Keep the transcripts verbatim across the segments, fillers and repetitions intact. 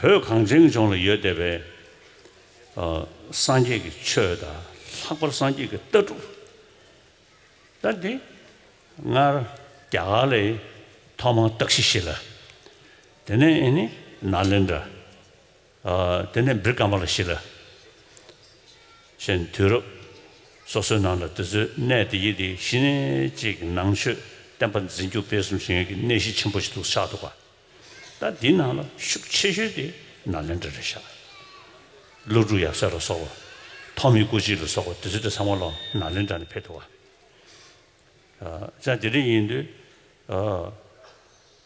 བོད་གངས་ཅན་གྱི་ལྗོངས་ལ་ཡོད་བསྡད་པའི་ཨ་སངས་རྒྱས་ཀྱི་ཆོས་དང་། ལྷག་པར་སངས་རྒྱས་ཀྱི་ལྟ་གྲུབ། ད་འདི་སྔར་རྒྱ་གར་ལ་ཐོག་མར་ཏག་ཤི་ཤི་ལ། དེ་ནས་ཨེ་ནི་ནཱ་ལེནྡྲ། ཨ་དེ་ནས་བི་ཀྲ་མ་ལ་ཤི་ལ། གཞན་དུས་རབས་སོ་སོའི་ནང་ལ་དེ་ཚོའི་གནས་དེ་ཡི་དེ་གཞི་ནས་ཅིག་ནང་ཆོས་བསྟན་པ་འཛིན་སྐྱོང་སྤེལ་གསུམ་བྱེད་མཁན་གྱི་གནས་གཞི་ཆེན་པོ་ཞིག་ཏུ་ཆགས་འདུག་ག། ད་འདི་ནང་ལ་ཤུགས་ཆེ་ཤོས་དེ་ནཱ་ལེནྡྲ་རེད་ཤག། ཀླུ་སྒྲུབ་ཡབ་སྲས་ལ་སོགས་པ། ཐོགས་མེད་སྐུ་མཆེད་ལ་སོགས་པ་དེ་ཚོ་དེ་ཚང་མ་ལ་ནཱ་ལེནྡྲ་ནས་ཕེབས་འདུག་ག། ཨ་ཅག་དེ་འདྲ་ཡིན་དུས། ཨ་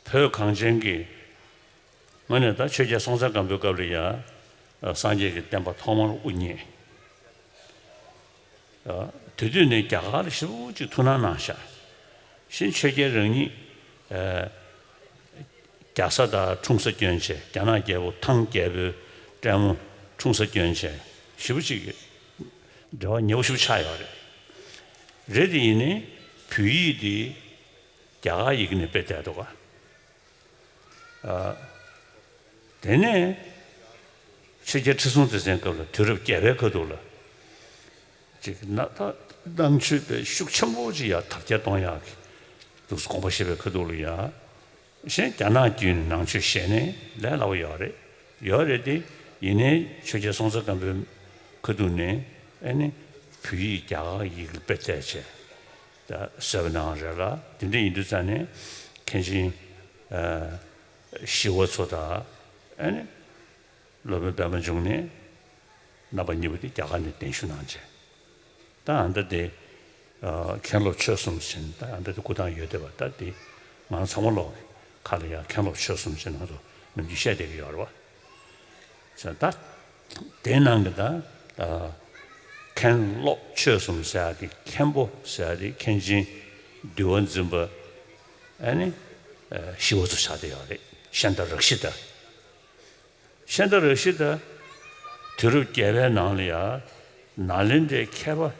བོད་གངས་ཅན་གྱི་དངོས་གནས་ད་ཆོས་རྒྱལ་སྲོང་བཙན་སྒམ་པོའི་སྐབས་ལ་ཡ། ཨ་སངས་རྒྱས་ཀྱི་བསྟན་པ་ཐོག་མར་དབུ་བརྙེས། ཨ་དེ་དུས་ནས་རྒྱ་གར་ལ་ཞེ་པོ་ཅིག་ཐུགས་སྣང་གནང་ཤག། གཞན་ཆོས་རྒྱལ་རང་ཉིད། ཨ་རྒྱ་བཟའ་དང་འཁྲུངས་ས་སྐྱོན་བྱས། རྒྱ་ནག་རྒྱལ་པོ་ཐང་རྒྱལ་པོའི་སྲས་མོ་འཁྲུངས་ས་སྐྱོན་བྱས། ཞེ་པོ་ཅིག་འབྲེལ་བ་ཉེ་པོ་ཞེ་པོ་ཆགས་ཡོད་རེད། རེད་དེ་ཡིན་ནའི་བོད་ཡིག་དེ་རྒྱ་གར་ཡི་གེ་ནས་དཔེ་བལྟས་འདུག་ག། ཨ་དེ་ནས་ཆོས་རྒྱལ་ཁྲི་སྲོང་ལྡེ་བཙན་སྐབས་ལ་དུས་རབས་བརྒྱད་པའི་ཁ་ཐུག་ལ། ཅིག་ན་ད་ནང་ཆོས་པའི་ཤུགས་ཆེན་པོ་ཅིག་ཡར་དར་རྒྱས་གཏོང་ཡག་གི་འདུག་སེ་དགོངས་པ་བཞེས་པའི་ཁ་ཐུག་ལ་ཡ། གཞན་རྒྱ་ནག་བརྒྱུད་ནས་ནང་ཆོས་བཤད་ནས་ལས་སླ་པོ་ཡོད་རེད། ཡོད་རེད་དེ། ཡིན་ནའི་ཆོས་རྒྱལ་སྲོང་བཙན་སྒམ་པོའི་ཁ་ཐུག་ནས་ཨེ་ནི་བོད་ཡིག་རྒྱ་གར་ཡིག་ལ་དཔེ་བལྟས་བྱས། ད་བཟོས་པ་ནའང་རེད་ལ། དེ་འདྲ་ཡིན་དུས་ཙང་ནས་མཁན་ཆེན་ཨ་ཞི་བ་འཚོ་དང་། ཨེ་ནི་སློབ་དཔོན་པད་མ་འབྱུང་གནས། རྣམ་པ་གཉིས་པོ་དེ་རྒྱ་གར་ནས་གདན་ཞུ་གནང་བྱས། ད་ཨ་མདའ་དེ་ཨ་མཁན་སློབ་ཆོས་གསུམ་ཟེར་ནས། ད་ཨ་མདའ་དེ་སྐུ་ཐང་ཡོད་བསྡད་པ། ད་དེ་ང་ཚང་མ་ལོག་ཁ་ལ་ཡ་མཁན་སློབ་ཆོས་གསུམ་ཟེར་ནས་ང་ཚོ་ནམ་རྒྱུན་བཤད་བསྡད་ཀྱི་ཡོད་རེད་བ། ཟེར་ད་དེའི་ནང་གི་ད་ཨ་མཁན་སློབ་ཆོས་གསུམ་ཟེར་ཡག་གི་མཁན་པོ་ཟེར་ཡག་དེ་མཁན་ཆེན་འདུལ་བ་འཛིན་པ། ཨ་ནི་ཨ་ཞི་བ་འཚོ་ཆགས་བསྡད་ཡོད་རེད། ཤཱནྟ་རཀྵི་ཏ། ཤཱནྟ་རཀྵི་ཏ་དུས་རབས་བརྒྱད་པའི་ནང་ལ་ཡ་ནཱ་ལེནྡྲའི་མཁས་པ།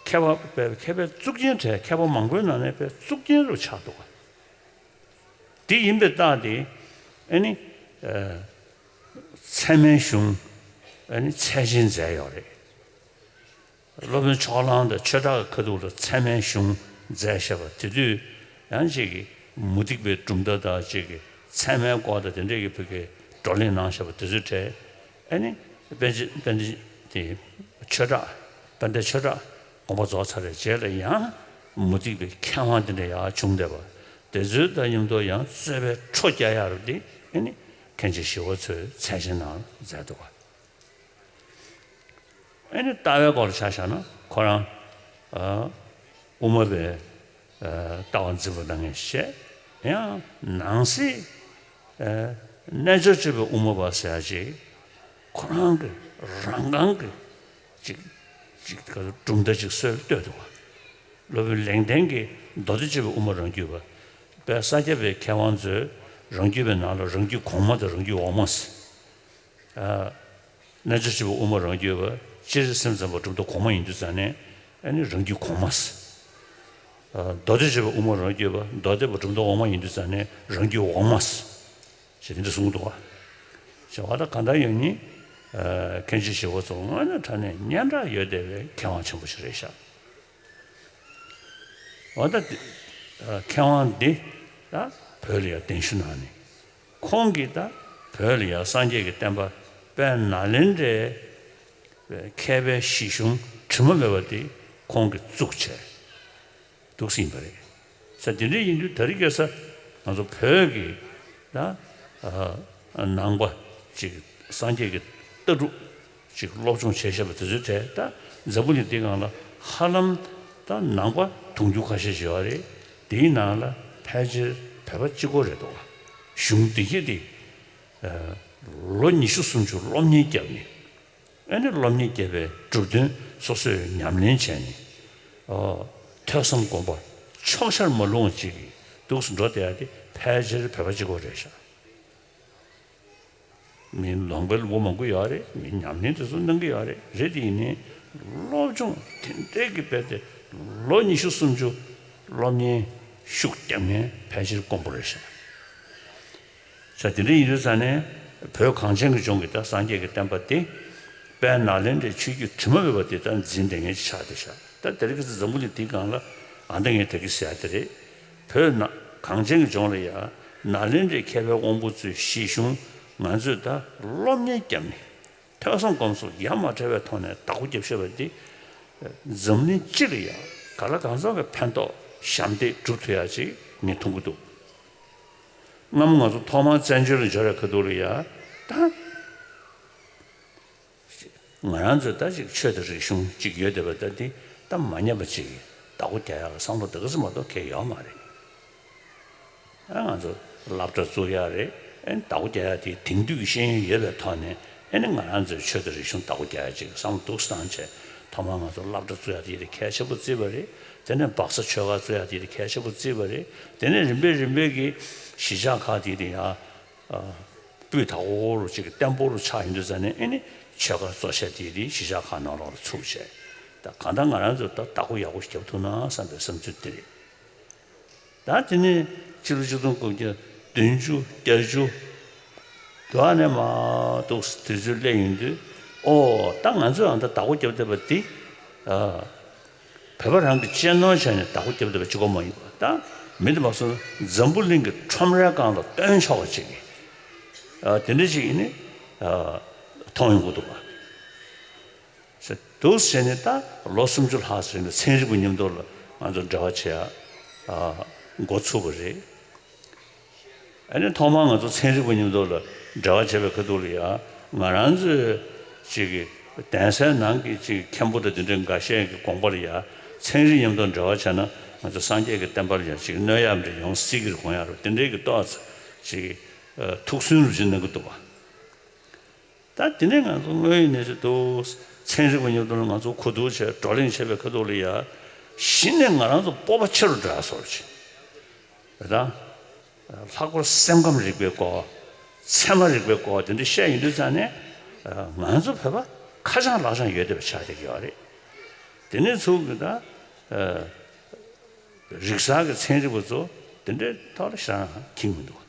མཁས་པ་དཔེ་མཁས་པའི་གཙུག་རྒྱན་གྲས། མཁས་པ་མང་པོའི་ནང་ནས་དཔེ་གཙུག་རྒྱན་རུ་ཆགས་འདུག་ག། དེ་ཡིན་པའི་རྟགས་དེ་ཨ་ནི་ཨ་ཚད་མའི་གཞུང་ཨ་ནི་ཚད་ཆེན་མཛད་ཡོད་རེད། སློབ་དཔོན་ཕྱོགས་གླང་དང་ཆོས་གྲགས་ཀྱི་ཁ་ཐུག་ལ་ཚད་མའི་གཞུང་མཛད་བཞག་པ། དེ་དུས་ཡང་ཅིག་གི་མུ་སྟེགས་པའི་གྲུབ་མཐའ་དང་། ཅིག་གི་ཚད་མའི་སྐོར་དང་དེ་འདྲས་ཀྱི་བོད་ཀྱི་བགྲོ་གླེང་གནང་བཞག་པ་དེ་ཚོའི་གྲས། ཨ་ནི་པཎ་ཆེན་པཎ་ཆེན་དེ་ཆོས་གྲགས། དཔལ་ལྡན་ཆོས་གྲགས་དགོངས་པ་རྫོགས་ཚར་བའི་རྗེས་ལ་ཡང་མུ་སྟེགས་པའི་མཁས་དབང་དེ་འདྲ་ཡར་བྱུང་བསྡད་པ། དེ་ཚོའི་དང་མཉམ་དུ་ཡང་རྩོད་པའི་ཁྲོ་རྒྱག་ཡག་རུ་དེ་ཨ་ནི་མཁན་ཆེན་ཞི་བ་འཚོས་ཚད་ཆེན་ནང་མཛད་འདུག་ག། ཨ་ནི་ལྟ་བའི་སྐོར་ལ་ཆ་བཞག་ན་ཁོ་རང་ཨ་དབུ་མ་པའི་ཨ་ལྟ་བ་འཛིན་པ་གནང་མཁན་ཞིག་བྱས། ཡང་ནང་གསེས་ཨ་རྣལ་འབྱོར་སྤྱོད་པའི་དབུ་མ་པ་ཟེར་ཡག་ཅིག་ཁོ་རང་གི་རང་རྐང་གི་ཅིག་ཅིག་གྲུབ་མཐའ་ཅིག་སྲོལ་བཏོད་འདུག་ག། སློབ་དཔོན་ལེགས་ལྡན་གྱིས་མདོ་སྡེ་སྤྱོད་པའི་དབུ་མ་རང་རྒྱུད་པ། དཔལ་ས་སྐྱ་པའི་མཁས་དབང་ཚོས་རང་རྒྱུད་པའི་ནང་ལ་རང་རྒྱུད་གོང་མ་དང་རང་རྒྱུད་འོག་མ་ཟེར། ཨ་རྣལ་འབྱོར་སྤྱོད་པའི་དབུ་མ་རང་རྒྱུད་པ། སྤྱིར་སེམས་ཙམ་པ་གྲུབ་མཐའ་གོང་མ་ཡིན་དུས་ཙང་ནས་ཨ་ནི་རང་རྒྱུད་གོང་མ་ཟེར། ཨ་མདོ་སྡེ་སྤྱོད་པའི་དབུ་མ་རང་རྒྱུད་པ། མདོ་སྡེ་པ་གྲུབ་མཐའ་འོག་མ་ཡིན་དུས་ཙང་ནས་རང་རྒྱུད་འོག་མ་ཟེར། ཞེས་དེ་འདྲ་གསུངས་འདུག་ག། ཞེས་པ་ད་གང་ལྟར་ཡང་ནི་ཨ་མཁན་ཆེན་ཞི་བ་འཚོ་དངོས་གནས་དྲང་གནས་སྙན་གྲགས་ཡོད་བསྡད་པའི་མཁས་དབང་ཆེན་པོ་ཞིག་རེད་ཤག། འོ་ད་དེ་ཨ་མཁས་དབང་འདི་ད་བོད་ལ་ཡང་གདན་ཞུ་གནང་ནས། ཁོང་གིས་ད་བོད་ལ་ཡང་སངས་རྒྱས་ཀྱི་བསྟན་པ་དཔལ་ནཱ་ལེནྡྲའི་མཁས་པའི་གཞི་གཞུང་དྲི་མ་མེད་པ་དེ་ཁོང་གིས་བཙུགས་བྱས་འདུག་ཟིན་པ་རེད། ས་དེ་འདྲ་ཡིན་དུས་ད་རེས་ཁ་སང་ང་ཚོ་བོད་ཀྱི་ད་ཨ་ནང་པ་ཅིག་སངས་རྒྱས་ཀྱི་ལྟ་གྲུབ་ཅིག་སློབ་སྦྱོང་བྱས་བཞག་པ་དེ་ཚོའི་གྲས། ད་འཛམ་བུ་གླིང་འདིའི་སྒང་ལ་ཧ་ལམ་ད་ནང་པ་དུང་ཕྱུར་ཁ་ཤས་ཤིག་ཡོད་རེད། དེའི་ནང་ལ་ཕལ་ཆེར་བོད་པ་གཅིག་པོ་རེད་འདུག་ག། གཞུང་འདི་གི་དེ་ཨ་ལོ་ཉི་ཤུ་སུམ་ཅུ་སློབ་གཉེར་བརྒྱབ་ནས། ཨ་ནི་སློབ་གཉེར་བརྒྱབ་པའི་གྲུབ་དོན་སོ་སོས་ཉམས་ལེན་བྱས་ནས། ཨ་ཐོས་བསམ་སྒོམ་པ་ཕྱོགས་ཆར་མ་ལྷུང་བ་ཅིག་གིས་འདུག་སེ་འགྲོ་བསྡད་ཡ་དེ་ཕལ་ཆེར་བོད་པ་གཅིག་པོ་རེད་ཤག། མི་ལོང་པའི་ལུང་པ་མང་པོ་ཡོད་རེད། མི་ཉམས་ལེན་དེ་ཚོ་གནང་གི་ཡོད་རེད། རེད་དེ་ཡིན་ནའི་སློབ་སྦྱོང་དེ་འདྲའི་གི་དཔེ་དེ་ལོ་ཉི་ཤུ་སུམ་ཅུ་སློབ་གཉེར་ཤུགས་རྒྱག་མཁན་ཕལ་ཆེར་དཀོན་པོ་རེད་ཤག། ས་དེ་འདྲ་ཡིན་དུས་ཙང་ནས་ བོད་གངས་ཅན་གྱི་ལྗོངས་ཀྱི་ད་སངས་རྒྱས་ཀྱི་བསྟན་པ་དེ་དཔལ་ནཱ་ལེནྡྲའི་ཆོས་བརྒྱུད་དྲི་མ་མེད་པ་དེ་ད་འཛིན་བསྡད་མཁན་ཅིག་ཆགས་བསྡད་ཤག་ད་དེ་རིང་ཁ་སང་འཛམ་བུ་གླིང་འདིའི་སྒང་ལ་ཨ་ད་ངས་ད་གིན་ཟེར་ཡ་དེ་རེད། བོད་ན་གངས་ཅན་གྱི་ལྗོངས་ལ་ཡ་ནཱ་ལེནྡྲའི་མཁས་པའི་དབང་པོ་ཚོའི་གཞི་གཞུང་ང་ཚོས་ད་སློབ་གཉེར་བརྒྱབ་ནས། ཐོས་བསམ་སྒོམ་གསུམ་ཡ་མ་བྲལ་བའི་ཐོག་ནས་བདག་པོ་རྒྱབ་ཤེས་པ་འདི། འཛམ་གླིང་སྤྱི་ལ་ཡང་ག་ལ་གང་འཚམ་གྱི་ཕན་ཐོགས་ཞབས་འདེགས་སྒྲུབ་ཐུབ་ཡག་ཅིག་ངས་མཐོང་གི་འདུག་སྔ་མོ་ང་ཚོ་ཐོག་མར་བཙན་བྱོལ་ལ་འབྱོར་བའི་ཁ་ཐུག་ལ་ཡ་ད། ང་རང་ཚོས་ད་ཅིག་ཆོས་དང་རིག་གཞུང་ཅིག་ཡོད་བསྡད་པ་ད་འདི་ད་མ་ཉམས་པ་ཅིག་བདག་པོ་རྒྱག་ཡག་ལ་བསམ་བློ་ད་ག་ཙམ་མ་གཏོགས་གང་ཡང་ཡོད་མ་རེད། ཨ་ང་ཚོ་སློབ་གྲྭ་བཙུགས་ཡག་རེད། ཨ་ནི་བདག་པོ་རྒྱག་ཡག་དེ་དེང་དུས་ཀྱི་ཤེས་ཡོན་ཡོད་པའི་ཐོག་ནས་ཨ་ནི་ང་རང་ཚོའི་ཆོས་དང་རིག་གཞུང་བདག་པོ་རྒྱག་ཡག་ཅིག་བསམ་བློ་སྡུག་བཏང་བྱས། ཐོག་མར་ང་ཚོ་སློབ་གྲྭ་བཙུགས་ཡག་དེ་དེ་གལ་ཆེན་པོ་བརྩིས་པ་རེད། དེ་ནས་སྦག་ས་ཆོས་སྒར་བཙུགས་ཡག་དེ་དེ་གལ་ཆེན་པོ་བརྩིས་པ་རེད། དེ་ནས་རིམ་པས་རིམ་པས་ཀྱི་གཞིས་ཆགས་ཁག་དེ་དེ་ཡང་སྤུས་དག་པོ་རུ་ཅིག་བརྟན་པོ་རུ་ཆགས་ཡོང་དུས་ཙ་ནས་ཨ་ནི་ཆོས་སྒར་བཙུགས་ཡག་དེ་དེ་གཞིས་ཆགས་ཁག་ནང་ལོགས་ལ་ཚུགས་བྱས། ད་གང་ལྟར་ང་རང་ཚོ་ད་བདག་པོ་ཡག་པོ་ཞིག་རྒྱབ་ཐུབ་ན་བསམ་པའི་བསམ་ཚུལ་དེ་རེད། ད་དེ་ནས་ཕྱི་ལོ་ཆིག་སྟོང་དགུ་བརྒྱ་བདུན་ཅུ་བརྒྱད་ཅུ་དུ་ཨ་ནས་མར་འདུག་དུས་ཚོད་སླེབས་ཡོང་དུས། ཨོ་ད་ང་ཚོས་ཨ་ད་བདག་པོ་རྒྱབ་བསྡད་པ་འདི། ཨ་བོད་པ་རང་གི་གཅེས་ནོར་བྱས་ནས་བདག་པོ་རྒྱབ་བསྡད་པ་གཅིག་པོ་མ་ཡིན་པ། ད་མི་འདི་མ་སོང་འཛམ་བུ་གླིང་གི་ཁྲོམ་རའི་སྒང་ལ་སྟོན་ཆོག་པ་ཅིག་གི་ཨ་དེ་འདྲ་ཅིག་ཡིན་ནི་ཨ་མཐོང་ཡོང་གི་འདུག་པ། ཟེར་འདུག་ཟེར་ནས་ད་ལོ་སུམ་ཅུ་ལྷག་ཙམ་རིང་ལ་ཚན་རིག་པ་མཉམ་དུ་ལ་ང་ཚོ་འབྲེལ་བ་བྱེད་ཡ་ཨ་འགོ་ཚུགས་པ་རེད། ཨ་ནི་ཐོག་མར་ང་ཚོ་ཚན་རིག་པ་མཉམ་དུ་ལ་འབྲེལ་བ་བྱེད་པའི་ཁ་ཐུག་ལ་ཡ་ང་རང་ཚོའི་ཅིག་གི་གདན་སའི་ནང་གི་ཅིག་མཁན་པོ་དང་དེ་འདྲའི་འགའ་ཤས་ཀྱི་དགོངས་པ་ལ་ཡ་ཚན་རིག་མཉམ་དུ་འབྲེལ་བ་བྱས་ན་ང་ཚོ་སངས་རྒྱས་ཀྱི་བསྟན་པ་ལ་ཡ་ཅིག་གནོད་ཡག་འདྲ་ཡོང་སྲིད་ཀྱི་རེད་དགོངས་ཡག་རེད། དེ་འདྲའི་གི་ཏོག་ཙམ་ཅིག་ཨ་ཐུགས་སུན་རུ་ཅིག་གནང་གི་འདུག་པ། ད་དེ་ནས་ང་ཚོ་དངོས་ཡོད་གནས་ཚུལ་དུ་ཚན་རིག་པ་མཉམ་དུ་ང་ཚོ་གོ་བསྡུར་བྱས་བགྲོ་གླེང་བྱས་པའི་ཁ་ཐུག་ལ་ཡ་གཞི་ནས་ང་རང་ཚོ་སྤོབས་པ་ཆེ་རུ་འགྲོ་ཡ་བཟོ་འདྲ་ཅིག་རེད་ད། ལྷག་པར་སེམས་ཁམས་རིག་པའི་སྐོར། ཚད་མ་རིག་པའི་སྐོར་དེ་འདྲ་བཤད་ཡོང་དུས་ཙང་ནས་ང་ཚོ་བོད་པ་ཁ་བྱང་ལག་བྱང་ཡོད་བསྡད་པ་ཆགས་བསྡད་ཀྱི་ཡོད་རེད། དེ་ནས་ཚུར་གི་ད་རིག་གསར་གྱི་ཚན་རིག་པ་ཚོ་དེ་འདྲའི་ཐོག་ལ་ཞེ་དྲག་འཁྱེར་མི་འདུག་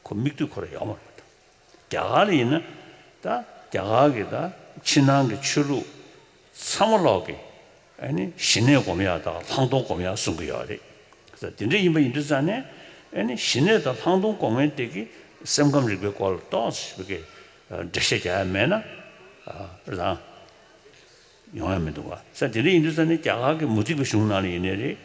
ཁོ་མིག་ལྟོས་ཁོ་རང་ཡོད་མ་རེད་པ། རྒྱ་གར་ལ་ཡིན་ན་ད་རྒྱ་གར་གྱི་ད་ཕྱི་ནང་གི་ཆོས་ལུགས་ཚང་མ་ལོག་གི་ཨ་ནི་ཞི་གནས་སྒོམ་ཡག་དང་ལྷག་མཐོང་སྒོམ་ཡག་གསུང་གི་ཡོད་རེད། ད་དེ་འདྲ་ཡིན་པ་ཡིན་དུས་ཙང་ནས་ཨ་ནི་ཞི་གནས་དང་ལྷག་མཐོང་སྒོམ་མཁན་དེ་གི་སེམས་ཁམས་རིག་པའི་སྐོར་ལ་ཏོག་ཙམ་གི་འགྲེལ་བཤད་རྒྱག་ཡ་མེད་ན་རང་ཡོང་ཡ་མི་འདུག་བ། ས་དེ་འདྲ་ཡིན་དུས་ཙང་ནས་རྒྱ་གར་གྱི་མུ་སྟེགས་པའི་གཞུང་ནང་ལ་ཡིན་ནའི་རེད།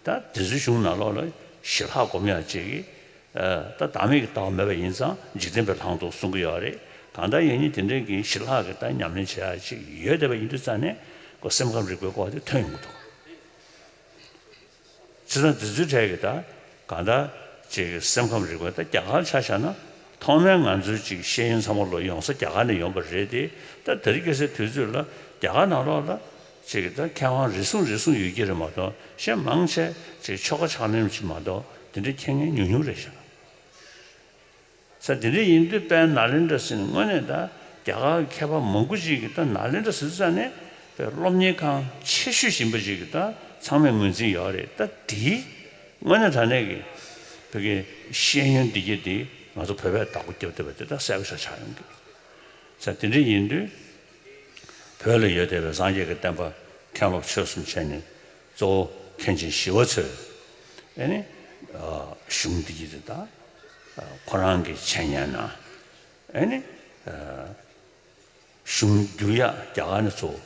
ད་དེ་ཚོའི་གཞུང་ནང་ལོགས་ལ་ཞི་ལྷག་སྒོམ་ཡག་ཅིག་གིས་ད་བདག་མེད་ཀྱི་ལྟ་བ་མེད་པ་ཡིན་ཙང་འཇིག་རྟེན་པའི་ལྷག་མཐོང་གསུང་གི་ཡོད་རེད། གང་ལྟར་ཡིན་ནའི་དེ་འདྲའི་གི་ཞི་ལྷག་གི་ད་ཉམས་ལེན་བྱེད་ཡག་ཅིག་ཡོད་བསྡད་པ་ཡིན་དུས་ཙང་ནས་ཁོ་སེམས་ཁམས་རིག་པའི་སྐོར་དེ་ཐོན་ཡོང་གི་འདུག་བྱས་ཙང་དེ་ཚོའི་གྲས་ཀྱི་ད་གང་ལྟར་ཅིག་སེམས་ཁམས་རིག་པ་ད་རྒྱ་གར་ཆ་བཞག་ན་ཐོག་མའི་ང་ཚོའི་ཅིག་ཤེས་ཡོན་ཚང་མ་ལོ་ཡོང་ས་རྒྱ་གར་ནས་ཡོང་པ་རེད་དེ། ད་དེ་རིང་ཁ་སང་དུས་ཚོད་ལ་རྒྱ་གར་ནང་ལོགས་ལ་ཅིག་ད་མཁས་དབང་རེ་ཟུང་རེ་ཟུང་ཡོད་ཀྱི་རེད་མ་གཏོགས་གཞན་མང་ཆེ་ཅིག་ཆོལ་ཁ་ཕྱག་ལེན་ཅིག་མ་གཏོགས་དེ་འདྲའི་མཁྱེན་མཁན་ཉུང་ཉུང་རེད་ཤག་ས་དེ་འདྲ་ཡིན་དུས་དཔལ་ནཱ་ལེནྡྲ་ཟེར་ནས་དངོས་གནས་ད་རྒྱ་གར་གྱི་མཁས་པ་མང་པོ་ཅིག་གིས་ད་ནཱ་ལེནྡྲ་ཟེར་ཙ་ནས་དཔེ་སློབ་གཉེར་ཁང་ཆེ་ཤོས་ཡིན་པ་ཅིག་གིས་ད་ཚང་མས་ངོས་འཛིན་ཡོད་རེད། ད་དེའི་དངོས་གནས་དྲང་གནས་ཀྱི་བོད་ཀྱི་ཤེས་ཡོན་འདི་གྱད་དེ་ང་ཚོ་བོད་པས་བདག་པོ་རྒྱབ་བསྡད་པ་དེ་ད་གསལ་པོ་ཞེ་དྲག་ཆགས་ཡོང་གི། ས་དེ་འདྲ་ཡིན་དུས་བོད་ལ་ཡོད་བསྡད་པའི་སངས་རྒྱས་ཀྱི་བསྟན་པ་མཁན་སློབ་ཆོས་གསུམ་བྱས་ནས་གཙོ་བོ་མཁན་ཆེན་ཞི་བ་འཚོས་ཨེ་ནི་གཞུང་འདི་གྱད་དེ་ད་ཁོ་རང་གི་འཆད་ཉན་ན་ཨེ་ནི་གཞུང་བསྒྱུར་ཡག་རྒྱ་གར་ནས་ཚུར་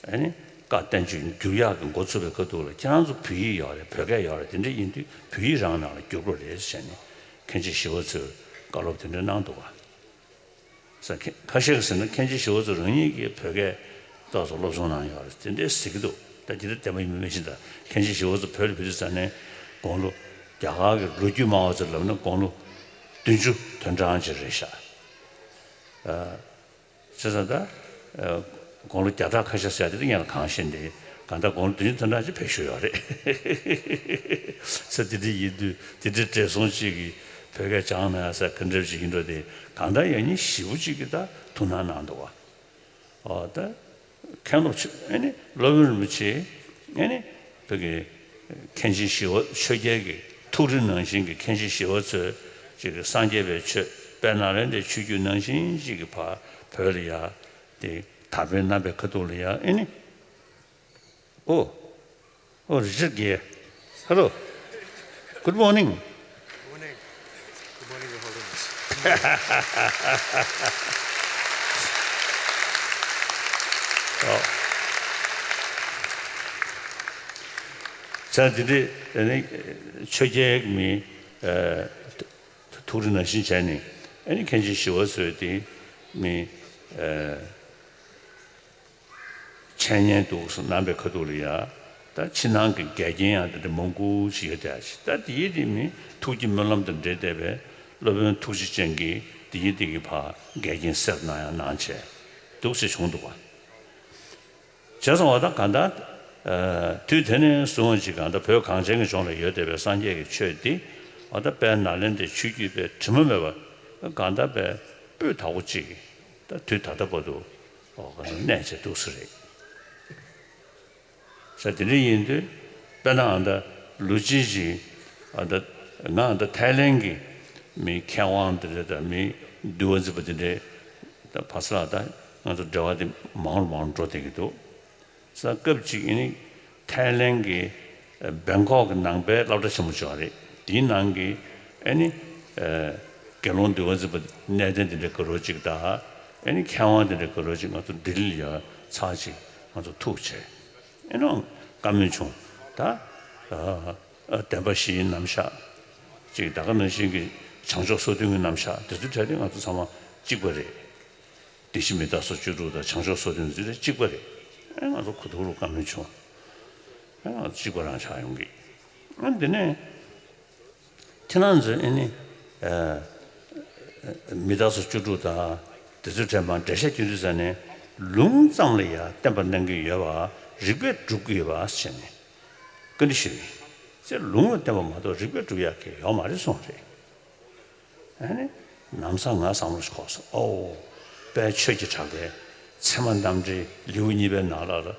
ཨེ་ནི་བཀའ་བསྟན་བཅོས་བསྒྱུར་ཡག་གི་འགོ་ཚུགས་པའི་སྐབས་དུས་ལ་ཁྱེད་རང་ཚོ་བོད་ཡིག་ཡོད་རེད། བོད་སྐད་ཡོད་རེད། དེ་འདྲ་ཡིན་དུས་བོད་ཡིག་རང་ནང་ལ་བསྒྱུར་དགོས་རེད་ཟེར་ནས་མཁན་ཆེན་ཞི་བ་འཚོས་བཀའ་སློབ་དེ་འདྲ་གནང་འདུག་ག། ས་ཁ་ཤས་ཀྱིས་ཟེར་ན་མཁན་ཆེན་ཞི་བ་འཚོ་རང་ཉིད་ཀྱིས་བོད་སྐད་ཏོག་ཙམ་སློབ་སྦྱོང་གནང་ཡོད་རེད། དེ་འདྲའི་ཟེར་གྱི་འདུག་ད་དེ་འདྲ་བདེན་པ་ཡིན་མིན་མི་ཤེས། ད་མཁན་ཆེན་ཞི་བ་འཚོ་བོད་ལ་ཕེབས་དུས་ཙ་ནས་དགུང་ལོ་རྒྱ་གར་གྱི་ལོ་རྒྱུས་སྨྲ་བ་ཚོས་ལབ་ན་དགུང་ལོ་བདུན་ཅུ་དོན་གྲངས་ཅིག་རེད་ཤག་ཨ་བྱས་ཙང་ད་ཨ་དགུང་ལོ་བརྒྱ་ཕྲག་ཁ་ཤས་ཟེར་ཡ་དེ་ད་ངས་ལ་གང་ཤེས་འདི་གང་ལྟར་དགུང་ལོ་བདུན་ཅུ་དོན་གྲངས་ཅིག་ཕེབས་བཞུགས་ཡོད་རེད། ས་དེ་འདྲ་ཡིན་དུས་དེ་འདྲའི་བགྲེས་སོང་ཅིག་གིས་བོད་སྐད་སྦྱངས་མེད་ས་ག་འདྲ་ཅིག་ཡིན་འགྲོ་དེ་གང་ལྟར་ཡང་སྙིང་ཞེ་པོ་ཅིག་གིས་ད་ཐུགས་སྣང་གནང་འདུག་བ། ཨོ་ད་མཁན་སློབ་ཆེ་ཨེ་ནི་སློབ་དཔོན་རིན་པོ་ཆེ་ཨེ་ནི་བོད་ཀྱི་མཁན་ཆེན་ཞི་བ་ཆོས་རྒྱལ་གྱི་ཐུགས་རེ་ནང་བཞིན་གྱི་མཁན་ཆེན་ཞི་བ་འཚོས་ཅིག་གིས་སངས་རྒྱས་པའི་ཆོས་ དཔལ་ནཱ་ལེནྡྲའི་ཆོས་བརྒྱུད་ནང་བཞིན་ཅིག་གི་ཕར་བོད་ལ་ཡ་དེ་དར་འཕེལ་གནང་པའི་ཁ་ཐུག་ལ་ཡ་ཨེ་ནི། ཨོ། ཨོ་རི་ཅར་རྒྱལ། Hello. Good morning. Good morning. Good morning, Your Holiness. ཨོ། ས་འདི་འདྲའི་ཨ་ནི་ཆོས་རྒྱལ་མི་ཨ་ཐུགས་རྗེ་ནང་བཞིན་བྱས་ནས་ཨ་ནི་མཁན་ཆེན་ཞི་བ་འཚོས་དེ་མི་ཨ། འཆད་ཉན་འདུག་སེ་གནང་པའི་ཁ་ཐུག་ལ་ཡ། ད་ཕྱི་ནང་གི་འགལ་རྐྱེན་ཡང་དེ་འདྲ་མང་པོ་ཞིག་ཡོད་དེ་ཨ་ཅི། ད་དེ་ཡི་དེ་མི་ཐུགས་ཀྱི་སྨོན་ལམ་དང་འབྲེལ་བསྡད་པའི་སློབ་དཔོན་ཐུགས་རྗེ་ཅན་གྱིས་དེ་ཡི་དེ་གི་ཕར་འགལ་རྐྱེན་སེལ་གནང་ཡང་གནང་བྱས་འདུག་སེ་བྱུང་འདུག་བ། བྱས་ཙང་བ་ད་གང་ལྟར་དུས་དེ་ནས་བཟུང་བ་ཅིག་གང་ལྟར་བོད་གངས་ཅན་གྱི་ལྗོངས་ལ་ཡོད་བསྡད་པའི་སངས་རྒྱས་ཀྱི་ཆོས་འདི་བ་ད་དཔལ་ནཱ་ལེནྡྲའི་ཆོས་བརྒྱུད་པའི་དྲི་མ་མེད་པ་གང་ལྟར་པའི་སྤུས་དག་པོ་ཅིག་ད་དུས་ད་ལྟ་བར་དུ་ཨོ་གནས་བྱས་འདུག་ས་རེད། ས་དེ་འདྲ་ཡིན་དུས་དཔེར་ན་ཨ་ད་ལོ་གཅིག་ཅིག་ཨ་ད་ང་ཨ་ད་ཐའི་ལེན་གྱི་མི་མཁས་དབང་དེ་འདྲ་དང་མི་འདུལ་བ་འཛིན་པ་དེ་འདྲའི་ད་བར་སྐབས་ལ་ད་ང་ཚོ་འབྲེལ་བ་དེ་མང་རུ་མང་རུ་འགྲོ་བསྡད་ཀྱི་འདུག་ས་སྐབས་ཅིག་ཨ་ནི་ཐའི་ལེན་གྱི་སྦེང་ཀོག་གི་ནང་པའི་སློབ་གྲྭ་ཆེན་མོ་ཅིག་ཡོད་རེད། དེའི་ནང་གི་ཨ་ནི་དགེ་སློང་འདུལ་བ་འཛིན་པ་གནས་བརྟན་དེ་འདྲའི་དགའ་རོགས་ཅིག་དང་ཨ་ནི་མཁས་དབང་དེ་འདྲའི་དགའ་རོགས་ཅིག་ང་ཚོ་ལྡི་ལི་ལ་ཡ་ཚར་ཅིག་ང་ཚོ་ཐུག་བྱས། ཨེ་ནོ་བཀའ་མོལ་བྱུང་། ད་ཨ་ཨ་བདེན་པ་བཞིའི་རྣམ་གཞག་ཅིག་ད་ག་ནང་བཞིན་གྱི་བྱང་ཆུབ་སོ་བདུན་གྱི་རྣམ་གཞག་དེ་ཚོའི་གྲས་དེ་ང་ཚོ་ཚང་མ་གཅིག་པ་རེད། བདེན་བཞི་མི་རྟག་སོགས་བཅུ་དྲུག་དང་བྱང་ཆུབ་སོ་བདུན་ཚོ་རེ་གཅིག་པ་རེད། ཨེ་ང་ཚོ་གོ་ཐུག་རུ་བཀའ་མོལ་བྱུང་། ཨེ་ང་ཚོ་གཅིག་པ་རང་ཆགས་ཡོང་གི། ཨེ་འདི་ནས་ཁྱེད་རང་ཚོས་ཨེ་ནི་ཨ་མི་རྟག་སོགས་བཅུ་དྲུག་དང་དེ་ཚོའི་གྲས་མར་འགྲེལ་བཤད་རྒྱག་དུས་ཙ་ནས་ལུང་ཙམ་ལ་ཡང་བརྟེན་པར་གནང་གི་ཡོད་པ་རིགས་པས་སྒྲུབ་ཀྱི་ཡོད་པ་ཟེར་ནས་བཀའ་འདྲི་ཞུས། ཚེ་ལུང་ལ་བརྟེན་པ་མ་གཏོགས་རིགས་པས་སྒྲུབ་ཡག་གི་ཡོད་མ་རེད་གསུངས་རེད། ཨ་ནི་ལམ་སང་ང་བསམ་བློ་ཞིག་འཁོར་སོང་། ཨོ། དཔལ་ཆོས་ཀྱི་གྲགས་པས་ཚད་མ་རྣམ་འགྲེལ་ལེའུ་གཉིས་པའི་ནང་ལ་ལ་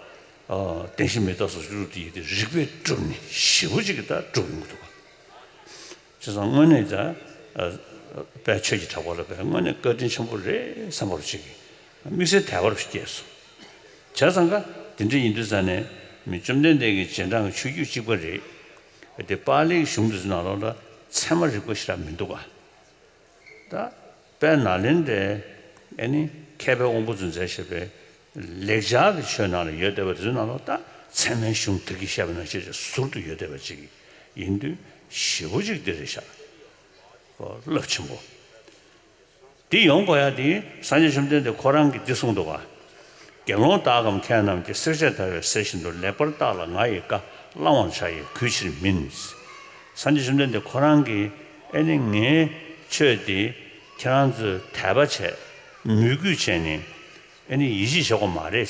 ཨ་བདེན་བཞི་མི་རྟག་སོགས་བཅུ་དྲུག་དེ་ཡི་དེ་རིགས་པས་བསྒྲུབས་ནས་ཞེ་པོ་ཅིག་གིས་ད་བསྒྲུབས་ཡོང་གི་འདུག་ག་བྱས་ཙང་དངོས་གནས་ད་ཨ་དཔལ་ཆོས་ཀྱི་གྲགས་པ་ལ་དཔེ་དངོས་གནས་བཀའ་དྲིན་ཆེན་པོ་རེད་བསམ་པ་རུ་ཅིག་གིས་དམིགས་བསལ་དད་པ་རུ་སྐྱེས་སོང་། བྱས་ཙང་ཀ་དེ་འདྲ་ཡིན་དུས་ཙ་ནས་མི་བཅོམ་ལྡན་འདས་ཀྱི་རྗེས་འབྲང་གི་ཆོས་བརྒྱུད་གཅིག་པ་རེད། དེ་པཱ་ལིའི་གཞུང་དེ་ཚོའི་ནང་ལོགས་ལ་ཚད་མ་རིག་པ་ཞེ་དྲག་མི་འདུག་ག་ད་དཔལ་ནཱ་ལེནྡྲའི་ཨེ་ནི་མཁས་པའི་དབང་པོ་ཚོས་མཛད་བཞག་པའི་ལེགས་སྦྱར་གྱི་ཆོས་ནང་ལ་ཡོད་བསྡད་པ་དེ་ཚོའི་ནང་ལོགས་ད་ཚད་མའི་གཞུང་དེ་གིས་བཤད་པ་ནང་བཞིན་ཞིག་ཟུར་དུ་ཡོད་བསྡད་པ་ཅིག་ཡིན་དུས་ཞེ་པོ་ཅིག་འདི་རེད་ཤག་ཨོ་རླབས་ཆེན་པོ། འདི་ཡོང་དགོས་ཡ་དེ་སངས་རྒྱས་བཅོམ་ལྡན་འདས་ཁོ་རང་གིས་འདི་གསུངས་འདུག་ག་དགེ་སློང་དག་གམ་མཁས་རྣམས་ཀྱིས། བསྲེག་བཅད་དལ་བའི་གསེར་བཞིན་དུ། ལེགས་པར་བརྟགས་ལ་ང་ཡི་བཀའ། བླང་བར་བྱ་ཡི་གུས་ཕྱིར་མིན། སངས་རྒྱས་བཅོམ་ལྡན་འདས་ཁོ་རང་གིས་ཨེ་ནི་ངའི་ཆོས་འདི་ཁྱེད་རང་ཚོས་དད་པ་བྱས་མོས་གུས་བྱས་ནས་ཨེ་ནི་ཡིད་ཆེས་བྱེད་དགོས་མ་རེད།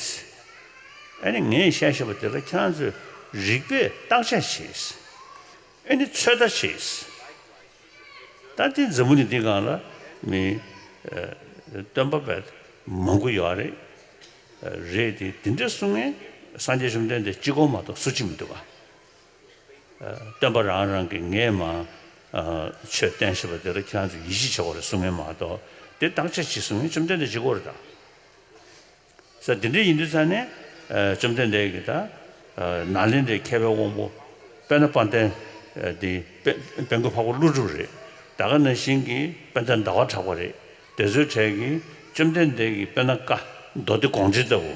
ཨེ་ནི་ངས་བཤད་བཞིན་པ་དེ་ལ་ཁྱེད་རང་ཚོས་རིགས་པས་བརྟག་དཔྱད་བྱས། ཨེ་ནི་ཚོད་ལྟ་བྱས། ད་དེ་འཛམ་བུ་གླིང་འདི་སྒང་ལ་མི་ཨ་སྟོན་པ་བས་མང་པོ་ཡོད་རེད། རེད་དེ་དེ་འདྲ་གསུང་མཁན་སངས་རྒྱས་བཅོམ་ལྡན་འདས་གཅིག་པོ་མ་གཏོགས་སུ་གཅིག་མི་འདུག་ག་སྟོན་པ་རང་རང་གིས་ངས་མ་ཨ་ཆོས་བསྟན་བཞིན་པ་དེ་ལ་ཁྱེད་རང་ཚོས་ཡིད་ཆེས་བྱེད་དགོས་རེད་གསུང་མཁན་མ་གཏོགས་དེ་བརྟག་དཔྱད་བྱེད་གསུང་མཁན་བཅོམ་ལྡན་འདས་གཅིག་པོ་རེད་ད། ས་དེ་འདྲ་ཡིན་དུས་ཙ་ནས་ཨ་བཅོམ་ལྡན་འདས་ཀྱིས་ད་ཨ་ནཱ་ལེནྡྲའི་མཁས་པའི་དབང་པོ་དཔལ་ནཱ་དཔལ་ལྡན་ཨ་དེ་དཔལ་དཔལ་མགོན་འཕགས་པ་ཀླུ་སྒྲུབ་རེད། ད་ག་ནང་བཞིན་གྱི་དཔལ་ལྡན་ཟླ་བ་གྲགས་པ་རེད། དེ་ཚོའི་གྲས་ཀྱིས་བཅོམ་ལྡན་འདས་ཀྱི་དཔལ་ནཱ་བཀའ་མདོ་སྡེ་དགོངས་འགྲེལ་ལྟ་བུ།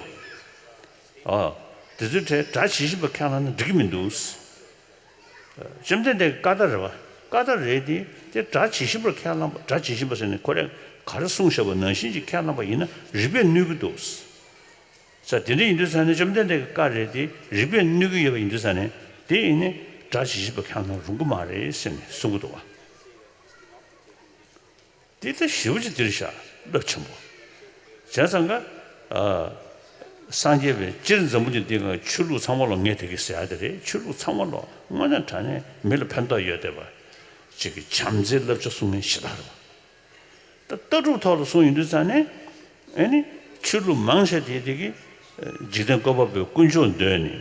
ཨ་དེ་ཚོའི་གྲས་སྒྲ་ཇི་བཞིན་པ་ཁས་བླངས་ན་འགྲིག་གི་མི་འདུག་བཅོམ་ལྡན་འདས་ཀྱི་བཀའ་རྟགས་རེད་བ། བཀའ་རྟགས་རེད་དེ་དེ་སྒྲ་ཇི་བཞིན་པར་ཁས་བླངས་པ་སྒྲ་ཇི་བཞིན་པ་ཟེར་ནས་ཁོ་རས་ག་རེ་གསུངས་བཞག་པ་ནང་བཞིན་གྱིས་ཁས་བླངས་པ་ཡིན་ན་རིགས་པས་གནོད་ཀྱི་འདུག་ས་དེ་འདྲ་ཡིན་དུས་ཙ་ནས་བཅོམ་ལྡན་འདས་ཀྱི་བཀའ་རེད་དེ་རིགས་པས་གནོད་ཀྱི་ཡོད་པ་ཡིན་དུས་ཙ་ནས་དེ་ཡིན་ནས་སྒྲ་ཇི་བཞིན་པར་ཁས་བླངས་རུང་གི་མ་རེད་ཟེར་ནས་གསུང་གི་འདུག་བ། འདི་ལྟ་ཞེ་པོ་ཅིག་འདིར་བཞག་རླབས་ཆེན་པོ། བྱས་ཙང་ཀ་ཨ་སངས་རྒྱས་པའི་སྤྱིར་འཛམ་བུ་གླིང་འདི་ག་ཆོས་ལུགས་ཚང་མ་ལ་ངས་དེ་གི་ཟེར་ཡ་དེ་རེད། ཆོས་ལུགས་ཚང་མ་ལ་དངོས་གནས་དྲང་གནས་མི་ལ་ཕན་ཐོགས་ཡོད་བསྡད་པ་ཅིག་གི་བྱམས་བརྩེའི་བསླབ་བྱ་གསུང་མཁན་ཞེ་དྲག་རེད་བ། ད་ལྟ་གྲུབ་ཐོག་ལ་གསུངས་ཡོང་དུས་ཙང་ནས་ཨེ་ནི་ཆོས་ལུགས་མང་ཆེ་དེ་དེ་གི་འཇིག་རྟེན་བཀོད་པ་པོའི་དཀོན་མཆོག་འདོད་ནས་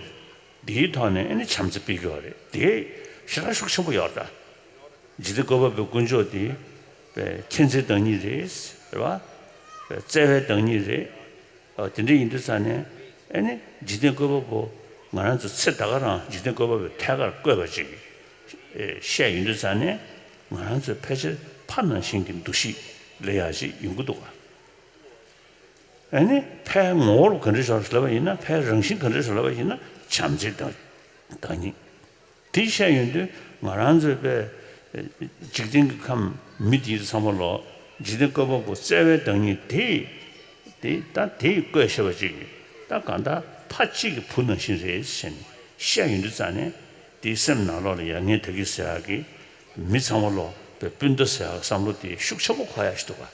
འདིའི་ཐོག་ནས་ཨེ་ནི་བྱམས་བརྩེ་སྤེལ་གྱི་ཡོད་རེད། དེ་ཞེ་དྲག་ཤུགས་ཆེན་པོ་ཡོད་རེད་ད། འཇིག་རྟེན་བཀོད་པ་པོའི་དཀོན་མཆོག་དེ་ པའི་མཁྱེན་བརྩེའི་བདག་ཉིད་རེད། རེད་བ། པའི་བརྩེ་བའི་བདག་ཉིད་རེད། ཨ། དེ་འདྲ་ཡིན་དུས་ཙང་ནས་ཨེ་ནི་འཇིག་རྟེན་བཀོད་པ་པོ་ང་རང་ཚོ་ཚེ་ད་ག་རང་འཇིག་རྟེན་བཀོད་པ་པོས་ཐད་ཀར་བཀོད་པ་ཅིག་ཨེ་བཤད་ཡོང་དུས་ཙང་ནས་ང་རང་ཚོས་ཕལ་ཆེར་ཕ་ནང་བཞིན་གྱི་འདུ་ཤེས་སླེབས་ཡག་ཅིག་ཡོང་གི་འདུག་ག་ཨེ་ནི་ཕའི་ངོ་བོར་ག་འདྲ་ཞིག་ལབ་པ་ཡིན་ན། ཕའི་རང་བཞིན་ག་འདྲ་ཞིག་ལབ་པ་ཡིན་ན། བྱམས་བརྩེའི་བདག་བདག་ཉིད། དེ་བཤད་ཡོང་དུས་ང་རང་ཚོའི་པའི་འཇིག་རྟེན་གྱི་ཁམས་མི་དེ་ཚང་མ་ལོ་འཇིག་རྟེན་བཀོད་པ་པོ་བརྩེ་བའི་བདག་ཉིད་དེ། དེ་ད་དེས་བཀོད་བཞག་པ་ཅིག་ད་གང་ལྟར་ཕ་གཅིག་གི་བུ་ནང་བཞིན་རེད་ཟེར་ནས་བཤད་ཡོང་དུས་ཙང་ནས། དེའི་སེམས་ནང་ལོགས་ལ་ཡ་ངས་ད་གིན་ཟེར་ཡག་གི་མི་ཚང་མ་ལོ་པའི་སྤུན་ཟླ་ཟེར་ཡག་བསམ་བློ་དེ་ཤུགས་ཆེན་པོ་འཁོར་ཡག་ཞིག་འདུག་ག་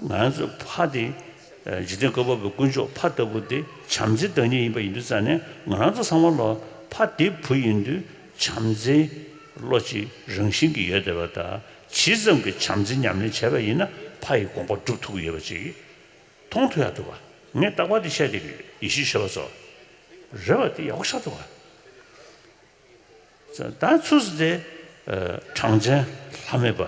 ང་རང་ཚོའི་ཕ་དེ་འཇིག་རྟེན་བཀོད་པ་པོའི་དཀོན་མཆོག་ཕ་ལྟ་བུ་དེ་བྱམས་བརྩེའི་བདག་ཉིད་ཡིན་པ་ཡིན་དུས་ཙང་ནས། ང་རང་ཚོ་ཚང་མ་ལོ་ཕ་དེ་བུ་ཡིན་དུས་བྱམས་བརྩེའི་བློ་ཅིག་རང་བཞིན་གྱིས་ཡོད་བསྡད་པ་དང་། ཇི་ཙམ་གྱིས་བྱམས་བརྩེ་ཉམས་ལེན་བྱས་པ་ཡིན་ན་ཕ་ཡི་དགོངས་པ་སྒྲུབ་ཐུབ་ཀྱི་ཡོད་པ་ཅིག་མཐོང་ཐུབ་ཡག་འདུག་ག་ངས་རྟག་པར་དེ་བཤད་བསྡད་ཀྱི་ཡོད། ཡེ་ཤེས་ཆོས་པ་ཚོ། རེད་བ། དེ་ཡག་པོ་ཆགས་འདུག་ག་ད་ཚུར་དེ། ཨ། གྲངས་ཅན་ལྷ་མེད་པ།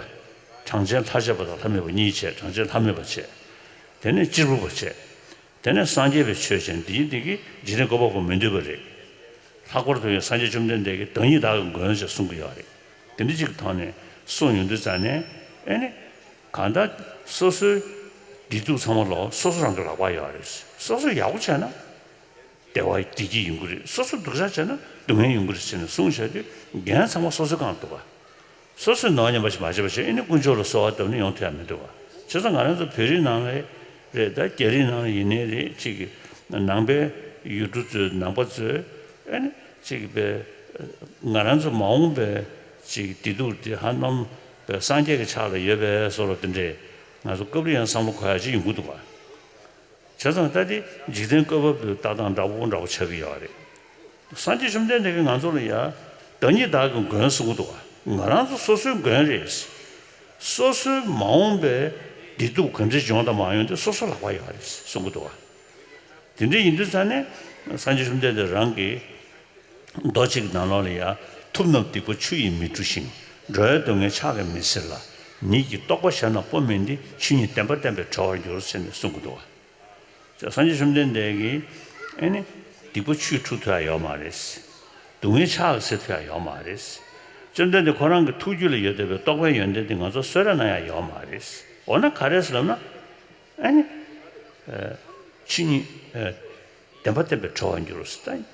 གྲངས་ཅན་ལྷ་བྱེད་པ་དང་ལྷ་མེད་པ་གཉིས་བྱས། གྲངས་ཅན་ལྷ་མེད་པ་བྱས། དེ་ནས་གཅེར་བུ་པ་བྱས། དེ་ནས་སངས་རྒྱས་པའི་ཆོས་བྱས། འདི་ཡིན་འདི་གིས་འཇིག་རྟེན་བཀོད་པ་པོ་མི་འདོད་པ་རེད། ལྷག་པར་དུ་ཡང་སངས་རྒྱས་བཅོམ་ལྡན་འདས་ཀྱིས་བདག་ཉིད་བདག་གི་མགོན་ཞེས་གསུང་གི་ཡོད་རེད། དེ་འདྲ་ཅིག་གི་ཐོག་ནས་གསུངས་ཡོང་དུས་ཙང་ནས། ཨེ་ནི། གང་ལྟར་སོ་སོའི་བདེ་སྡུག་ཚང་མ་ལོ་སོ་སོ་རང་གི་ལག་པར་ཡོད་རེད། སོ་སོ་ཡག་པོ་བྱས་ན། བདེ་བ་བདེ་སྐྱིད་ཡོང་གི་རེད། སོ་སོ་སྡུག་ཅག་བྱས་ན་སྡུག་བསྔལ་ཡོང་གི་རེད་ཟེར་ནས་གསུངས་བཞག་དུས། འགན་ཚང་མ་སོ་སོའི་སྒང་འདུག་ག་སོ་སོས་ནོར་ཉམས་པ་ཞིག་མ་བྱས་པ་བྱས། ཨེ་ནི་དཀོན་མཆོག་ལ་གསོལ་བ་བཏབ་ནས་ཡོང་ཐུབ་ཡག་མི་འདུག་ག་བྱས་ཙང་ང་རང་ཚོ་བོད་རིགས་ནང་ལ་རེད། ད་རྒྱ་རིགས་ནང་ལ་ཡིན་ནའི་རེད། ཅིག་གི་ནང་པའི་ཡུལ་གྲུ་ཚོའི་ནང་པ་ཚོས་ཨེ་ནི་ཅིག་པའི་ང་རང་ཚོ་མ་འོངས་པའི་ཅིག་བདེ་སྡུག་དེ་ཧ་ལམ་པའི་སངས་རྒྱས་ཀྱི་ཕྱག་ལ་ཡོད་པའི་བཟོ་འདྲ་དེ་འདྲས་ང་ཚོ་སྐབས་རེ་ཡང་བསམ་བློ་འཁོར་ཡག་ཅིག་ཡོང་གི་འདུག་ག་བྱས་ཙང་ད་དེ་འཇིག་རྟེན་བཀོད་པ་པོའི་ལྟ་སྟངས་འདྲ་པོ་འདྲ་པོ་ཆགས་ཀྱི་ཡོད་རེད། སངས་རྒྱས་བཅོམ་ལྡན་འདས་ཀྱིས་ང་ཚོ་ལ་ཡ། བདག་ཉིད་བདག་གི་མགོན་གསུང་གི་འདུག་ག་ང་རང་ཚོ་སོ་སོའི་མགོན་རེད། སོ་སོའི་མ་འོངས་པའི་བདེ་སྡུག་ག་འདྲ་འབྱུང་དང་མ་འབྱུང་དེ་སོ་སོ་ལག་པར་ཡོད་རེད་གསུང་གི་འདུག་ག་དེ་འདྲ་ཡིན་དུས་ཙང་ནས་སངས་རྒྱས་བཅོམ་ལྡན་འདས་རང་གིས་མདོ་གཅིག་ནང་ལོགས་ལ་ཡ། ཐུབ་རྣམས་སྡིག་པ་ཆུ་ཡིས་མི་འཁྲུ་ཞིང་། འགྲོ་བའི་སྡུག་བསྔལ་ཕྱག་གིས་མི་སེལ་ལ། ཉིད་ཀྱི་རྟོགས་པ་བཞག་ན་སྤོ་མིན་ཏེ། ཆོས་ཉིད་བདེན་པ་བསྟན་པས་གྲོལ་བར་འགྱུར་ཟེར་ནས་གསུང་གི་འདུག་ག་སངས་རྒྱས་བཅོམ་ལྡན་འདས་ཀྱིས་ཨེ་ནི་སྡིག་པ་ཆུས་འཁྲུ་ཐུབ་ཡག་ཡོད་མ་རེད། སྡུག་བསྔལ་ཕྱག་གིས་སེལ་ཐུབ་ཡག་ཡོད་མ་རེད། བཅོམ་ལྡན་འདས་ཁོ་རང་གི་ཐུགས་རྒྱུད་ལ་ཡོད་བསྡད་པའི་རྟོགས་པའི་ཡོན་ཏན་དེ་ང་ཚོ་གསོལ་རས་གནང་ཡག་ཡོད་མ་རེད། འོ་ན་ག་རེ་ཟེར་ལབ་ན། ཨེ་ནི། ཨ། ཆོས་ཉིད། ཨ། བདེན་པ་བསྟན་པས་གྲོལ་བར་འགྱུར་ཟེར། ད་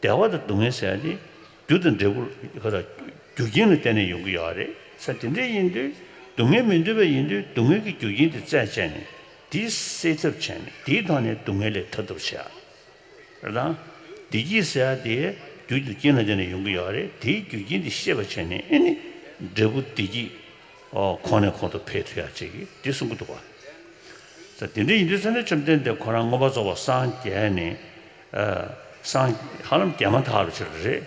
བདེ་བ་དང་སྡུག་བསྔལ་ཟེར་ཡག་དེ་རྒྱུ་དང་འབྲས་བུ་ག་ད་རྒྱུ་རྐྱེན་ལ་བརྟེན་ནས་ཡོང་གི་ཡོད་རེད་ཟེར། དེ་འདྲ་ཡིན་དུས་སྡུག་བསྔལ་མི་འདོད་པ་ཡིན་དུས་སྡུག་བསྔལ་གྱི་རྒྱུ་རྐྱེན་དེ་རྩད་བཅད་ནས་དེ་སེལ་ཐབས་བྱས་ནས་དེའི་ཐོག་ནས་སྡུག་བསྔལ་ལས་ཐར་ཐབས་བྱེད་ཡག་རེད། ད་བདེ་སྐྱིད་ཟེར་ཡག་དེ་རྒྱུ་དང་རྐྱེན་ལ་བརྟེན་ནས་ཡོང་གི་ཡོད་རེད། དེའི་རྒྱུ་རྐྱེན་དེ་ཤེས་པ་བྱས་ནས་ཨེ་ནི་འབྲས་བུ་བདེ་སྐྱིད་ཨོ་གོང་ནས་གོང་དུ་འཕེལ་ཐུབ་ཡག་ཅིག་དེ་གསུང་གི་འདུག་བ། ད་དེ་འདྲ་ཡིན་དུས་ཙང་ནས་བཅོམ་ལྡན་འདས་ཁོ་རང་མངོན་པར་རྫོགས་པར་སངས་རྒྱས་ནས། ཨ། སངས་ཧ་ལམ་རྒྱས་མ་ཐག་རུ་ཕྱིན་པ་རེད།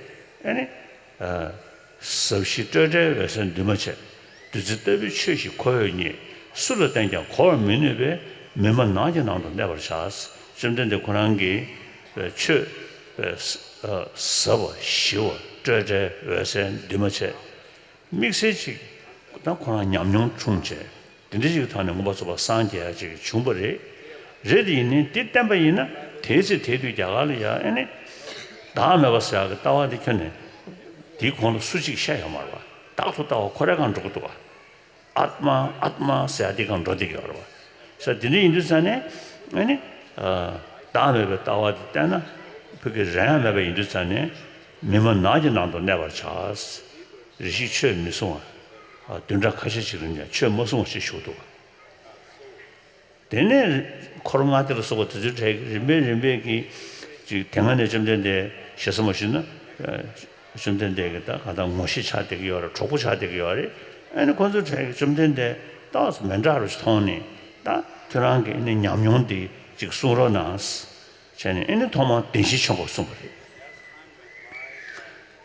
ཨེ་ནི། ཨ། ཟབ་ཞི་སྤྲོས་བྲལ་འོད་གསལ་འདུས་མ་བྱས། བདུད་རྩི་ལྟ་བུའི་ཆོས་ཤིག་ཁོ་བོས་རྙེད། སུ་ལ་བསྟན་ཀྱང་གོ་བར་མི་ནུས་པས། མི་སྨྲ་ནགས་ཀྱི་ནང་དུ་གནས་པར་བྱ། བཅོམ་ལྡན་འདས་ཁོ་རང་གིས་ཆོས་ཟབ་པ་ཞི་བ་སྤྲོས་བྲལ་འོད་གསལ་འདུས་མ་བྱས། དམིགས་བསལ་ཅིག་ད་ཁོ་རང་ཉམས་མྱོང་འཁྲུངས་བྱས། དེ་འདྲ་ཞིག་གི་ཐོག་ནས་མངོན་པར་རྫོགས་པར་སངས་རྒྱས་ཡག་ཅིག་བྱུང་བ་རེད། རེད་དེ་ཡིན་ནའི་དེ་བསྟན་པ་ཡིན་ན་དེའི་ཚེ་དེའི་དུས་རྒྱ་གར་ལ་ཡ་ཨེ་ནི། བདག་མེད་པ་ཟེར་ཡག་གི་ལྟ་བ་དེ་ཁྱོན་ནས་དེའི་གོང་ལ་སུ་གཅིག་བཤད་ཡོད་མ་རེད་བ། རྟག་ཏུ་ལྟ་བ་ཁོ་རང་སྒང་འགྲོ་གི་འདུག་བ། ཨཱཏྨ་ཨཱཏྨ་ཟེར་ཡག་དེ་སྒང་འགྲོ་བསྡད་ཀྱི་ཡོད་རེད་བ། ས་དེ་འདྲ་ཡིན་དུས་ཙང་ནས་ཨེ་ནི། བདག་མེད་པའི་ལྟ་བ་དེ་བསྟན་ན་ཕ་གི་རན་ཡག་མེད་པ་ཡིན་དུས་ཙང་ནས་མི་སྨྲ་ནགས་ཀྱི་ནང་དུ་གནས་པར་བྱ། རེ་ཞིག་ཆོས་མི་གསུང་བ། བདུན་ཕྲག་ཁ་ཤས་ཤིག་རིང་ཡང་ཆོས་མ་གསུང་བ་ཞེས་ཞུ་འདུག་དེ་ནས་འཁོར་ལྔ་སྡེ་ལ་སོགས་པ་དེ་ཚོའི་གྲས་རིམ་པས་རིམ་པས་ཀྱིས་ཅིག་དེ་སྔ་ནས་བཅོམ་ལྡན་འདས་ཞེ་ས་མ་ཞུས་ན། བཅོམ་ལྡན་འདས་ཀྱི་ད་ག་ད་ངོ་ཤེས་ཆགས་བསྡད་ཀྱི་ཡོད་རེད། གྲོགས་པོ་ཆགས་བསྡད་ཀྱི་ཡོད་རེད། ཨ་ནི་ཁོ་ཚོའི་གྲས་ཀྱིས་བཅོམ་ལྡན་འདས་ཏོག་ཙམ་མི་འདྲ་རུ་ཞིག་མཐོང་ནས། ད་ཁྱོད་རང་གི་ཨ་ནི་ཉམས་མྱོང་འདི་ཅིག་གསུང་རོགས་གནང་། བྱས་ནས་ཨེ་ནི་ཐོག་མར་བདེན་བཞིའི་ཆོས་འཁོར་གསུངས་པ་རེད།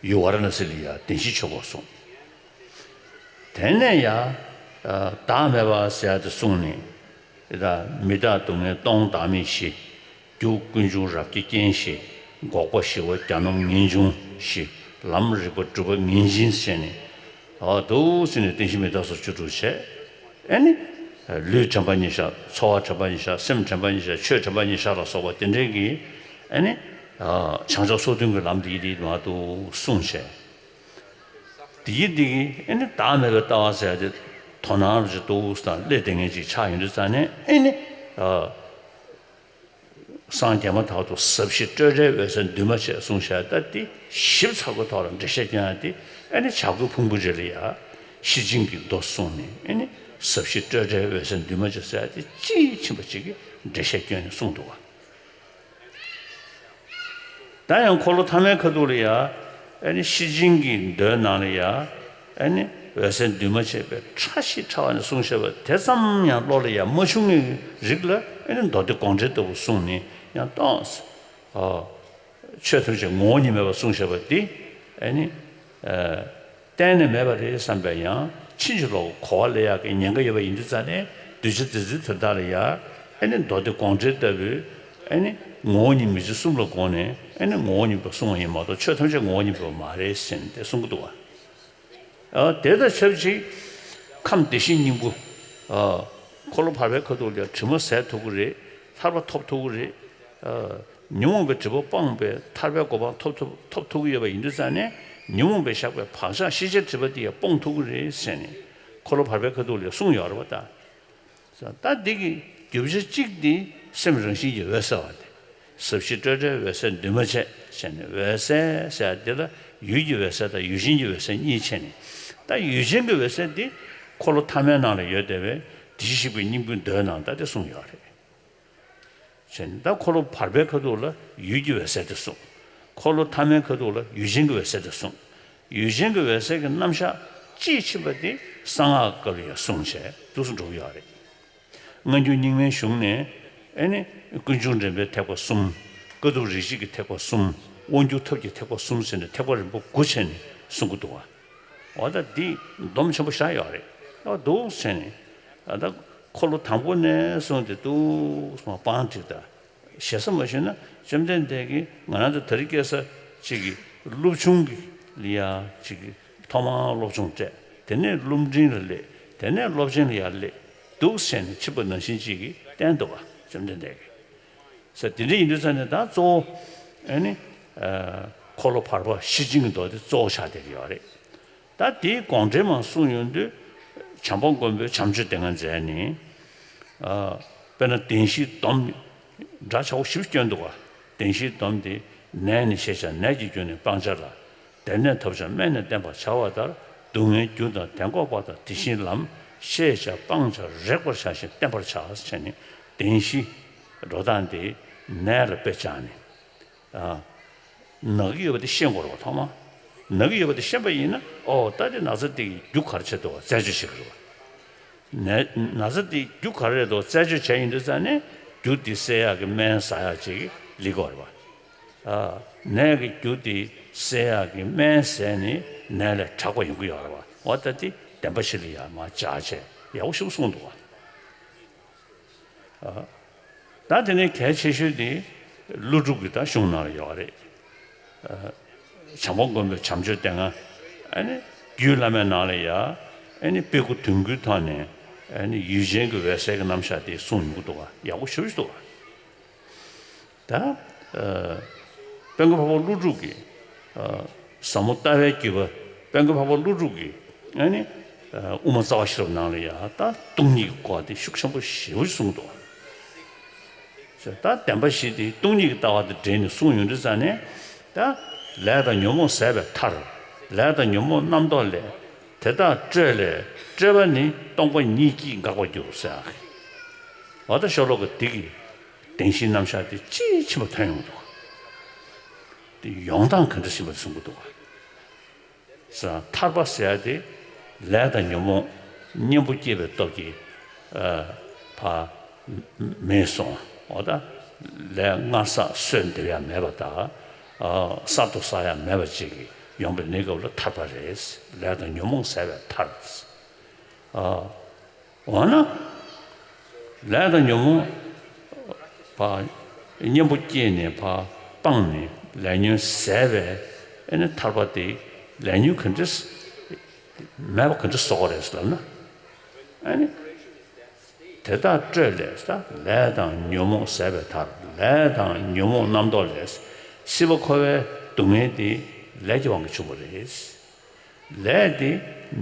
ཡུལ་ཝཱ་ར་ཎ་སི་ལ་ཡ་བདེན་བཞིའི་ཆོས་འཁོར་གསུངས། དེ་ནས་ཡ། ཨ། བདག་མེད་པ་ཟེར་ཡ་དེ་གསུངས་ནས། དེ་དག་མི་རྟག་སྡུག་བསྔལ་སྟོང་བདག་མེད་བཞི། རྒྱུ་ཀུན་འབྱུང་རབ་ཀྱི་རྐྱེན་བཞི། འགོག་པ་ཞི་བ་གྱ་ནོམ་ངེས་འབྱུང་བཞི། ལམ་རིག་པ་སྒྲུབ་པ་ངེས་འབྱིན་ཟེར་ནས། འོ་འདུག་ཟེར་ནས་བསྟན་བཤིག་མི་རྟག་སོགས་བཅུ་དྲུག་བྱས། ཨེ་ནི། ལུས་དྲན་པ་ཉིད་བཞག་ཚོར་བ་དྲན་པ་ཉིད་བཞག་སེམས་དྲན་པ་ཉིད་བཞག་ཆོས་དྲན་པ་ཉིད་བཞག་ལ་སོགས་པ་དེ་འདྲའི་གི། ཨེ་ནི། བྱང་ཆུབ་སོ་བདུན་གྱི་ལམ་འདི་ཡི་རིགས་མ་གཏོགས་གསུངས་བྱས། དེ་ཡི་འདི་གི་ཨེ་ནི་བདག་མེད་པའི་ལྟ་བ་ཟེར་ཏེ། དོ་སྣང་རུ་ཅིག་འདུག་དང་སླེབས་བསྡད་མཁན་ཅིག་ཆགས་ཡོང་དུས་ཙ་ནས་ཨེ་ནི། སངས་རྒྱས་མ་ཐག་ཏུ་ཟབ་ཞི་སྤྲོས་བྲལ་འོད་གསལ་འདུས་མ་བྱས་གསུངས་བཞག་ད་འདི་ཞིབ་ཚགས་པོའི་ཐོག་ལ་འགྲེལ་བཤད་སྐྱོན་ཡ་དེ་ཨེ་ནི་བྱ་རྒོད་ཕུང་པོའི་རི་ལ་ཡ་ཤེར་ཕྱིན་གྱི་མདོ་གསུངས་ནས་ཨེ་ནི་ཟབ་ཞི་སྤྲོས་བྲལ་འོད་གསལ་འདུས་མ་བྱས་ཟེར་ཡ་དེ་དཔྱིས་ཕྱིན་པ་ཅིག་གིས་འགྲེལ་བཤད་སྐྱོན་ནས་གསུངས་འདུག་བ། ད་ཡང་འཁོར་ལོ་ཐ་མའི་ཁ་ཐུག་ལ་ཡ། ཨེ་ནི་ཤེར་ཕྱིན་གྱི་མདོའི་ནང་ལ་ཡ། ཨེ་ནི་འོད་གསལ་འདུས་མ་བྱས་པའི་ཕྲ་ཞིང་ཕྲ་བ་ནས་གསུངས་བཞག་པ་དེ་ཙམ་ཡང་བློ་ལ་ཡ་མ་བྱུང་བའི་རིགས་ལ་ཨེ་ནི་མདོ་སྡེ་དགོངས་འགྲེལ་ལྟ་བུ་གསུངས་ནས་ཡང་ཏོག་ཙམ། ཨ། ཆོས་ཐམས་ཅད་ངོ་བོ་ཉིད་མེད་པར་གསུངས་བཞག་པ་འདི། ཨེ་ནི། ཨ། གཏན་ནས་མེད་པ་རེད་བསམ་པའི་ཡང་ཕྱིན་ཅི་ལོག་གོ་བ་ལེན་ཡག་གི་ཉེན་ཁ་ཡོད་པ་ཡིན་དུས་ཙང་ནས་གདུལ་བྱ་དེ་ཚོའི་དོན་དག་ལ་ཡ། ཨེ་ནི་མདོ་སྡེ་དགོངས་འགྲེལ་ལྟ་བུའི། ཨེ་ནི་ངོ་བོ་ཉིད་མི་འཇིགས་གསུམ་ལ་དགོངས་ནས་ཨེ་ནི་ངོ་བོ་ཉིད་པ་གསུངས་པ་ཡིན་མ་གཏོགས་ཆོས་ཐམས་ཅད་ངོ་བོ་ཉིད་པ་མ་རེད་ཟེར་ནས་དེ་གསུང་གི་འདུག་བ། ཨ། དེ་དང་ཆབས་ཅིག་ཁམས་བདེ་གཤེགས་སྙིང་པོ། ཨ། འཁོར་ལོ་བར་པའི་ཁ་ཐུག་ལ་དྲི་མ་ཟད་ཐུབ་ཀྱི་རེད། ཐར་པ་ཐོབ་ཐུབ་ཀྱི་རེད། ཨ། ཉོན་མོངས་པའི་སྒྲིབ་པ་སྤངས་པའི་ཐར་པའི་གོ་འཕང་ཐོབ་ཐུབ་ཐོབ་ཐུབ་ཀྱི་ཡོད་པ་ཡིན་དུས་ཙང་ནས་ཉོན་མོངས་པས་བཞག་པའི་བག་ཆགས་ཤེས་བྱའི་སྒྲིབ་པ་དེ་ཡང་སྤོང་ཐུབ་ཀྱི་རེད་ཟེར་ནས་འཁོར་ལོ་བར་པའི་ཁ་ཐུག་ལ་གསུངས་ཡོད་རེད་བ་ད། ད་འདི་གི་རྒྱུ་ཆ་གཅིག་འདི་སེམས་རང་བཞིན་གྱིས་འོད་གསལ་བ་སྟེ། ཟབ་ཞི་སྤྲོས་བྲལ་འོད་གསལ་འདུས་མ་བྱས་ཟེར་ནས་འོད་གསལ་ཟེར་འདི་ལ་ཡུལ་གྱི་འོད་གསལ་དང་ཡུལ་ཅན་གྱི་འོད་གསལ་གཉིས་ཕྱེ་ནས། ད་ཡུལ་ཅན་གྱི་འོད་གསལ་འདི་འཁོར་ལོ་ཐ་མའི་ནང་ལ་ཡོད་བསྡད་པའི་དེ་བཞིན་གཤེགས་པའི་སྙིང་པོའི་མདོའི་ནང་ད་དེ་གསུངས་ཡོད་རེད། བྱས་ནས་ད་འཁོར་ལོ་བར་པའི་ཁ་ཐུག་ལ་ཡུལ་གྱི་འོད་གསལ་དེ་གསུངས། འཁོར་ལོ་ཐ་མའི་ཁ་ཐུག་ལ་ཡུལ་ཅན་གྱི་འོད་གསལ་དེ་གསུངས། ཡུལ་ཅན་གྱི་འོད་གསལ་གྱི་རྣམ་གཞག་དཔྱིས་ཕྱིན་པ་དེ་གསང་སྔགས་སྐབས་ལ་ཡང་གསུངས་བྱས་འདུག་སེ་འགྲོ་གི་ཡོད་རེད། སྔ་འགྱུར་རྙིང་མའི་གཞུང་ནས་ཨེ་ནི་ཀུན་འབྱུང་འདྲེན་པའི་ཐེག་པ་གསུམ། དཀའ་ཐུབ་རིགས་བཞི་གི་ཐེག་པ་གསུམ། དབང་སྒྱུར་ཐབས་ཀྱི་ཐེག་པ་གསུམ་ཟེར་ནས་ཐེག་པ་རིམ་པ་དགུ་བྱས་ནས་གསུང་གི་འདུག་བ། འོ་ད་འདི་སྡོམ་ཆེན་པོ་བཞག་ཡོད་རེད། ཨ་འདུག་ཟེར་ནས། ཨ་ད་འཁོར་ལོ་དང་པོ་ནས་བཟུང་སྟེ་འདུག་སེ་སྤང་བསྒྲིགས་དང་། ཞེ་ས་མ་ཞུས་ན་བཅོམ་ལྡན་འདས་ཀྱིས་ང་རང་ཚོ་དེ་རིང་ཁ་སང་ཅིག་གི་སློབ་ཆུང་གི་ལ་ཡ་ཅིག་གི་ཐོག་མར་སློབ་སྦྱོང་སྤྲད། དེ་ནས་སློབ་འབྲིང་ལ་སླེབས། དེ་ནས་སློབ་ཆེན་ལ་ཡར་སླེབས། འདུག་ཟེར་ནས་ཕྱིན་པ་ནང་བཞིན་ཅིག་གིས་བསྟན་འདུག་བ། བཅོམ་ལྡན་འདས་ཀྱིས། ཟེར་དེ་འདྲ་ཡིན་དུས་ཙང་ནས་ད་གཙོ་བོ་ཨེ་ནི་ཨ་འཁོར་ལོ་བར་པ་ཤེར་ཕྱིན་གྱི་མདོ་དེ་གཙོ་བོ་ཆགས་བསྡད་ཀྱི་ཡོད་རེད། ད་དེའི་དགོངས་འགྲེལ་མར་གསུངས་ཡོང་དུས་བྱམས་པ་མགོན་པོས་བྱམས་ཆོས་སྡེ་ལྔ་མཛད་ནས། ཨ་དཔེར་ན་བདེན་བཞིའི་སྡོམ་འདྲ་ཆགས་པོ་ཞིབ་སྐྱོན་འདུག་བ། བདེན་བཞིའི་སྡོམ་དེ་ནད་ནི་ཤེས་བྱ་ནད་ཀྱི་རྒྱུ་ནི་སྤང་བྱ་ལ། བདེ་གནས་ཐོབ་བྱ་སྨན་ནི་བསྟེན་པར་བྱ་བ་ལྟར། སྡུག་བསྔལ་རྒྱུ་དང་དེ་འགོག་པ་དང་དེ་བཞིན་ལམ། ཤེས་བྱ་སྤང་བྱ་རེག་པར་བྱ་ཞིང་བསྟེན་པར་བྱ་ཟེར་ནས་བདེན་བཞི་འགྲོ་སྟངས་དེ་ནད་ལ་དཔེ་བྱས་ནས། ཨ། ན་གི་ཡོད་པ་དེ་ཤེས་དགོས་རེད་བ་ཐོག་མ། ན་གི་ཡོད་པ་དེ་ཤེས་པ་ཡིན་ན་ཨོ་ད་དེ་ན་ཚ་དེ་གི་རྒྱུ་ག་རེ་བྱེད་འདུག་བ་རྩད་གཅོད་བྱེད་དགོས་རེད་བ། ན་ན་ཚ་དེ་རྒྱུ་ག་རེ་རེད་འདུག་རྩད་གཅོད་བྱས་ཡིན་དུས་ཙང་ནས་རྒྱུ་དེ་སེལ་ཡག་གི་སྨན་ཟ་ཡག་ཅིག་སླེབས་དགོས་རེད་བ། ཨ། ནད་ཀྱི་རྒྱུ་དེ་སེལ་ཡག་གི་སྨན་ཟས་ནི་ནད་ལས་དྲག་པ་ཡོང་གི་ཡོད་རེད་བ། འོ་ད་དེ་བདེན་པ་བཞི་ལ་ཡར་མར་སྦྱར་བྱས་ཡག་པོ་ཞིག་གསུངས་འདུག་བ། ཨ། ད་དེ་ནས་གལ་ཆེ་ཤོས་དེ་ཀླུ་སྒྲུབ་ཀྱི་ད་གཞུང་ནང་ལ་ཡོད་རེད། ཨ། བྱམས་པ་མགོན་པོའི་བྱམས་ཆོས་སྡེ་ལྔ། ཨ་ནི་རྒྱུད་བླ་མའི་ནང་ལ་ཡ། ཨ་ནི་དཔེ་དགུ་དོན་དགུའི་ཐོག་ནས་ཨ་ནི་ཡུལ་ཅན་གྱི་འོད་གསལ་གྱི་རྣམ་གཞག་དེ་གསུངས་ཡོང་གི་འདུག་བ། ཡག་པོ་ཞེ་པོ་ཞིག་འདུག་བ། ད། ཨ། དཔལ་མགོན་འཕགས་པ་ཀླུ་སྒྲུབ་ཀྱི། ཨ། ཟབ་མོ་ལྟ་བའི་བརྒྱུད་པ། དཔལ་མགོན་འཕགས་པ་ཀླུ་སྒྲུབ་ཀྱི་ཨ་ནི། ཨ། དབུ་མ་རྩ་བ་ཤེས་རབ་ནང་ལ་ཡང་ད་སྟོང་ཉིད་ཀྱི་སྐོར་དེ་ཤུགས་ཆེན་པོ་ཞེ་པོ་ཞིག་གསུངས་འདུག་ད་བདེན་པ་བཞི་དེ་སྟོང་ཉིད་ཀྱི་ལྟ་བ་དང་འབྲེལ་ནས་གསུངས་ཡོང་དུས་ཙང་ནས། ད་ལས་དང་ཉོན་མོངས་ཟད་པའི་མཐར། ལས་དང་ཉོན་མོངས་རྣམ་རྟོག་ལས། དེ་དག་སྤྲོས་ལས་སྤྲོས་པ་ནི་སྟོང་པ་ཉིད་ཀྱིས་འགག་པར་འགྱུར་ཟེར། འོ་ད་ཤོ་ལོ་ཀ་འདི་གི་བདེན་བཞིའི་རྣམ་གཞག་དེ་དཔྱིས་ཕྱིན་པ་ཐོན་ཡོང་འདུག་དེ་ཡོང་སྟངས་ག་འདྲ་ཞིག་ཡིན་པ་གསུང་གི་འདུག་ཟེར་ན་ཐར་པ་ཟེར་ཡ་དེ་ལས་དང་ཉོན་མོངས་གཉེན་པོ་སྐྱེས་པའི་སྟོབས་ཀྱིས། ཨ། ཕར་མེད་སོང་། འོ་ད་ལས་སྔར་བསགས་གསོས་འདེབས་ཡ་མེད་པ་དང་། ཨ། གསར་དུ་བསགས་ཡ་མེད་པ་ཅིག་གིས་ཡོང་བའི་གནས་སྐབས་ལ་ཐར་པ་རེད། ལས་དང་ཉོན་མོངས་ཟད་པའི་མཐར། ཨ། འོ་ན། ལས་དང་ཉོན་མོངས་ཕར་གཉེན་པོ་སྐྱེས་ནས་ཕར་སྤངས་ནས་ལས་ཉོན་ཟད་པའི་ཨ་ནི་ཐར་པ་དེ་ལས་ཉོན་ག་འདྲས་ མེད་པ་ག་འདྲ་བཟོ་དགོས་རེད་ཟེར་ལབ་ན། ཨ་ནི། དེ་དག་སྤྲོས་ལས་ལས་དང་ཉོན་མོངས་ཟད་པའི་མཐར། ལས་དང་ཉོན་མོངས་རྣམ་རྟོག་ལས། སྲིད་པ་འཁོར་བའི་སྡུག་བསྔལ་དེ་ལས་ཀྱི་དབང་གིས་བྱུང་བ་རེད། ལས་དེ་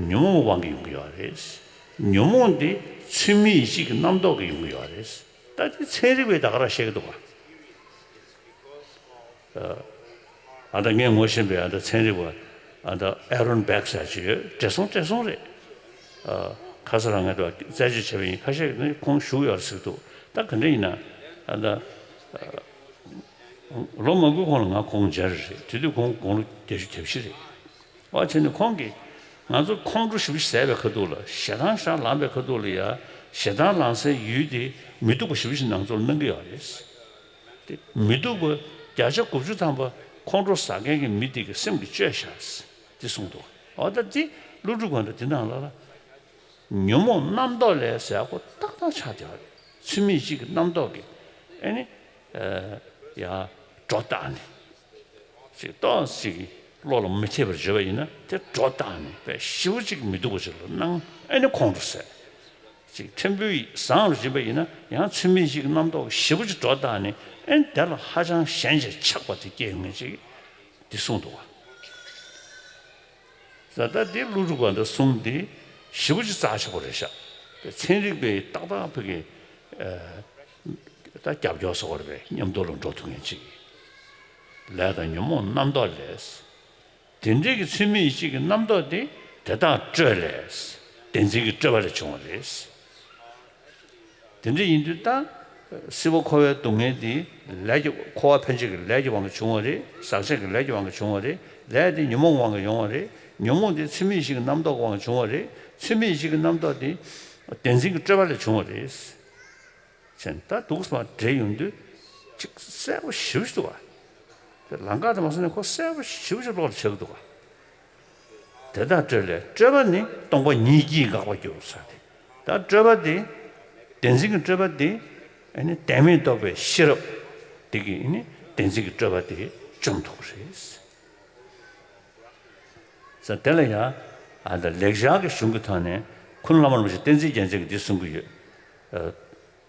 ཉོན་མོངས་དབང་གིས་ཡོང་གི་ཡོད་རེད། ཉོན་མོངས་དེ་ཚུལ་མིན་ཡིད་བྱེད་ཀྱི་རྣམ་རྟོག་གིས་ཡོང་གི་ཡོད་རེད། ད་དེ་ཚན་རིག་པས་ད་ག་རང་བཤད་ཀྱི་འདུག་ག་ཨ་ད་ངས་ངོ་ཤེས་པའི་ཨ་ད་ཚན་རིག་པ་ཨ་ད་ཨེ་རོན་བྷེག་ཟེར་ཅིག་ཡོད། བགྲེས་སོང་བགྲེས་སོང་རེད། ཨ་ཁ་ས་རང་ངས་ད་རྩད་གཅོད་བྱས་པ་ཡིན། ཁ་ཤས་ནི་ཁོང་བཞུགས་ཡོད་རེད་ཟེར་གྱི་འདུག་ད་ག་འདྲ་ཡིན་ན་ཨ་ད་ལོ་མང་པོའི་གོང་ལ་ང་ཁོང་མཇལ་རེད། དེ་དུས་ཁོང་དགུང་ལོ་བརྒྱད་ཅུ་གྱ་བཞི་རེད། ཨ་བྱས་ནས་ཁོང་གིས་ང་ཚོ་ཁོང་ཁྲོ་ཞེ་པོ་ཞིག་ཟ་བའི་ཁ་ཐུག་ལ་ཞེ་སྡང་ཞེ་དྲག་ལངས་པའི་ཁ་ཐུག་ལ་ཡ་ཞེ་སྡང་ལངས་སའི་ཡུལ་དེ་མི་སྡུག་པ་ཞེ་པོ་ཞིག་ནང་ཚོར་སྣང་གི་ཡོད་རེད། དེ་མི་སྡུག་པ་བརྒྱ་ཆ་དགུ་བཅུ་ཐམ་པ་ཁོང་ཁྲོ་ཟ་མཁན་གྱི་མི་དེ་གི་སེམས་ཀྱིས་བཅོས་བཞག་དེ་གསུངས་འདུག་འོ་ད་དེ་ཀླུ་སྒྲུབ་ཁོང་ཚོ་དེ་ནང་ལ་ལ་ཉོན་མོངས་རྣམ་རྟོག་ལས་ཟེར་ཡག་པོ་ཏག་ཏག་ཆགས་བསྡད་པ་རེད། ཚུལ་མིན་ཡིད་བྱེད་ཀྱི་རྣམ་རྟོག་གིས་ཨེ་ནི་ཡ་སྒྲོ་བཏགས་ནས། ཅིག་ཏོག་ཙམ་བློ་ལ་མི་འཐད་པར་བརྗོད་པ་ཡིན་ན་དེ་སྒྲོ་བཏགས་ནས་དཔེ་ཞེ་པོ་ཅིག་མི་སྡུག་པ་ཅིག་ལ་སྣང་། ཨེ་ནི་ཁོང་ཁྲོ་ཟ། ཅིག་ཕྲན་བུ་བཟང་རུ་ཕྱིན་པ་ཡིན་ན་ཡང་ཚུལ་མིན་ཡིད་བྱེད་ཀྱི་རྣམ་རྟོག་ཞེ་པོ་ཅིག་སྒྲོ་བཏགས་ནས་ཨེ་ནི་དེ་ལ་ཧ་ཅང་ཞེན་ཅིང་ཆགས་པ་དེ་སྐྱེ་ཡོང་མཁན་ཅིག་འདི་གསུངས་འདུག་བ། ད་ལྟ་འདི་ཀླུ་སྒྲུབ་པ་འདི་གསུང་འདི་ཞེ་པོ་ཅིག་རྩ་ཆེ་པོ་རེད་ཤག་ཚན་རིག་པས་ཏག་ཏག་ཕ་གི་ད་རྒྱབ་སྐྱོར་བཟོ་བ་རེད་པས། མཉམ་དུ་ལ་འགྲོ་ཐུབ་མཁན་ཅིག་ལས་དང་ཉོན་མོངས་རྣམ་རྟོག་ལས། དེ་འདྲའི་གི་ཚུལ་མིན་ཡིད་བྱེད་ཀྱི་རྣམ་རྟོག་དེ་དེ་དག་སྤྲོས་ལས། བདེན་འཛིན་གྱི་སྤྲོས་པ་ལས་བྱུང་བ་རེད། དེ་འདྲ་ཡིན་དུས་ད་སྲིད་པ་འཁོར་བའི་སྡུག་བསྔལ་འདི་ལས་ཀྱི་འཁོར་བ་འཕེན་བྱེད་ཀྱི་ལས་ཀྱི་དབང་གིས་བྱུང་བ་རེད། ཟག་བཅས་ཀྱི་ལས་ཀྱི་དབང་གིས་བྱུང་བ་རེད། ལས་དེ་ཉོན་མོངས་དབང་གིས་ཡོང་བ་རེད། ཉོན་མོངས་དེ་ཚུལ་མིན་ཡིད་བྱེད་ཀྱི་རྣམ་རྟོག་དབང་གིས་བྱུང་བ་རེད། ཚུལ་མིན་ཡིད་བྱེད་ཀྱི་རྣམ་རྟོག་དེ་བདེན་འཛིན་གྱི་སྤྲོས་པ་ལས་བྱུང་བ་རེད། ཅན་ད་འདུག་སེ་མར་འགྲེལ་ཡོང་དུས་ཅིག་གསལ་པོ་ཞེ་པོ་ཞིག་འདུག་བ། དེ་ལམ་ཁ་དེ་མ་སོང་ནས་ཁོ་གསལ་པོ་ཞེ་པོ་ཞིག་ཀློག་ལ་ཆགས་ཀྱི་འདུག་བ། དེ་དག་སྤྲོས་ལས། སྤྲོས་པ་ནི་སྟོང་པ་ཉིད་ཀྱིས་འགག་པར་འགྱུར་ཟེར་ཏེ། ད་སྤྲོས་པ་དེ། བདེན་འཛིན་གྱི་སྤྲོས་པ་དེ། ཨ་ནི་བདེན་མེད་རྟོགས་པའི་ཤེས་རབ་དེ་གིས་ཨ་ནི་བདེན་འཛིན་གྱི་སྤྲོས་པ་དེ་བཅོམ་ཐུབ་པ་རེད། ཟེར་དེ་ལ་ཡང་ཨ་ད་ལེགས་སྦྱར་གྱི་གཞུང་གི་ཐོག་ནས་ཁུ་ནུ་བླ་མ་རིན་པོ་ཆེ་བསྟན་འཛིན་རྒྱལ་མཚན་གྱིས་འདི་གསུང་གི་ཡོད། ཨ་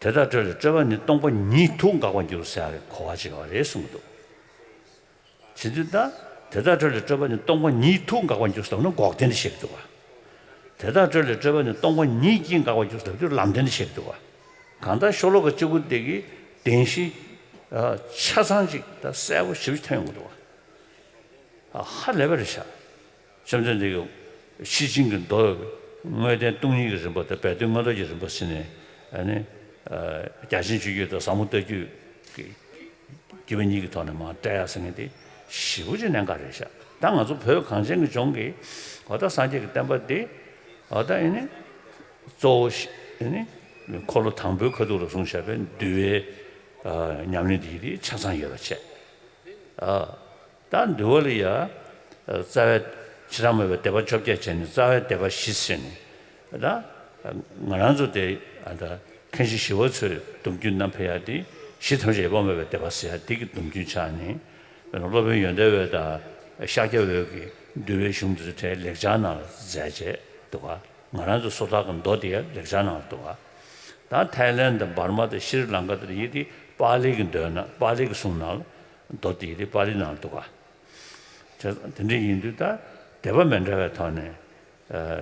དེ་དག་སྤྲོས་ལས། སྤྲོས་པ་ནི་སྟོང་པ་ཉིད་དུ་འགག་པར་འགྱུར་ཟེར་ཡག་གི་གོ་བ་ཅིག་ཡོད་རེད་གསུང་གི་འདུག་བྱེད་དུས་ད་དེ་དག་སྤྲོས་ལས། སྤྲོས་པ་ནི་སྟོང་པ་ཉིད་དུ་འགག་པར་འགྱུར་ཟེར་ན་འགོག་བདེན་དུ་བཤད་ཀྱི་འདུག་བ། དེ་དག་སྤྲོས་ལས། སྤྲོས་པ་ནི་སྟོང་པ་ཉིད་ཀྱིས་འགག་པར་འགྱུར་ཟེར་དུས་ལམ་བདེན་དུ་བཤད་ཀྱི་འདུག་བ། གང་ལྟར་ཤོ་ལོ་ཀ་གཅིག་པོ་དེ་གི་བདེན་བཞི་ཨ་ཆ་ཚང་ཅིག་ད་གསལ་པོ་ཞེ་པོ་ཅིག་ཐོན་ཡོང་གི་འདུག་བ། ཨ་ཧ་ལས་པ་རེད་ཤག་བཅོམ་ལྡན་འདས་ཀྱིས་ཤེར་ཕྱིན་གྱི་མདོ་དངོས་བསྟན་སྟོང་ཉིད་ཀྱི་རིམ་པ་དང་སྦས་དོན་མངོན་རྟོགས་ཀྱི་རིམ་པ་ཟེར་ནས་ཨ་ནི་ཨ་རྒྱ་ཆེན་སྤྱོད་བརྒྱད་དང་ཟབ་མོ་ལྟ་སྤྱོད་ཀྱི་བརྒྱུད་པ་གཉིས་ཀྱི་ཐོག་ནས་མར་བཀྲལ་ཡག་ཟེར་མཁན་དེ་ཞེ་པོ་ཅིག་གནད་འགག་རེད་ཤག་ད་ང་ཚོ་བོད་གངས་ཅན་གྱི་ལྗོངས་ཀྱི་འོ་ད་སངས་རྒྱས་ཀྱི་བསྟན་པ་འདི་འོ་ད་ཨ་ནི་གཙོ་བོ་ཞིག་ཨ་ནི་འཁོར་ལོ་དང་པོའི་ཁ་ཐུག་ལ་བཟུང་བཞག་པའི་འདུལ་བའི་ཨ་ཉམས་ལེན་དེ་ཡིན་དེ་ཆ་ཚང་ཡོད་པ་བྱས། ཨ། ད་འདུལ་བ་ལ་ཡ། རྩ་བའི་ཕྱི་ཐག་མེད་པའི་སྡེ་པ་བཅོ་བརྒྱད་བྱས་ནས་རྩ་བའི་སྡེ་པ་བཞི་ཟེར་ནས། ད། ང་རང་ཚོ་དེ་ཨ་ད་མཁན་ཆེན་ཞི་བ་འཚོའི་སྡོམ་རྒྱུན་བསྣམས་ཕེབས་ཡ་དེ་གཞི་ཐམས་ཅད་ཡོད་པར་སྨྲ་བའི་སྡེ་པ་ཟེར་ཡ་དེ་གི་སྡོམ་རྒྱུན་ཆགས་ནས། དཔེར་ན་སློབ་དཔོན་ཡོན་ཏན་འོད་དང་ཤཱཀྱ་འོད་ཀྱི་འདུལ་བའི་གཞུང་དེ་ཚོ་གྲས་ལེགས་སྦྱར་ནང་ལ་མཛད་བྱས་འདུག་ག་ང་རང་ཚོ་སོ་ཐར་གྱི་མདོ་དེ་ཡང་ལེགས་སྦྱར་ནང་ལ་འདུག་ག་ད་ཐའི་ལེན་དང་འབར་མ་དང་ཤྲི་ལང་ཀ་དང་ཡི་དེ་པཱ་ལི་གི་མདོའི་ནང་པཱ་ལི་གི་གསུང་ནང་ལ། མདོ་དེ་ཡི་དེ་པཱ་ལི་ནང་འདུག་ག་དེ་འདྲ་ཡིན་དུས་ད་སྡེ་པ་མི་འདྲ་བའི་ཐོག་ནས་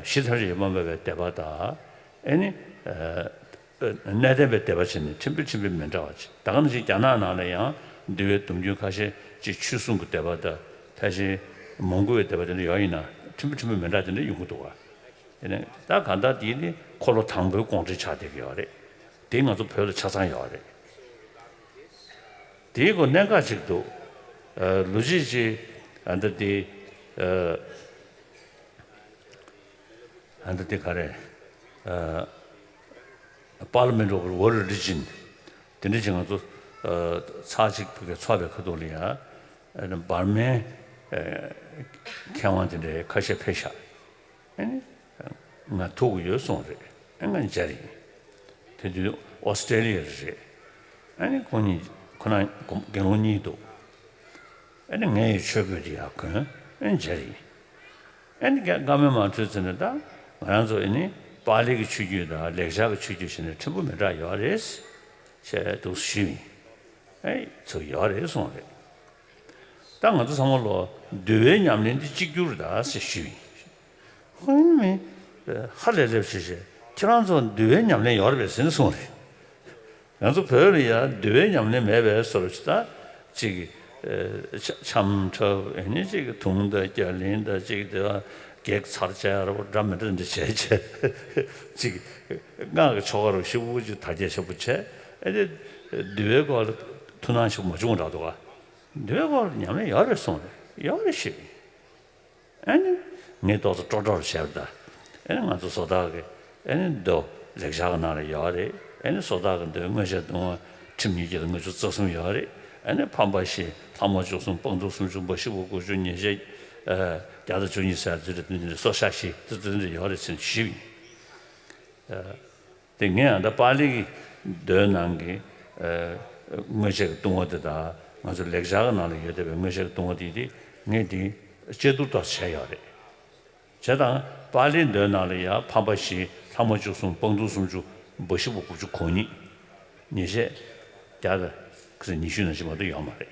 གཞི་ཐམས་ཅད་ཡོད་པར་སྨྲ་བའི་སྡེ་པ་དང་། ཨེ་ནི། གནས་བརྟན་པའི་སྡེ་པ་བྱས་ནས་ཕྲན་བུ་ཕྲན་བུ་མི་འདྲ་བ་ཅིག་ད་ག་ནང་བཞིན་རྒྱ་ནག་ནང་ལ་ཡང་འདུལ་བའི་སྡོམ་རྒྱུན་ཁ་ཤས་ཅིག་ཆོས་སྲུང་གི་སྡེ་པ་དང་ཕལ་ཆེར་མོན་གྷོ་བའི་སྡེ་པ་དེ་འདྲ་ཡོད་ཡིན་ན་ཕྲན་བུ་ཕྲན་བུ་མི་འདྲ་དེ་འདྲ་ཡོང་གི་འདུག་ག་དེ་ནས་ད་གང་ལྟར་དེ་ནི་འཁོར་ལོ་དང་པོའི་དགོངས་འགྲེལ་ཆགས་བསྡད་ཀྱི་ཡོད་རེད། དེ་ང་ཚོ་བོད་ལ་ཆ་ཚང་ཡོད་རེད། དེའི་སྐོར་གནད་འགག་ཅིག་འདུག་ཨ་ལོ་རྒྱུས་ཅིག་ཨ་འདི་དེ་ཨ་ཨ་འདི་དེ་ག་རེ་ཨ་Parliament of World Religion དེ་འདྲ་ཅིག་ང་ཚོ་ཨ་ཚར་གཅིག་ཕ་གིར་ཚོགས་པའི་ཁ་ཐུག་ལ་ཡང་ཨ་འབར་མའི་ཨ་མཁས་དབང་དེ་འདྲའི་ཁ་ཤས་ཕེབས་ཤག་ཨ་ནི། ང་ཐུག་གི་ཡོད་གསུངས་རེད། ཨ་ང་མཇལ་ཡིན། དེ་དུས་ཨོ་སི་ཀྲེ་ལི་ཡ་རེད། ཨ་ནི་ཁོང་གཉིས་ཁོ་རང་དགུང་ལོ་གཉིས་འདུག་ཨ་ནི་ངས་ཡི་ཆོས་གོས་དེ་ཡར་གོན། ཨ་ནི་མཇལ་ཡིན། ཨ་ནི་བཀའ་མོལ་མ་འཕྲོད་ཚེ་ནས་ད་ང་རང་ཚོ་ཨ་ནི་པཱ་ལི་གི་ཆོས་བརྒྱུད་དང་ལེགས་སྦྱར་གྱི་ཆོས་བརྒྱུད་བྱས་ནས་ཕྲན་བུ་མི་འདྲ་ཡོད་རེད་ཅེས་འདུག་ཞུས་ཡིན། ཨེ་ཚོ་ཡོད་རེད་གསུངས་རེད། ད་ང་ཚོ་ཚང་མ་ལོ་འདུལ་བའི་ཉམས་ལེན་འདི་གཅིག་གྱུར་ད་ཟེར་ཞུས་ཡིན། ཧོན་མི་ཧ་ལས་ལས་བྱེད་བྱེད་ཁྱེད་རང་ཚོ་འདུལ་བའི་ཉམས་ལེན་ཡོད་རེད་པས་ཟེར་ནས་གསུངས་རེད། ང་ཚོ་བོད་ལ་ཡང་འདུལ་བའི་ཉམས་ལེན་མེད་པའི་བཟོ་འདྲ་ཅིག་ད་ཅིག་ཆ་འཆམ་འཁྲབ་ཨེ་ནི་ཅིག་དུང་དང་རྒྱ་གླིང་དང་ཅིག་དེ་བ་བགེགས་ཚར་བཅད་ར་བ་འདྲ་མི་འདྲ་འདྲ་བྱས་བྱས་ཅིག་སྔགས་ཀྱི་ཆོ་ག་རུ་ཤུགས་ཅིག་དར་རྒྱས་ཆེན་པོ་བྱས་ཨེ་ནི་འདུལ་བའི་སྐོར་ལ་ཐུགས་སྣང་ཞིག་མ་བྱུང་རག་འདུག་ག་འདུལ་བའི་སྐོར་ལ་ཉམས་ལེན་ཡོད་རེད་གསུངས་རེད། ཡོད་རེད་ཞེས། ཨ་ནི་ངས་ཏོག་ཙམ་སྤྲོ་སྤྲོར་བྱས་པ་དང་། ཨ་ནི་ང་ཚོ་བཟོ་ལྟ་གི་ཨ་ནི་མདོ་ལེགས་སྦྱར་གི་ནང་ལ་ཡོད་རེད། ཨ་ནི་བཟོ་ལྟ་གི་མདོའི་དངོས་བྱས་ལྟུང་བ་ཁྲིམས་ཉིས་བརྒྱ་དང་ལྔ་བཅུ་རྩ་གསུམ་ཡོད་རེད། ཨ་ནི་ཕམ་པ་བཞི་ལྷག་མ་བཅུ་གསུམ་སྤང་ཐུག་སུམ་ཅུ་འབའ་ཞིག་པོ་དགུ་བཅུ་ཉེས་བྱས་བརྒྱ་དང་བཅུ་གཉིས་ཟེར་དེ་འདྲ་དེ་འདྲ་སྲོག་ཤ་བཞི་དེ་འདྲ་ཡོད་རེད་ཟེར་ཞུས་ཡིན། དེ་ངས་ཡང་ད་པཱ་ལི་གི་མདོའི་ནང་གི་ཨ་དངོས་བྱས་ཀྱི་ལྟུང་བ་དེ་དང་ང་ཚོ་ལེགས་སྦྱར་གྱི་ནང་ལ་ཡོད་བསྡད་པའི་དངོས་བྱས་ཀྱི་ལྟུང་བ་དེ་དེ་ངས་དེ་དཔྱད་བསྡུར་ཏོག་ཙམ་བྱས་ཡོད་རེད། བྱས་ཙང་པཱ་ལིའི་མདོའི་ནང་ལ་ཡང་ཕམ་པ་བཞི་ལྷག་མ་བཅུ་གསུམ་སྤང་ཐུག་སུམ་ཅུ་འབའ་ཞིག་པོ་དགུ་བཅུ་གོ་གཉིས་ཉེས་བྱས་བརྒྱ་དང་ཉི་ཤུ་ནང་བཞིན་མ་གཏོགས་ཡོད་མ་རེད།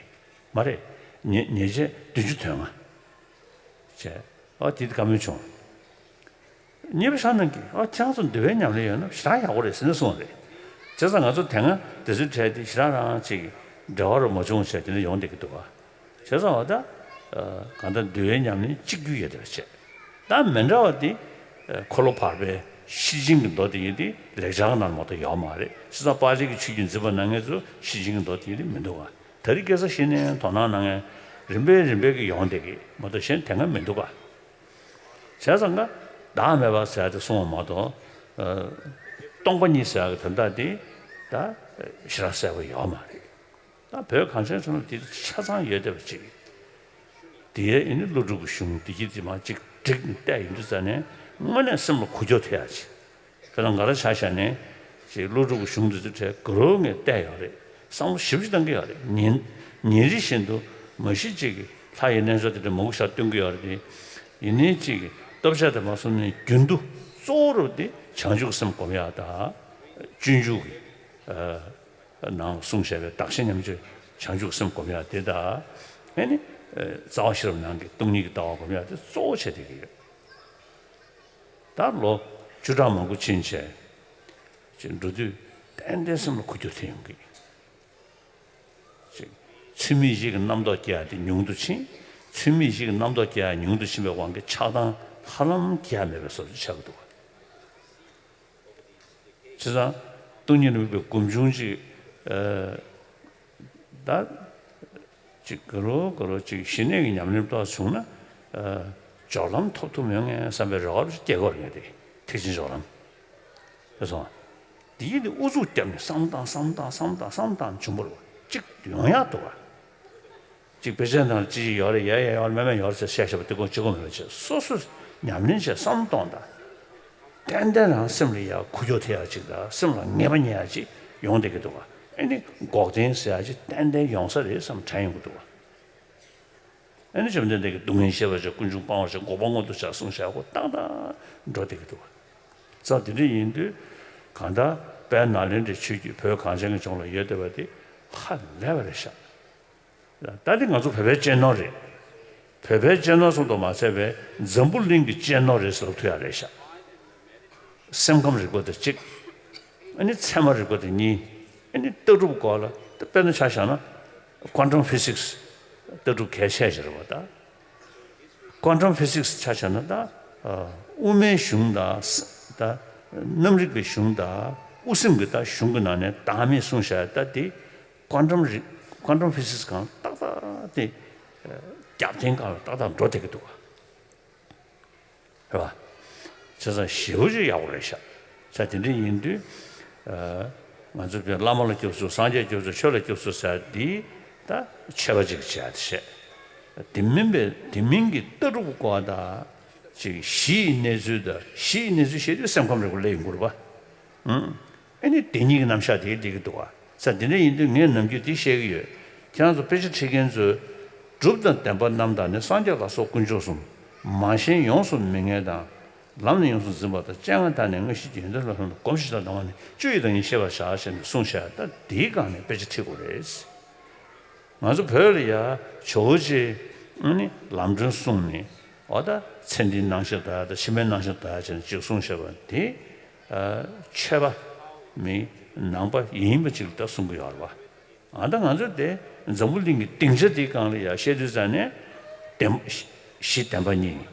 མ་རེད། ཉེས་ཉེས་བྱས་བདུན་ཅུ་དོན་ལྔ། བྱས། ཨ་དེ་དེ་བཀའ་མོལ་བྱུང་། གཉིས་པ་ཤར་ནང་གིས་ཨ་ཁྱེད་རང་ཚོ་འདུལ་བའི་ཉམས་ལེན་ཡོད་ན་ཞེ་དྲག་ཡག་པོ་རེད་ཟེར་ནས་གསུངས་རེད། བྱས་ཙང་ང་ཚོ་དེ་སྔ་དེ་ཚོའི་གྲས་དེ་ཞེ་དྲག་རང་ཅིག་འབྲེལ་བ་རུ་མ་བྱུང་བྱས་དེ་འདྲ་ཡོང་བསྡད་ཀྱི་འདུག་བ། བྱས་ཙང་བ་ད་གང་ལྟར་འདུལ་བའི་ཉམས་ལེན་གཅིག་གྱུར་ཡོད་བསྡད་པ་བྱས། ད་མི་འདྲ་བ་དེ་འཁོར་ལོ་བར་པའི་ཤེར་ཕྱིན་གྱི་མདོ་དེ་ཡིན་དེ་ལེགས་སྦྱར་ནང་མ་གཏོགས་ཡོད་མ་རེད། བྱས་ཙང་པཱ་ལི་གི་ཆོས་བརྒྱུད་འཛིན་པ་གནང་མཁན་ཚོ་ཤེར་ཕྱིན་གྱི་མདོ་དེ་ཡིན་དེ་མི་འདུག་བ། ད་རེས་སྐད་ཆ་བཤད་ནས་དོ་སྣང་གནང་མཁན་རིམ་པས་རིམ་པས་ཀྱི་ཡོང་བསྡད་ཀྱི་མ་གཏོགས་གཞན་དེ་སྔ་མི་འདུག་ག། བྱས་ཙང་ཀ་བདག་མེད་པ་ཟེར་ཡ་དེ་གསུངས་པ་མ་གཏོགས། ཨ་སྟོང་པ་ཉིད་ཟེར་ཡ་གི་དོན་དག་དེ་ད་ཞེ་དྲག་གསལ་པོ་ཡོད་མ་རེད། ད་བོད་གངས་ཅན་ཚོ་ལ་དེ་ཆ་ཚང་ཡོད་བསྡད་པ་ཅིག་དེ་ཡས་ཨེ་ནི་ཀླུ་སྒྲུབ་ཀྱི་གཞུང་བདེ་སྐྱིད་དེ་མ་ཅིག་བསྒྲིགས་ནས་བལྟས་ཡོང་དུས་ཙ་ནས་དངོས་གནས་སེམས་ལ་འགུལ་སྐྱོད་ཐེབས་ཡ་ཅིག་ཁྱོད་རང་ག་རེ་ཆ་བཞག་ནས་ཅིག་ཀླུ་སྒྲུབ་ཀྱི་གཞུང་འདི་ཚོ་གྲས་དགའ་རབ་ངས་བལྟས་ཡོད་རེད། བསམ་བློ་ཞེ་པོ་ཅིག་བཏང་གི་ཡོད་རེད། ཉིན་ཉིན་རེ་བཞིན་དུ་མ་གཞི་ཅིག་གི་ལྷ་ཡི་རྣལ་འབྱོར་དེ་འདྲ་མང་པོ་ཞིག་སྟོན་གི་ཡོད་རེད་དེ། ཡིན་ནའི་ཅིག་གི་སྟོབས་ཆགས་དེ་མ་སོང་ནས་རྒྱུན་དུ་གཙོ་བོ་རུ་དེ་བྱང་ཆུབ་སེམས་སྒོམ་ཡག་དང་། སྤྱོད་འཇུག་གི་ནང་གསུངས་བཞག་པའི་བདག་གཞན་མཉམ་བརྗེ་བྱང་ཆུབ་སེམས་སྒོམ་ཡག་དེ་དང་། ཨེ་ནི་རྩ་བ་ཤེས་རབ་ནང་གི་སྟོང་ཉིད་ཀྱི་ལྟ་བ་སྒོམ་ཡག་དེ་གཙོ་བོ་བྱས་བསྡད་ཀྱི་ཡོད། ད་ལོ་བཅུ་ཕྲག་མང་པོ་ཕྱིན་བྱས། ཅིག་འགྲོ་དུས་ཏན་ཏན་སེམས་ལ་འགུལ་སྐྱོད་ཐེབས་ཡོང་གི། ཅིག་ཚུལ་མིན་བཞི་གི་རྣམ་རྟོག་སྐྱེ་ཡ་དེ་ཉུང་དུ་ཕྱིན། ཚུལ་མིན་བཞི་གི་རྣམ་རྟོག་སྐྱེ་ཡ་ཉུང་དུ་ཕྱིན་པའི་དབང་གིས་ཆགས་སྡང་ཧ་ལམ་སྐྱེ་ཡ་མེད་པའི་བཟོ་ཅིག་ཆགས་ཀྱི་འདུག་བ། བྱས་ཙང་སྟོང་ཉིད་ལ་དམིགས་པའི་སྒོམ་བྱུང་ཅིག་ཨ་ད་ཅིག་དགའ་རབ་དགའ་རབ་ཅིག་ཞི་གནས་ཀྱི་ཉམས་ལེན་ཏོག་བྱུང་ན། ཨ་སྦྱོར་ལམ་ཐོབ་ཐུབ་མྱོང་ངས་བསམ་པའི་རེ་བ་ཅིག་སྐྱེ་གི་ཡོད་རེད་ངས་དེ། ཐེག་ཆེན་སྦྱོར་ལམ། རེད་སོང་། དེ་ཡིན་དུས་ཨུ་ཚུགས་བརྒྱབ་ནས་བསམ་བློ་བཏང་བསམ་བློ་བཏང་བསམ་བློ་བཏང་བསམ་བློ་བཏང་བྱུང་བ་རེད་བ། གཅིག་ཡོང་ཡག་འདུག་བ། གཅིག་དཔེ་ཆའི་ནང་ལ་ཅི་ཞིག་ཡོད་རེད་ཡ་ཡ་ཡོད་རེད་མེད་མེད་ཡོད་རེད་ཟེར་བཤད་བཤད་པ་དེ་ཀུན་གཅིག་པོ་མེད་པ་བྱས་སོ་སོས་ཉམས་ལེན་བྱས་བསམ་བློ་གཏོང་དང་། ཏན་ཏན་རང་སེམས་ལ་ཡ་འགུལ་སྐྱོད་ཐེབས་ཡ་ཅིག་དང་སེམས་ལ་ངེས་པ་རྙེད་ཡ་ཅིག་ཡོང་བསྡད་ཀྱི་འདུག་བ། ཨེ་ནི་འགོག་བདེན་ཟེར་ཡ་ཅིག་ཏན་ཏན་ཡོང་ས་རེད་བསམ་དྲན་ཡོང་གི་འདུག་བ། ཨ་ནི་བཅོམ་ལྡན་འདས་ཀྱིས་སྡུག་བསྔལ་ཤེས་པར་བྱ། ཀུན་འབྱུང་སྤང་བར་བྱ། འགོག་པ་མངོན་དུ་བྱ་གསུངས་བཞག་གོ་ཏག་ཏག་འགྲོ་བསྡད་ཀྱི་འདུག་བ། ཙང་དེ་འདྲ་ཡིན་དུས་གང་ལྟར་དཔལ་ནཱ་ལེནྡྲའི་ཆོས་བརྒྱུད་བོད་གངས་ཅན་གྱི་ལྗོངས་ལ་ཡོད་བསྡད་པ་དེ་ཧ་ལས་པ་རེད་ཤག་ད་དེ་ང་ཚོ་བོད་པའི་གཅེས་ནོར་རེད། བོད་པའི་གཅེས་ནོར་ཙམ་དུ་མ་ཟད་པའི་འཛམ་བུ་གླིང་གི་གཅེས་ནོར་རེད་ཟེར་ལབ་ཐུབ་ཡ་རེད་ཤག་སེམས་ཁམས་རིག་པ་དེ་གཅིག་ཨ་ནི་ཚད་མ་རིག་པ་དེ་གཉིས། ཨ་ནི་ལྟ་གྲུབ་སྐོར་ལ་དཔེར་ན་ཆ་བཞག་ན་quantum physics ལྟ་གྲུབ་གལ་ཆེ་ཞིག་རེད་བ་ད། quantum physics ཆ་བཞག་ན་ད་དབུ་མའི་གཞུང་དང་ད་གནམ་རིག་པའི་གཞུང་དང་དབུ་སེམས་ཀྱི་ད་གཞུང་གི་ནང་ནས་བདག་མེད་གསུངས་བཞག་ད་དེ་quantum རིག quantum physics གང་ཏག་ཏག་དེ་རྒྱབ་རྟེན་སྒང་ལ་ཏག་ཏག་འགྲོ་བསྡད་ཀྱི་འདུག་བ། རེད་བ། བྱས་ཙང་ཞེ་པོ་ཅིག་ཡག་པོ་རེད་ཤག་ས་དེ་འདྲ་ཡིན་དུས། ཨ་ང་ཚོ་བོད་བླ་མ་ལ་སྐྱབས་སུ་སངས་རྒྱས་སྐྱབས་སུ་ཆོས་ལ་སྐྱབས་སུ་ཟེར་འདི་ད་ཆད་པ་ཅིག་བྱས་ཏེ་བཤད། དེ་མིན་པའི་དེ་མིན་གྱི་ལྟ་གྲུབ་སྐོར་དང་ཅིག་གཞི་ཡི་གནས་ཚུལ་དང་གཞི་ཡི་གནས་ཚུལ་བཤད་དུས་སེམས་ཁམས་རིག་པ་སླེབས་ཡོང་གི་རེད་བ། ཨང་། ཨེ་ནི་དེ་གཉིས་ཀྱི་རྣམ་གཞག་དེ་བསྡད་ཀྱི་འདུག་བ། ས་དེ་འདྲ་ཡིན་དུས་ངས་ནམ་རྒྱུན་དེ་བཤད་ཀྱི་ཡོད། ཁྱེད་རང་ཚོ་དཔེ་ཆ་ཁྲིད་མཁན་ཚོས་གྲུབ་དང་བདེན་པ་རྣམས་དང་ནི། སངས་རྒྱས་ལ་སོགས་དཀོན་མཆོག་གསུམ། མ་ཞེན་ཡོངས་སུ་མི་ངལ་དང་། ལམ་ནི་ཡོངས་སུ་འཛིན་པ་དང་། སྤྱན་སྔར་དག་ནས་མངོན་ཤེས་ཀྱིས། ཡོན་ཏན་ལ་སོགས་པ་སྒོམ་ཞིང་དང་། སྣང་བ་ནི་བཅུ་ཡི་བདག་ཉིད་ཤེས་པར་བྱ་ཞེས་ནས་གསུངས་བཞག་ད་འདིའི་སྒང་ནས་དཔེ་ཆ་ཁྲིད་དགོས་རེད། ང་ཚོ་བོད་ལ་ཡ་ཇོ་བོ་རྗེ་ཨ་ནི་ལམ་སྒྲོན་གསུངས་ནས། འོ་ད་ཚེ་འདིའི་སྣང་ཤས་དག་དང་། ཕྱི་མའི་སྣང་ཤས་དག་བྱས་ནས་ཅིག་གསུངས་བཞག་པ་འདི། ཨ་ཆོས་པ་མི་ནང་པ་ཡིན་པ་ཅིག་ལ་ད་གསུང་གི་ཡོད་རེད་བ། ཨ་ད་ང་ཚོ་དེ་འཛམ་བུ་གླིང་གི་སྡིངས་ཆ་འདིའི་སྒང་ལ་ཡ་བཤད་དུས་ཙང་ནས། བདེན་གཞི་བདེན་པ་གཉིས།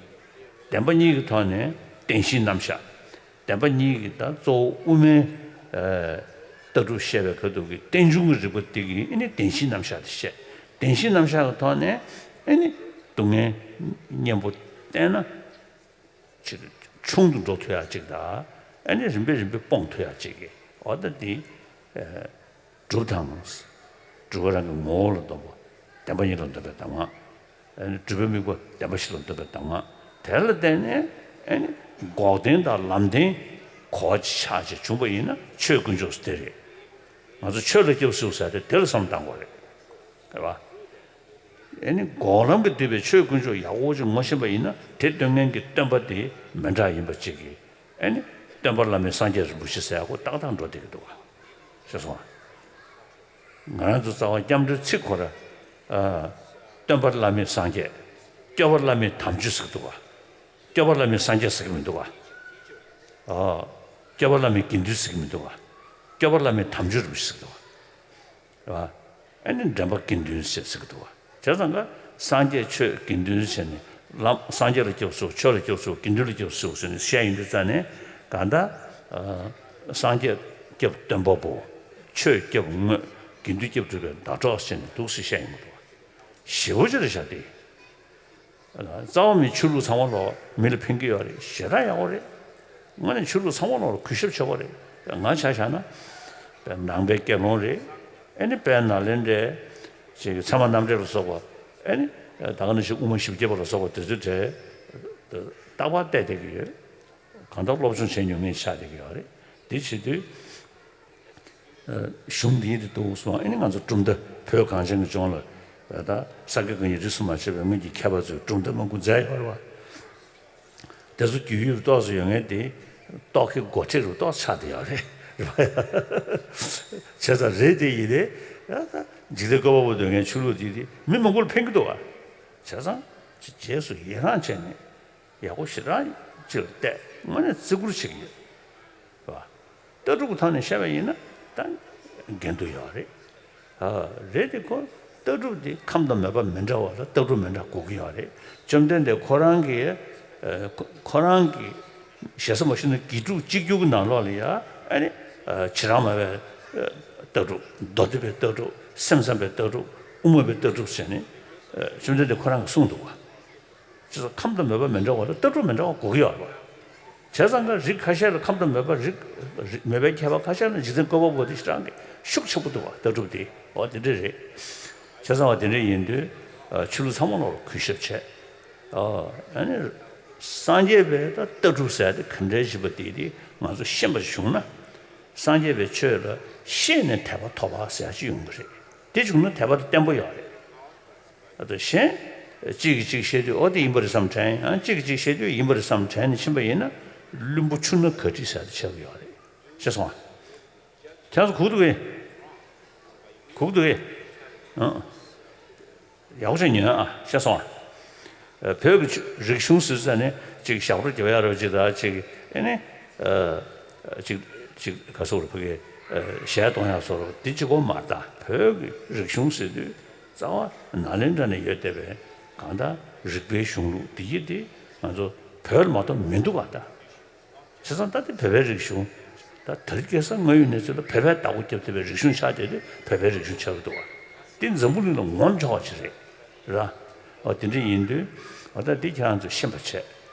བདེན་པ་གཉིས་ཀྱི་ཐོག་ནས་བདེན་བཞིའི་རྣམ་གཞག་བདེན་པ་གཉིས་ཀྱི་ད་གཙོ་བོ་དབུ་མའི་ཨ་ལྟ་གྲུབ་བཤད་པའི་ཁ་ཐུག་གི་རྟེན་འབྱུང་གི་རིགས་པ་འདི་གི་ཨ་ནི་བདེན་བཞིའི་རྣམ་གཞག་དེ་བཤད། བདེན་བཞིའི་རྣམ་གཞག་གི་ཐོག་ནས་ཨ་ནི་སྡུག་བསྔལ་གཉེན་པོ་བསྟན་ན་ཅིག་ཆུང་དུ་འགྲོ་ཐུབ་ཡག་ཅིག་དང་། ཨ་ནི་རིམ་པས་རིམ་པས་སྤོང་ཐུབ་ཡག་ཅིག་གི་འོ་ད་འདི་ཨ་སྒྲུབ་དང་། སྒྲུབ་པ་རང་གི་ངོ་བོ་ལ་འདོམས་པ། བདེན་པ་གཉིས་ལ་འདོམས་པའི་གདམས་ངག་ཨ་ནི་སྒྲུབ་པའི་དམིགས་པ་བདེན་པ་བཞི་ལ་འདོམས་པའི་གདམས་ངག་དེ་ལ་བརྟེན་ནས་ཨ་ནི་འགོག་བདེན་དང་ལམ་བདེན་གོ་ཆ་ཆ་བྱུང་པ་ཡིན་ན་ཆོས་དཀོན་མཆོག་དེ་རེད། ང་ཚོ་ཆོས་ལ་སྐྱབས་སུ་ཟེར་དེ་དེ་ལ་བསམ་བཏང་དགོས་རེད། རེད་བ། ཨ་ནི་འགོག་ལམ་གྱིས་བསྡུས་པའི་ཆོས་དཀོན་མཆོག་ཡག་པོ་ཅིག་ངོ་ཤེས་པ་ཡིན་ན། དེ་སྟོན་མཁན་གྱི་སྟོན་པ་དེ་མི་འདྲ་ཡིན་པ་ཅིག་གིས། ཨ་ནི་སྟོན་པ་བླ་མེད་སངས་རྒྱས་རིན་པོ་ཆེ་ཟེར་ཡག་པོ་ཏག་ཏག་འགྲོ་བསྡད་ཀྱི་འདུག་བ། ཤེས་སོང་ང་། ང་རང་ཚོ་རྩ་བ་སྐྱབས་འགྲོའི་ཚིག་ཁོ་ར། ཨ་སྟོན་པ་བླ་མེད་སངས་རྒྱས། སྐྱོབ་པ་བླ་མེད་དམ་ཆོས་ཟེར་གྱི་འདུག་བ། སྐྱོབ་པ་བླ་མེད་སངས་རྒྱས་ཟེར་གྱི་མི་འདུག་བ། ཨ་སྐྱོབ་པ་བླ་མེད་དགེ་འདུན་ཟེར་གྱི་མི་འདུག་བ། སྐྱོབ་པ་བླ་མེད་དམ་ཆོས་རིན་པོ་ཆེ་ཟེར་གྱི་འདུག་བ། རེད་བ། ཨ་ནི་འདྲེན་པ་དགེ་འདུན་ཟེར་ཟེར་གྱི་འདུག་བ། བྱས་ཙང་ཀ་སངས་རྒྱས་ཆོས་དགེ་འདུན་ཟེར་ནས། ལམ་སངས་རྒྱས་ལ་སྐྱབས་སུ། ཆོས་ལ་སྐྱབས་སུ། དགེ་འདུན་ལ་སྐྱབས་སུ་ཟེར་ནས་བཤད་ཡོང་དུས་ཙང་ནས། གང་ལྟར་ཨ་སངས་རྒྱས་སྐྱབས་སྟོན་པ་པོ། ཆོས་སྐྱབས་དངོས། དགེ་འདུན་སྐྱབས་སྒྲུབ་པའི་ཟླ་གྲོགས་ཟེར་ནས་འདུག་སེ་བཤད་ཡོང་གི་འདུག་བ། ཞེ་པོ་ཅིག་རེད་བཞག་སྟེ། རྩ་བ་མི་ཆོས་ལུགས་ཚང་མ་ལོག་མི་ལ་ཕན་གྱི་ཡོད་རེད། ཞེ་དྲག་ཡག་པོ་རེད། དངོས་གནས་ཆོས་ལུགས་ཚང་མ་ལོག་ལ་གུས་ཞབས་བྱེད་དགོས་རེད། ང་ཆ་བཞག་ན་དཔེ་ནང་པའི་དགེ་སློང་རེད། ཨ་ནི་དཔལ་ནཱ་ལེནྡྲའི་ཅིག་ཚད་མ་རྣམ་འགྲེལ་ལ་སོགས་པ། ཨ་ནི་ད་ག་ནང་བཞིན་དབུ་མ་བཞི་བརྒྱ་པ་ལ་སོགས་པ་དེ་ཚོའི་གྲས་རྟག་པར་བལྟས་བསྡད་ཀྱི་ཡོད། གང་ལྟར་སློབ་སྦྱོང་བྱེད་མྱོང་མཁན་ཆགས་བསྡད་ཀྱི་ཡོད་རེད། དེ་བྱེད་དུས། གཞུང་འདིའི་དེ་འདུག་སོང་། ཨ་ནི་ང་ཚོ་གྲུབ་མཐའ་བོད་གངས་ཅན་གྱི་ལྗོངས་ལ་ད་ས་དགེ་བཀའ་རྙིང་རིས་སུ་མ་ཆད་པའི་སྔོན་གྱི་མཁས་པ་ཚོས་གྲུབ་མཐའ་མང་པོ་མཛད་ཡོད་རེད་བ། དེ་ཚོ་རྒྱུས་ཡོད་ཏོག་ཙམ་ཡོད་མཁན་དེ་རྟོག་གེ་སྒོ་ཁྲིད་རུ་ཏོག་ཙམ་ཆགས་བསྡད་ཡོད་རེད། བྱས་ཙང་རེད་དེ་ཡིན་ཏེ། ད་འཇིག་རྟེན་བཀོད་པ་པོ་འདོད་མཁན་ཆོས་ལུགས་དེ་དེ་མི་མང་པོ་ལ་ཕན་གྱི་འདུག་བ། བྱས་ཙང་རྗེས་སུ་ཡི་རང་བྱས་ནས། ཡག་པོ་ཞེ་དྲག་ཅིག་ལ་བལྟས། དངོས་གནས་བརྩི་བཀུར་བྱེད་ཀྱི་ཡོད། རེད་བ། ལྟ་གྲུབ་ཀྱི་ཐོག་ནས་བཤད་པ་ཡིན་ན་ད་འགལ་འདུ་ཡོད་རེད། ཨ་རེད་དེ་ཁོ་ལྟ་གྲུབ་དེ་ཁམས་དང་མོས་པ་མི་འདྲ་བ་ལ་ལྟ་གྲུབ་མི་འདྲ་དགོས་ཀྱི་ཡོད་རེད། བཅོམ་ལྡན་འདས་ཁོ་རང་གི་ཨ་ཁོ་ཁོ་རང་གི་ཞེ་ས་མ་ཞུ་ན་དགེ་ཕྲུག་གཅིག་གྱུར་གྱི་ནང་ལོགས་ལ་ཡ། ཨ་ནི་ཨ་བྱེ་བྲག་སྨྲ་བའི་ཨ་ལྟ་གྲུབ། མདོ་སྡེ་པའི་ལྟ་གྲུབ། སེམས་ཙམ་པའི་ལྟ་གྲུབ། དབུ་མ་པའི་ལྟ་གྲུབ་ཟེར་ནས་ཨ་བཅོམ་ལྡན་འདས་ཁོ་རང་གིས་གསུངས་འདུག་བ། བྱས་ཙང་ཁམས་དང་མོས་པ་མི་འདྲ་བ་ལ་ལྟ་གྲུབ་མི་འདྲ་བ་དགོས་ཀྱི་ཡོད་རེད་བ། བྱས་ཙང་ཀ་རིགས་ཁ་ཤས་ལ་ཁམས་དང་མོས་པ་རིགས་རིགས་མོས་པའི་མཁས་པ་ཁ་ཤས་ལ་འཇིག་རྟེན་བཀོད་པ་པོ་དེ་ཞེ་དྲག་གི་ཤུགས་ཆེན་པོ་འདུག་བ། ལྟ་གྲུབ་དེ་འོ་དེ་འདྲ་རེད། བྱས་ཙང་བ་དེ་འདྲ་ཡིན་དུས་ཨ་ཆོས་ལུགས་ཚང་མ་ལོག་ལ་གུས་ཞབས་བྱས། ཨ་ཨ་ནི་སངས་རྒྱས་པའི་ད་ལྟ་གྲུབ་ཟེར་དེ་ག་འདྲའི་ཞིག་པ་དེ་དེ་ང་ཚོ་ཤེས་པ་བྱུང་ན། སངས་རྒྱས་པའི་ཆོས་ལ་ཤེས་ནས་དད་པ་ཐོབ་པ་ཟེར་ཡག་ཅིག་ཡོང་གི་རེད། དེ་བྱུང་ན་དད་པ་དེ་བརྟན་པོ་ཡོད་རེད། ཨ་ད་གཞན་གཅིག་གིས་གཅིག་བཤད་དུས་འོ་དེ་ཡིན་པ་རེད་བསམ་དྲན། ཡང་གཅིག་གིས་གཅིག་བཤད་དུས་ཡིན་པ་རེད་བསམ་དྲན་ནས་ཕྱིན་པ་ཡིན་ན། བླུན་པོ་ཆུ་སྣ་ག་ཁྲིད་ཟེར་དེ་ཆགས་ཀྱི་ཡོད་རེད། ཤེས་སོང་ཨ། ཁྱེད་ཚོ་གུག་འདུག་གས། གུག་འདུག་གས། ཨང་། ཡག་པོ་བྱས་ཉོན་ཨ། ཤེས་སོང་ཨ། ཨ་བོད་ཀྱི་རིག་གཞུང་ཟེར་ཙ་ནས་ཅིག་ཞབས་བྲོ་རྒྱབ་ཡག་རེད་པ་ཅིག་དང་ཅིག་ཨེ་ནི། ཨ་ཅིག་ཅིག་ག་ཟེར་དགོས་རེད། ཕ་གིའི་ཨ་གཞས་གཏོང་ཡག་བཟོ་འདྲ་པོ་འདི་གཅིག་པོ་མ་རེད་ད། བོད་ཀྱི་རིག་གཞུང་ཟེར་དུས་རྩ་བ་ནཱ་ལེནྡྲ་ནས་ཡོད་བསྡད་པའི་གང་ལྟར་རིག་པའི་གཞུང་ལུགས་འདི་ཡིན་ཏེ། ང་ཚོ་བོད་ལ་མ་གཏོགས་མི་འདུག་ག་ད། བྱས་ཙང་ད་ལྟ་བོད་པའི་རིག་གཞུང་། ད་དེ་རིང་ཁ་སང་དངོས་ཡོད་གནས་ཚུལ་ལ་བོད་པས་བདག་པོ་རྒྱབ་བསྡད་པའི་རིག་གཞུང་ཆགས་བསྡད་དུས་བོད་པའི་རིག་གཞུང་ཆགས་ཀྱི་འདུག་བ། འདི་འཛམ་བུ་གླིང་ལ་ངོམ་ཆོག་པ་ཅིག་རེད། ར། འོ་དེ་འདྲ་ཡིན་དུས་འོ་ད་འདི་ཁྱེད་རང་ཚོས་ཤེས་པ་བྱས།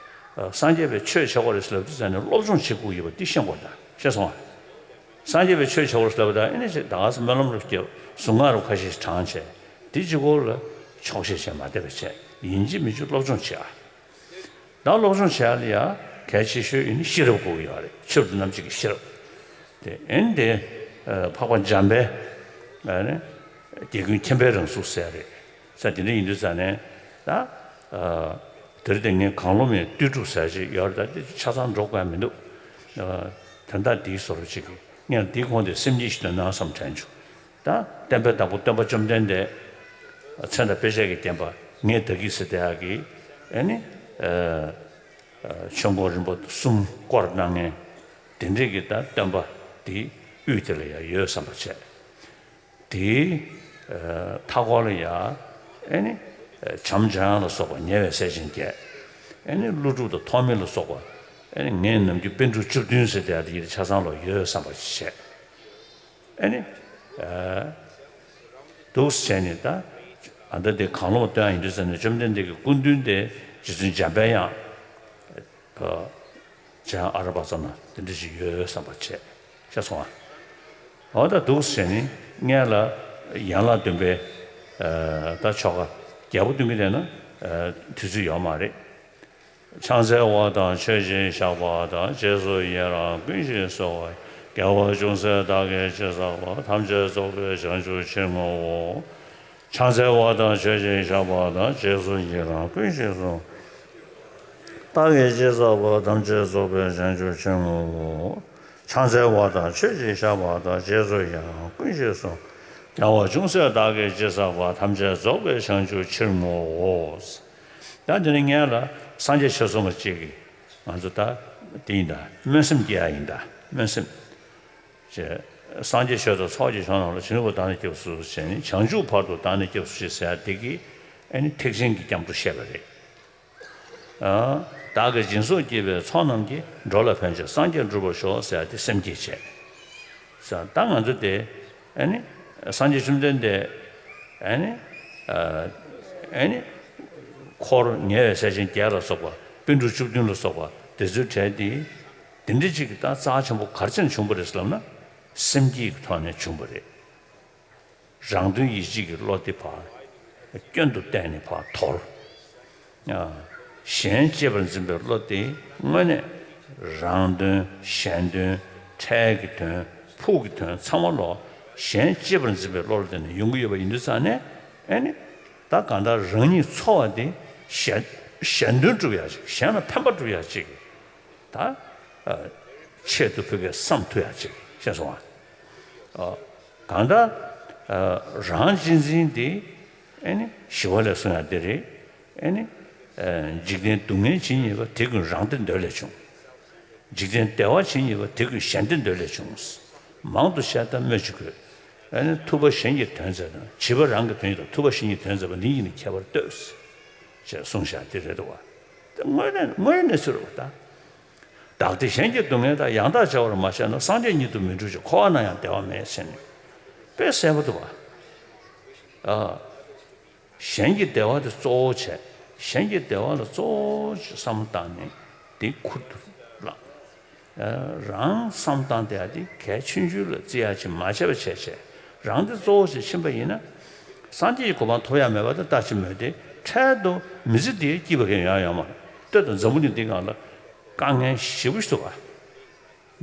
ཨ་སངས་རྒྱས་པའི་ཆོས་བྱེད་དགོས་རེད་ཟེར་ལབ་དུས་ཙ་ནས་སློབ་སྦྱོང་བྱེད་དགོས་ཡོད་པ་འདི་ཤེས་དགོས་ད། ཤེས་སོང་ཨ། སངས་རྒྱས་པའི་ཆོས་བྱེད་དགོས་རེད་ཟེར་ལབ་ད་ཨེ་ནས་ཅིག་ད་ག་སེ་སྨོན་ལམ་རུ་སྐྱེ་གཟུངས་སྔགས་རུ་ཁ་ཤས་ཤིག་བགྲངས་བྱས། འདི་གཅིག་པོ་ལ་ཆོག་ཤེས་བྱས་མ་བསྡད་པ་བྱས། ཡིན་གཅིག་མིན་གཅིག་སློབ་སྦྱོང་བྱེད་ཨ། ད་སློབ་སྦྱོང་བྱེད་ཡ་ལ་ཡ་གལ་ཆེ་ཤོས་ཡིན་ན་ཤེས་རབ་དགོས་ཀྱི་ཡོད་རེད། ཆོས་རབ་ཏུ་རྣམ་འབྱེད་ཀྱི་ཤེས་རབ། དེ་ཨེ་ནི་དེ་ཨ་འཕགས་པ་འཇམ་དཔལ་ཨ་ནི་རྒྱལ་ཀུན་མཁྱེན་པའི་རང་གཟུགས་ཟེར་ཡ་རེད། ས་དེ་འདྲ་ཡིན་དུས་ཙ་ནས་ད་ཨ་ དེར་བརྟེན་ངས་གང་བློ་མེད་ལྟོས་གྲུབ་ཟེར་ཅིག་ཡོད་རེད། ད་དེ་ཆ་ཚང་འགྲོ་དགོས་མི་འདུག་ཨ། དོན་དག་འདིའི་བཟོ་འདྲ་ཅིག་གིས་ངས་འདིའི་གོང་དེ་སེམས་བསྐྱེད་ཞིག་འདོན་ན་བསམ་དྲན་བྱུང་། ད་བསྟན་པའི་བདག་པོ་སྟོན་པ་བཅོམ་ལྡན་འདས་མཚན་དང་དཔེ་བྱད་ཀྱིས་བསྟན་པ་ངས་བདག་གིས་ཟེར་བསྡད་ཡག་གི་ཨ་ནི་ཨ། ཆོས་འཁོར་རིམ་པ་གསུམ་བསྐོར་གནང་མཁན་དེ་འདྲས་ཀྱི་ད་སྟོན་པ་དེ་དབུས་དེ་ལ་ཡང་ཡོད་བསམ་པ་བྱས། དེའི་ཨ། མཐའ་འཁོར་ལ་ཡང་ཨ་ནི་ཨ། བྱམས་སྦྱང་ལ་སོགས་པ་ཉེ་བའི་སྲས་ཆེན་བརྒྱད། ཨ་ནི་ཀླུ་སྒྲུབ་དང་ཐོགས་མེད་ལ་སོགས་པ། ཨ་ནི་ངས་ནམ་རྒྱུན་པཎ་གྲུབ་བཅུ་བདུན་ཟེར་བསྡད་ཡག་དེ་ཡི་ཆ་ཚང་ལ་ཡོད་བསམ་པ་བྱས། ཨ་ནི་ཨ། འདུག་སེ་བྱས་ནས་ད་ཨ། ད་འདི་གང་བློ་སྟོན་ཡག་ཡིན་དུས་ཙམ་ནས་བཅོམ་ལྡན་འདས་ཀྱི་སྐུ་མདུན་དེ་རྗེ་བཙུན་འཇམ་པའི་དབྱངས། ཨ། འཇམ་དབྱངས་ཨ་ར་པ་ཙམ་ན་དེ་འདྲ་ཞིག་ཡོད་བསམ་པ་བྱས། ཤེས་སོང་ཨ། འོ་ད་འདུག་སེ་བྱས་ནས་སྔོན་ལ་ཡན་ལག་བདུན་པའི་ཨ། ད་ཆོ་ག་རྒྱས་པོ་འདོན་གྱི་བསྡད་ན་ཨ། དུས་ཚོད་ཡོད་མ་རེད། ཕྱག་འཚལ་བ་དང་མཆོད་ཅིང་བཤགས་པ་དང་། རྗེས་སུ་ཡི་རང་ཀུན་ཞིག་གསོལ་བ། དགེ་བ་ཅུང་ཟད་བདག་གིས་ཅི་བསགས་པ། ཐམས་ཅད་རྫོགས་པའི་བྱང་ཆུབ་ཕྱིར་བསྔོའོ། ཕྱག་འཚལ་བ་དང་མཆོད་ཅིང་བཤགས་པ་དང་། རྗེས་སུ་ཡི་རང་ཀུན་ཞིག་གསོལ། བདག་གིས་ཅི་བསགས་པ། ཐམས་ཅད་རྫོགས་པའི་བྱང་ཆུབ་ཕྱིར་བསྔོའོ། ཕྱག་འཚལ་བ་དང་མཆོད་ཅིང་བཤགས་པ་དང་། རྗེས་སུ་ཡི་རང་ཀུན་ཞིག་གསོལ། དགེ་བ་ཅུང་ཟད་བདག་གིས་ཅི་བསགས་པ། ཐམས་ཅད་རྫོགས་པའི་བྱང་ཆུབ་ཕྱིར་བསྔོའོ། ད་འདི་ནི་སྔོན་ལ་སངས་རྒྱས་ཆོས་གསུང་བ་གཅིག་གིས་ང་ཚོ་ད་འདི་ཡིན་ད། སྨོན་སེམས་སྐྱེ་ཡག་ཡིན་ད། སྨོན་སེམས། ཅེས། སངས་རྒྱས་ཆོས་དང་ཚོགས་ཀྱི་མཆོག་རྣམས་ལ། བྱིན་རླབས་བདག་ནི་སྐྱེས་སུ་གསོལ་ཞེས་ནས། བྱང་ཆུབ་བར་དུ་བདག་ནི་སྐྱེས་སུ་གསོལ་ཞེས་ཟེར་ཡག་དེ་གིས་ཨ་ནི་ཐེག་ཆེན་གྱི་སྐྱབས་འགྲོ་བཤད་པ་རེད། ཨ། བདག་གིས་སྦྱིན་སོགས་བགྱིས་པའི་ཚོགས་རྣམས་ཀྱིས། འགྲོ་ལ་ཕན་ཕྱིར་སངས་རྒྱས་འགྲུབ་པར་ཤོག་ཟེར་ཡག་དེ་སེམས་བསྐྱེད་བྱས། ས། ད་ང་ཚོ་དེ་ཨ་ནི་སངས་རྒྱས་བཅོམ་ལྡན་འདས་ཨ་ནི་ཨ་ཨ་ནི་འཁོར་ཉེ་བའི་སྲས་ཆེན་བརྒྱད་ལ་སོགས་པ། པཎ་གྲུབ་བཅུ་བདུན་ལ་སོགས་པ་དེ་ཚོའི་གྲས་དེ་དེ་འདྲ་ཅིག་གི་ད་རྩ་ཆེན་པོ་ག་རེ་བྱས་ནས་བྱུང་བ་རེད་ཟེར་ལབ་ན། སེམས་བསྐྱེད་ཀྱི་ཐོག་ནས་བྱུང་བ་རེད། རང་དོན་ཡིད་བྱེད་ཀྱི་བློ་དེ་ཕར་སྐྱོན་དུ་བལྟས་ནས་ཕར་དོར། ཨ། གཞན་གཅེས་པར་འཛིན་པའི་བློ་དེ་དངོས་གནས་རང་དོན་གཞན་དོན་འཕྲལ་གྱི་དོན་ཕུགས་ཀྱི་དོན་ཚང་མ་ལོག་གཞན་གཅེས་པར་འཛིན་པའི་བློ་ལ་བརྟེན་ནས་ཡོང་གི་ཡོད་པ་ཡིན་དུས་ཙང་ནས། ཨ་ནི་ད་གང་ལྟར་རང་ཉིད་འཚོ་བ་དེ་གཞན་གཞན་དོན་སྒྲུབ་ཡག་ཅིག་གཞན་ལ་ཕན་པ་སྒྲུབ་ཡག་ཅིག་ད་ཨ་ཆེད་དུ་ཕ་གིར་བསམ་ཐུབ་ཡག་ཅིག་ཤེས་སོང་ཨ། ཨ། གང་ལྟར་ཨ་རང་གཅེས་འཛིན་དེ་ཨ་ནི་ཞི་བ་ལྷས་གསུངས་ཡག་དེ་རེད། ཨ་ནི་ཨ་འཇིག་རྟེན་སྡུག་བསྔལ་ཇི་སྙེད་པ། དེ་ཀུན་རང་བདེ་འདོད་ལས་བྱུང་། འཇིག་རྟེན་བདེ་བ་ཇི་སྙེད་པ། དེ་ཀུན་གཞན་བདེ་འདོད་ལས་བྱུང་། མང་དུ་བཤད་དང་སྨོས་ཅི་དགོས། ཨ་ནི་ཐུབ་པ་གཞན་གྱིས་དོན་མཛད་དང་། བྱིས་པ་རང་གིས་དོན་ཡོད་དང་། ཐུབ་པ་གཞན་གྱིས་དོན་མཛད་པ། འདི་གཉིས་ནི་ཁྱད་པར་ལྟོས། ཅེས་གསུངས་བཞག་དེ་རེད་འདུག་བ། དེ་དངོས་གནས་དངོས་གནས་ཚུལ་རེད་བ་ད། བདག་བདེ་གཞན་གྱི་སྡུག་བསྔལ་དག །ཡང་དག་བྱ་བར་མ་བྱས་ན། སངས་རྒྱས་ཉིད་དུ་མི་འགྲུབ་ཅིང་། །འཁོར་བ་ན་ཡང་བདེ་བ་མེད། །ཟེར་ནས་དཔེ་གསལ་པོ་འདུག་བ། ཨ། གཞན་གྱི་བདེ་བ་དེ་གཙོ་བོ་བྱས། གཞན་གྱི་བདེ་བ་ལ་གཙོ་བོ་བྱས་བསམ་བློ་བཏང་ནས་དེ་ཁུར་དུ་བླངས། ཨ། རང་བསམ་བློ་བཏང་བསྡད་ཡག་དེ་གལ་ཆུང་ཆུང་ལ་བརྩི་ཡག་ཅིག་མ་བྱས་པ་བྱས་བྱས། རང་དེ་གཙོ་བོ་བྱས་ཕྱིན་པ་ཡིན་ན། སངས་རྒྱས་ཀྱི་གོ་འཕང་ཐོབ་ཡག་མེད་པ་དེ་ལྟ་ཅི་སྨོས་ཏེ། འཕྲལ་དུ་མི་ཚེ་འདིར་སྐྱིད་པ་གང་ཡང་ཡོང་ཡག་མ་རེད། ལྟོས་དང་། འཛམ་བུ་གླིང་འདིའི་སྒང་ལ་དཀའ་ངལ་ཞེ་པོ་ཞིག་འདུག་བ།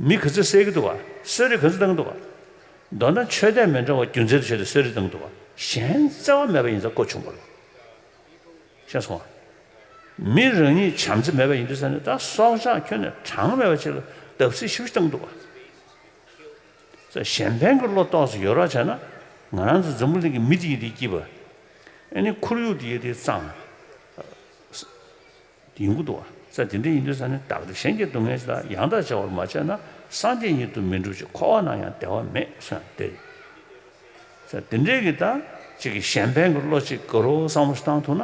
མི་ག་ཚོད་བསད་ཀྱི་འདུག་བ། གསོད་རེས་ག་ཚོད་བཏང་གི་འདུག་བ། མདོར་ན་ཆོས་དད་མི་འདྲ་བ་རྒྱུ་མཚན་དུ་བྱས་ཏེ་གསོད་རེས་བཏང་གི་འདུག་བ། གཞན་བརྩེ་བ་མེད་པ་ཡིན་ཙང་ཁོ་བྱུང་བ་རེད། ཤེས་སོང་ངམ། མི་རང་ཉིད་བྱམས་བརྩེ་མེད་པ་ཡིན་དུས་ཙང་ནས། ད་སྲོག་ཆགས་ཁྱོན་ནས་གྲངས་མེད་པ་ཅིག་ལ་བརྡབ་གསིག་ཞེ་པོ་ཞིག་བཏང་གི་འདུག་བ། ཙང་གཞན་ཕན་གྱི་བློ་ཏོག་ཙམ་ཡོད་རོགས་བྱས་ན། ང་རང་ཚོ་འཛམ་བུ་གླིང་གི་མི་དེ་ཡི་དེ་སྐྱིད་པ། ཨ་ནི་ཁོར་ཡུག་དེ་ཡི་དེ་གཙང་། ཡོང་གི་འདུག་བ། ཙང་དེ་འདྲ་ཡིན་དུས་ཙང་ནས། བདག་བདེ་གཞན་གྱི་སྡུག་བསྔལ་དག །ཡང་དག་བྱ་བར་མ་བྱས་ན། སངས་རྒྱས་ཉིད་དུ་མི་འགྲུབ་ཅིང་། །འཁོར་བ་ན་ཡང་བདེ་བ་མེད། །ཟེར་ཡག་དེ་རེད། ཙང་དེ་འདྲའི་གི་ད་ཅིག་གི་གཞན་ཕན་གྱི་བློ་ཅིག་དགའ་རབ་བསམ་བློ་ཞིག་བཏང་ཐུབ་ན།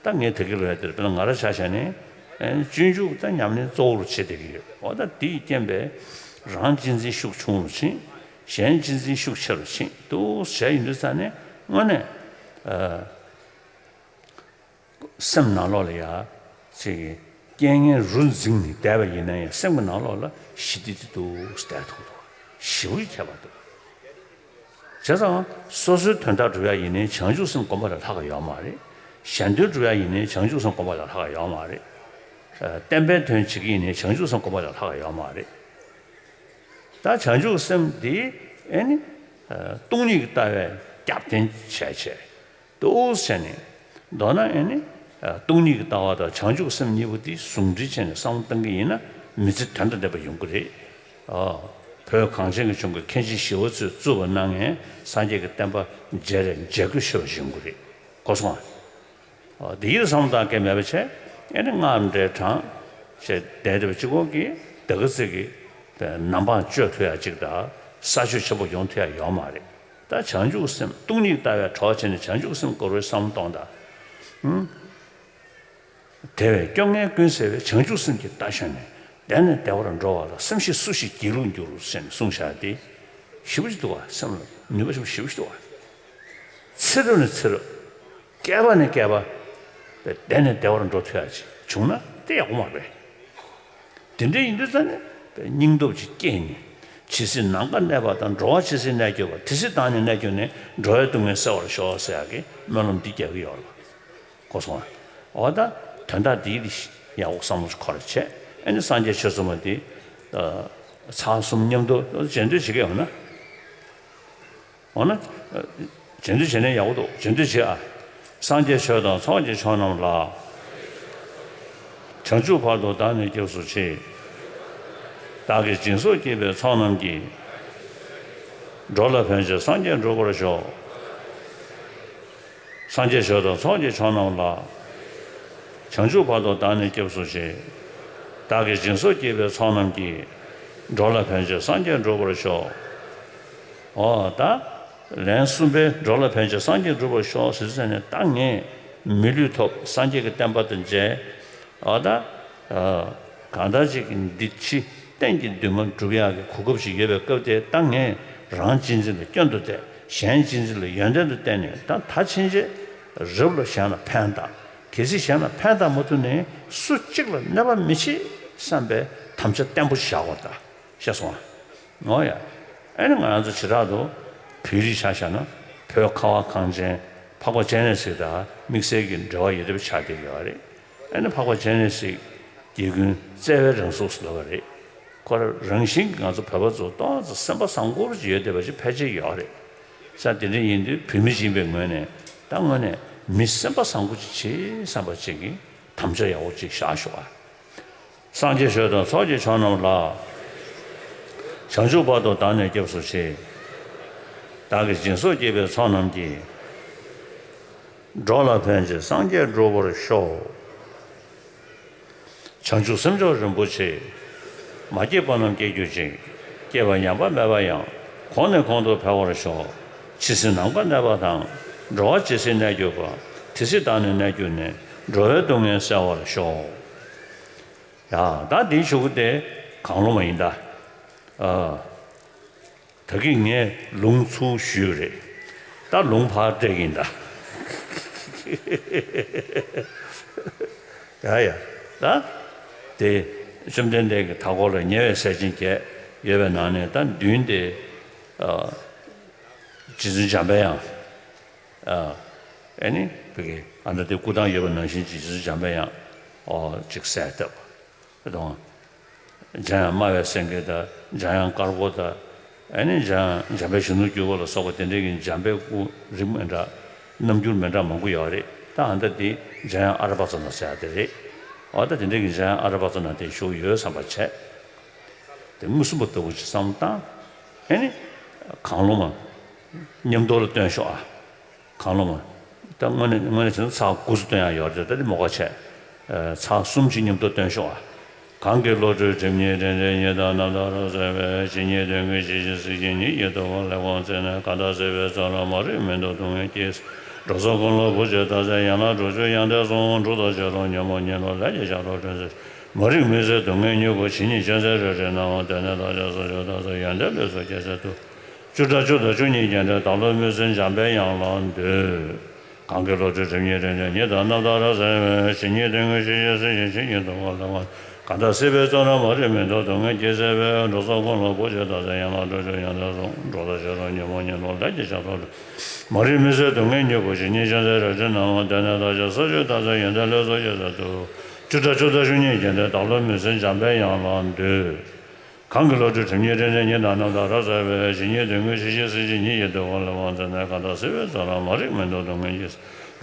ད་ངས་ད་གིན་ལབ་ཡག་དེ་རེད། དཔེར་ན་ང་རང་ཆ་བཞག་ནས། ཨ། སྤྱོད་འཇུག་ད་ཉམས་ལེན་གཙོ་བོར་བྱེད་བསྡད་ཀྱི་ཡོད། འོ་ད་དེ་ཡི་རྐྱེན་པས་རང་གཅེས་འཛིན་ཤུགས་ཆུང་རུ་ཕྱིན། གཞན་གཅེས་འཛིན་ཤུགས་ཆེ་རུ་ཕྱིན། འདུག་བྱས་ཡིན་དུས་ཙང་ནས་དངོས་གནས། ཨ། སེམས་ནང་ལོགས་ལ་ཡ་ཅིག་རྐྱེན་ངན་རུ་འཛིངས་ནས་བསྡད་པ་ཡིན་ན་ཡང་། སེམས་ཀྱི་ནང་ལོགས་ལ་ཞི་བདེ་དེ་འདུག་བསྡད་ཐུབ་འདུག་ཞེ་པོ་ཁྱད་པར་འདུག་བྱས་ཙང་སོ་སོའི་དོན་དག་སྒྲུབ་ཡག་ཡིན་ནའི་བྱང་ཆུབ་སེམས་སྒོམ་པ་ལས་ལྷག་ག་ཡོད་མ་རེད། གཞན་དོན་སྒྲུབ་ཡག་ཡིན་ནའི་བྱང་ཆུབ་སེམས་སྒོམ་པ་ལས་ལྷག་ག་ཡོད་མ་རེད། ཨ། བསྟན་པའི་དོན་བྱེད་ཀྱི་ཡིན་ནའི་བྱང་ཆུབ་སེམས་སྒོམ་པ་ལས་ལྷག་ག་ཡོད་མ་རེད། ད་བྱང་ཆུབ་སེམས་འདི་ཨ་ནི་ཨ་སྟོང་ཉིད་ཀྱི་ལྟ་བས་རྒྱབ་རྟེན་བྱས་བྱས། འདུག་བྱས་ནས། མདོར་ན་ཨ་ནི་ སྟོང་ཉིད་ཀྱི་ལྟ་བ་དང་བྱང་ཆུབ་སེམས་གཉིས་པོ་དེ་ཟུང་འབྲེལ་བྱས་ནས་བསམ་བློ་གཏང་གི་ཡིན་ན། མི་ཚེ་དོན་དང་ལྡན་པ་ཡོང་གི་རེད། ཨ། བོད་གངས་ཅན་གྱི་ལྗོངས་ཀྱི་མཁན་ཆེན་ཞི་བ་འཚོས་གཙུག་པ་གནང་མཁན་སངས་རྒྱས་ཀྱི་བསྟན་པ་མཇལ་རེ་མཇལ་དགོས་ཤེས་པ་ཞིག་ཡོང་གི་རེད། གོ་སོང་ཨ། འདི་ཡིན་བསམ་བློ་གཏང་མཁན་མེད་པ་བྱས། ཨེ་ནི་སྔགས་འདྲེན་དྲངས་བྱས་བསྡད་བསྡད་པ་གཅིག་པོ་གིས། དེ་ག་ཚོད་ཀྱིས་ནམ་འཕང་གཅོད་ཐུབ་ཡ་གཅིག་དང་། ས་ཆོད་ཆེན་པོ་ཡོང་ཐུབ་ཡ་ཡོད་མ་རེད། ད་བྱང་ཆུབ་སེམས་སྟོང་ཉིད་ལྟ་བའི་གྲོགས་བྱས་ནས་བྱང་ཆུབ་སེམས་སྐོར་བའི་བསམ་བློ་གཏོང་དང་། ཨང་། དེ་བས་སྐྱོ་ངལ་ཀུན་སེལ་བའི། བྱང་ཆུབ་སེམས་ཀྱི་རྟ་ཞོན་ནས། བདེ་ནས་བདེ་བར་འགྲོ་བ་ལ། སེམས་ཤེས་སུ་ཞིག་སྒྱིད་ལུག་འགྱུར། ཞེས་གསུངས་བཞག་སྟེ། ཞེ་པོ་ཅིག་འདུག་བ། སེམས་ལ་ནུས་པ་ཞེ་པོ་ཞེ་པོ་ཅིག་འདུག་བ། ཚེ་རབས་ནས་ཚེ་རབས། བསྐལ་པ་ནས་བསྐལ་པ། བདེ་ནས་བདེ་བར་འགྲོ་ཐུབ་ཡ་ཅིག་བྱུང་ན་དེ་ཡག་པོ་མ་རེད། དེ་འདྲ་ཡིན་དུས་ཙ་ནས་སྙིང་སྟོབས་ཅིག་སྐྱེས་ནས། ཇི་སྲིད་ནམ་མཁའ་གནས་པ་དང་། འགྲོ་བ་ཇི་སྲིད་གནས་གྱུར་པ། དེ་སྲིད་བདག་ནི་གནས་གྱུར་ནས། འགྲོ་བའི་སྡུག་བསྔལ་སེལ་བར་ཤོག་ཟེར་ཡག་གི་སྨོན་ལམ་འདི་རྒྱག་གི་ཡོད་རེད་པ། གོ་སོང་ཨ། འོ་ད་དོན་དག་འདི་ཡག་པོ་བསམ་བློ་ཞིག་འཁོར་བྱས། ཨ་ནི་སངས་རྒྱས་ཆོས་ཚོགས་མ་འདི་ཚར་གསུམ་མཉམ་དུ་མཇལ་འདོད་བྱེད་ཀྱི་ཡོད་ན། འོ་ན། མཇལ་འདོད་བྱས་ན་ཡག་པོ་འདུག་མཇལ་འདོད་བྱེད་ཨ། སངས་རྒྱས་ཆོས་དང་ཚོགས་ཀྱི་མཆོག་རྣམས་ལ། བྱང་ཆུབ་བར་དུ་བདག་ནི་སྐྱབས་སུ་མཆི། བདག་གིས་སྦྱིན་སོགས་བགྱིས་པའི་ཚོགས་རྣམས་ཀྱིས། འགྲོ་ལ་ཕན་ཕྱིར་སངས་རྒྱས་འགྲུབ་པར་ཤོག་སངས་རྒྱས་ཆོས་དང་ཚོགས་ཀྱི་མཆོག་རྣམས་ལ། བྱང་ཆུབ་བར་དུ་བདག་ནི་སྐྱབས་སུ་མཆི། བདག་གིས་སྦྱིན་སོགས་བགྱིས་པའི་ཚོགས་རྣམས་ཀྱིས། འགྲོ་ལ་ཕན་ཕྱིར་སངས་རྒྱས་འགྲུབ་པར་ཤོག་འོ་ད། ལན་གསུམ་པའི་འགྲོ་ལ་ཕན་ཕྱིར་སངས་རྒྱས་འགྲུབ་པར་ཤོག་ཟེར་ཟེར་ནས། ད་ངས་མི་ལུས་ཐོབ། སངས་རྒྱས་ཀྱི་བསྟན་པ་དང་མཇལ། འོ་ད། གང་ལྟར་ཅིག་གི་འདི་ཕྱི་གཏན་གྱི་འདུན་མ་འགྲུབ་ཡག་གི་གོ་སྐབས་ཤིག་ཡོད་པའི་སྐབས་དེ། ད་ངས་རང་གཅེས་འཛིན་ལ་སྐྱོན་དུ་བལྟས། གཞན་གཅེས་འཛིན་ལ་ཡོན་ཏན་དུ་བལྟས་ནས། ད་ད་ཕྱིན་ཆད་རབ་ལ་གཞན་ལ་ཕན་དང་། གལ་སྲིད་གཞན་ལ་ཕན་བཏགས་མ་ཐུབ་ནའི་སུ་གཅིག་ལ་གནོད་པ་མི་བྱེད་བསམ་པའི་དམ་བཅའ་བརྟན་པོ་ཞིག་བཞག་དགོས་ད། ཤེས་སོང་ཨ། འོ་ཡ། ཨ་ནི་ང་རང་ཚོ་བྱེ་བྲག་ཏུ་བོད་རིགས་ཆ་བཞག་ན། བོད་ཁ་བ་གངས་ཅན་འཕགས་པ་སྤྱན་རས་གཟིགས་དང་དམིགས་བསལ་གྱི་འབྲེལ་བ་ཡོད་བསྡད་པ་ཆགས་བསྡད་ཡོད་རེད། ཨ་ནི་འཕགས་པ་སྤྱན་རས་གཟིགས་རྒྱལ་ཀུན་བརྩེ་བའི་རང་གཟུགས་སུ་ལབ་པ་རེད། ཁོ་རང་རང་བཞིན་གྱིས་ང་ཚོ་བོད་པ་ཚོ་ཏོག་ཙམ་སེམས་པ་བཟང་པོ་ཅིག་ཡོད་བསྡད་པ་ཅིག་ཕལ་ཆེར་ཡོད་རེད། ས་དེ་འདྲ་ཡིན་དུས་བོད་མི་ཅིག་ཡིན་པའི་ངོས་ནས། ད་དངོས་གནས་མི་སེམས་པ་བཟང་པོ་ཅིག་བྱེད་བསམ་པ་ཅིག་གིས་དམ་བཅའ་ཡག་པོ་ཅིག་བཞག་ཤོག་ཨ། སངས་རྒྱས་ཆོས་དང་ཚོགས་ཀྱི་མཆོག་རྣམས་ལ། བྱང་ཆུབ་བར་དུ་བདག་ནི་སྐྱབས་སུ་མཆི། བདག་གིས་སྦྱིན་སོགས་བགྱིས་པའི་ཚོགས་རྣམས་ཀྱིས། འགྲོ་ལ་ཕན་ཕྱིར་སངས་རྒྱས་འགྲུབ་པར་ཤོག་བྱང་ཆུབ་སེམས་མཆོག་རིན་པོ་ཆེ། མ་སྐྱེས་པ་རྣམས་སྐྱེ་གྱུར་ཅིག་སྐྱེས་པ་ཉམས་པ་མེད་པ་ཡང་། གོང་ནས་གོང་དུ་འཕེལ་བར་ཤོག་ཇི་སྲིད་ནམ་མཁའ་གནས་པ་དང་། འགྲོ་བ་ཇི་སྲིད་གནས་གྱུར་པ། དེ་སྲིད་བདག་ནི་གནས་གྱུར་ནས། འགྲོ་བའི་སྡུག་བསྔལ་སེལ་བར་ཤོག་ཡ། ད་འདིའི་གཞུག་གུ་དེ་གང་བློ་མ་ཡིན་ད། ཨ། ད་གིན་ངས་ལུང་ཚུར་ཞུས་པ་རེད། ད་ལུང་ཕར་སྤྲད་ཀྱིན་ད། ཡ་ཡ། ད་དེ་བཅོམ་ལྡན་འདས་ཀྱིས་མཐའ་འཁོར་ལ་ཉེ་བའི་ས་ཆེན་བརྒྱད་ཡོད་པའི་ནང་ནས། ད་མདུན་དེ། ཨ། རྗེ་བཙུན་འཇམ་པའི་དབྱངས། ཨ། ཨ་ནི་བི་གི་ཨ་ད་དེ་སྐུ་ཐང་ཡོད་པ་ནང་བཞིན་གྱི་རྗེ་བཙུན་འཇམ་པའི་དབྱངས། ཨོ། ཅིག་གསལ་བཏབ། དང་། འཇམ་དབྱངས་སྨྲ་བའི་སེང་གེ་དང་། འཇམ་དབྱངས་དཀར་པོ་དང་། ཨ་ནི་འཇམ་དབྱངས་འཇམ་དཔལ་གཞོན་ནུར་གྱུར་པ་ལ་སོགས་པ་དེ་འདྲའི་གི་འཇམ་དཔལ་སྐུ་རིགས་མི་འདྲ། རྣམ་འགྱུར་མི་འདྲ་མང་པོ་ཡོད་རེད། ད་ཨ་ད་དེ་འཇམ་དབྱངས་ཨ་ར་པ་ཙ་ན་ཟེར་ཡ་དེ་རེད། འོ་ད་དེ་འདྲའི་གི་འཇམ་དབྱངས་ཨ་ར་པ་ཙ་ན་དེ་བཞུགས་ཡོད་བསམ་པ་བྱས། དེ་མངོན་སུམ་པ་ལྟ་བུ་ཅིག་བསམ་བློ་བཏང་། ཨ་ནི་གང་བློ་མ་མཉམ་དུ་ལ་བཏོན་ཤོག་ཨ། གང་བློ་མ། ད་དངོས་གནས་དངོས་གནས་བྱས་ན་ཚར་དགུ་ཙམ་བཏོན་ཡག་ཡོད་རེད། ད་དེ་མོ་ཁ་བྱས། ཨ། ཚར་གསུམ་ཅིག་མཉམ་དུ་བཏོན་ཤོག་ཨ། གང་གི་བློ་གྲོས་སྒྲིབ་གཉིས་དྲན་རེ་གཉིས་དང་རྣམ་དག་རབ་གསལ་བའི། ཇི་སྙེད་དོན་ཀུན་གཞི་ཤེས་སེམས་ཀྱི་ཉིད་ཀྱི་ཐུགས་ཀར་ལེགས་པར་མཛད་ནས། གང་དག་སྲིད་པའི་མཚོ་རབ་མ་རིག་མུན་དུ་སྡུག་བསྔལ་གྱིས། འགྲོ་ཚོགས་ཀུན་ལ་བུ་འཆད་ལྟ་ཟེར་ཡན་ལག་དྲུག་ཅུ་ཡང་དག་གསུམ། གྲུབ་ཐོབ་བྱ་རུང་ཉོན་མོངས་གཉིད་ལོག་ལས་ཀྱི་ཆག་གྲོལ་སྒྲོལ་ཟེར། མ་རིག་མུན་སེལ་སྡུག་བསྔལ་མྱུ་གུ་ཇི་སྙེད་ཅན་ཟེར་རེ་རེ་སྣང་བ་དོན་གནད་བརྟག་དཔྱད་སོ་བཅུ་བརྟག་ཟེར་ཡོན་ཏན་ལུས་སུ་སྐྱེ་ཚད་དུ། བཅུ་ཕྲག་བཅུ་དང་བཅུ་གཉིས་རྒྱན་སྤྲས་བདག་བློ་མུན་སེལ་འཇམ་པའི་དབྱངས་ལ་འདུད། གང་གི་བློ་གྲོས་སྒྲིབ་གཉིས་དྲན་རེ་གཉིས་དང་རྣམ་དག་རབ་གསལ་བའི། ཇི་སྙེད་དོན་ཀུན་གཞི་ཤེས་སེམས་ཀྱི་ཇི་སྙེད་ཐུགས་ཀར་ལེགས་པར། གང་དག་སྲིད་པའི་མཚོ་རབ་མ་རིག་མུན་དུ་སྡུག་བསྔལ་གྱིས་སེལ་བའི། འགྲོ་ཚོགས་ཀུན་ལ་བུ་འཆད་ལྟ་ཟེར་ཡན་ལག་དྲུག་ཅུ་ཡང་དག་གསུམ། གྲུབ་ཐོབ་བྱ་རུང་ཉོན་མོངས་གཉིད་ལོག་ལས་ཀྱི་ཆག་གྲོལ། མ་རིག་མུན་སེལ་སྡུག་བསྔལ་མྱུ་གུ་ཇི་སྙེད་ཅན་ཟེར་རེ་རེ་སྣང་བ་དོན་གནད་བརྟག་དཔྱད་སོ་བཅུ་བརྟག་ཟེར་ཡོན་ཏན་ལུས་སུ་སྐྱེ་ཚད་དུ། བཅུ་ཕྲག་བཅུ་དང་བཅུ་གཉིས་རྒྱན་སྤྲས་བདག་བློ་མུན་སེལ་འཇམ་པའི་དབྱངས་ལ་འདུད། གང་གི་བློ་གྲོས་སྒྲིབ་གཉིས་དྲན་རེ་གཉིས་དང་རྣམ་དག་རབ་གསལ་བའི། ཇི་སྙེད་དོན་ཀུན་གཞི་ཤེས་སེམས་ཀྱི་ཉིད་ཀྱི་ཐུགས་ཀར་ལེགས་པར་མཛད་ནས། གང་དག་སྲིད་པའི་མཚོ་རབ་མ་རིག་མུན་དུ་སྡུག་བསྔལ་གྱིས།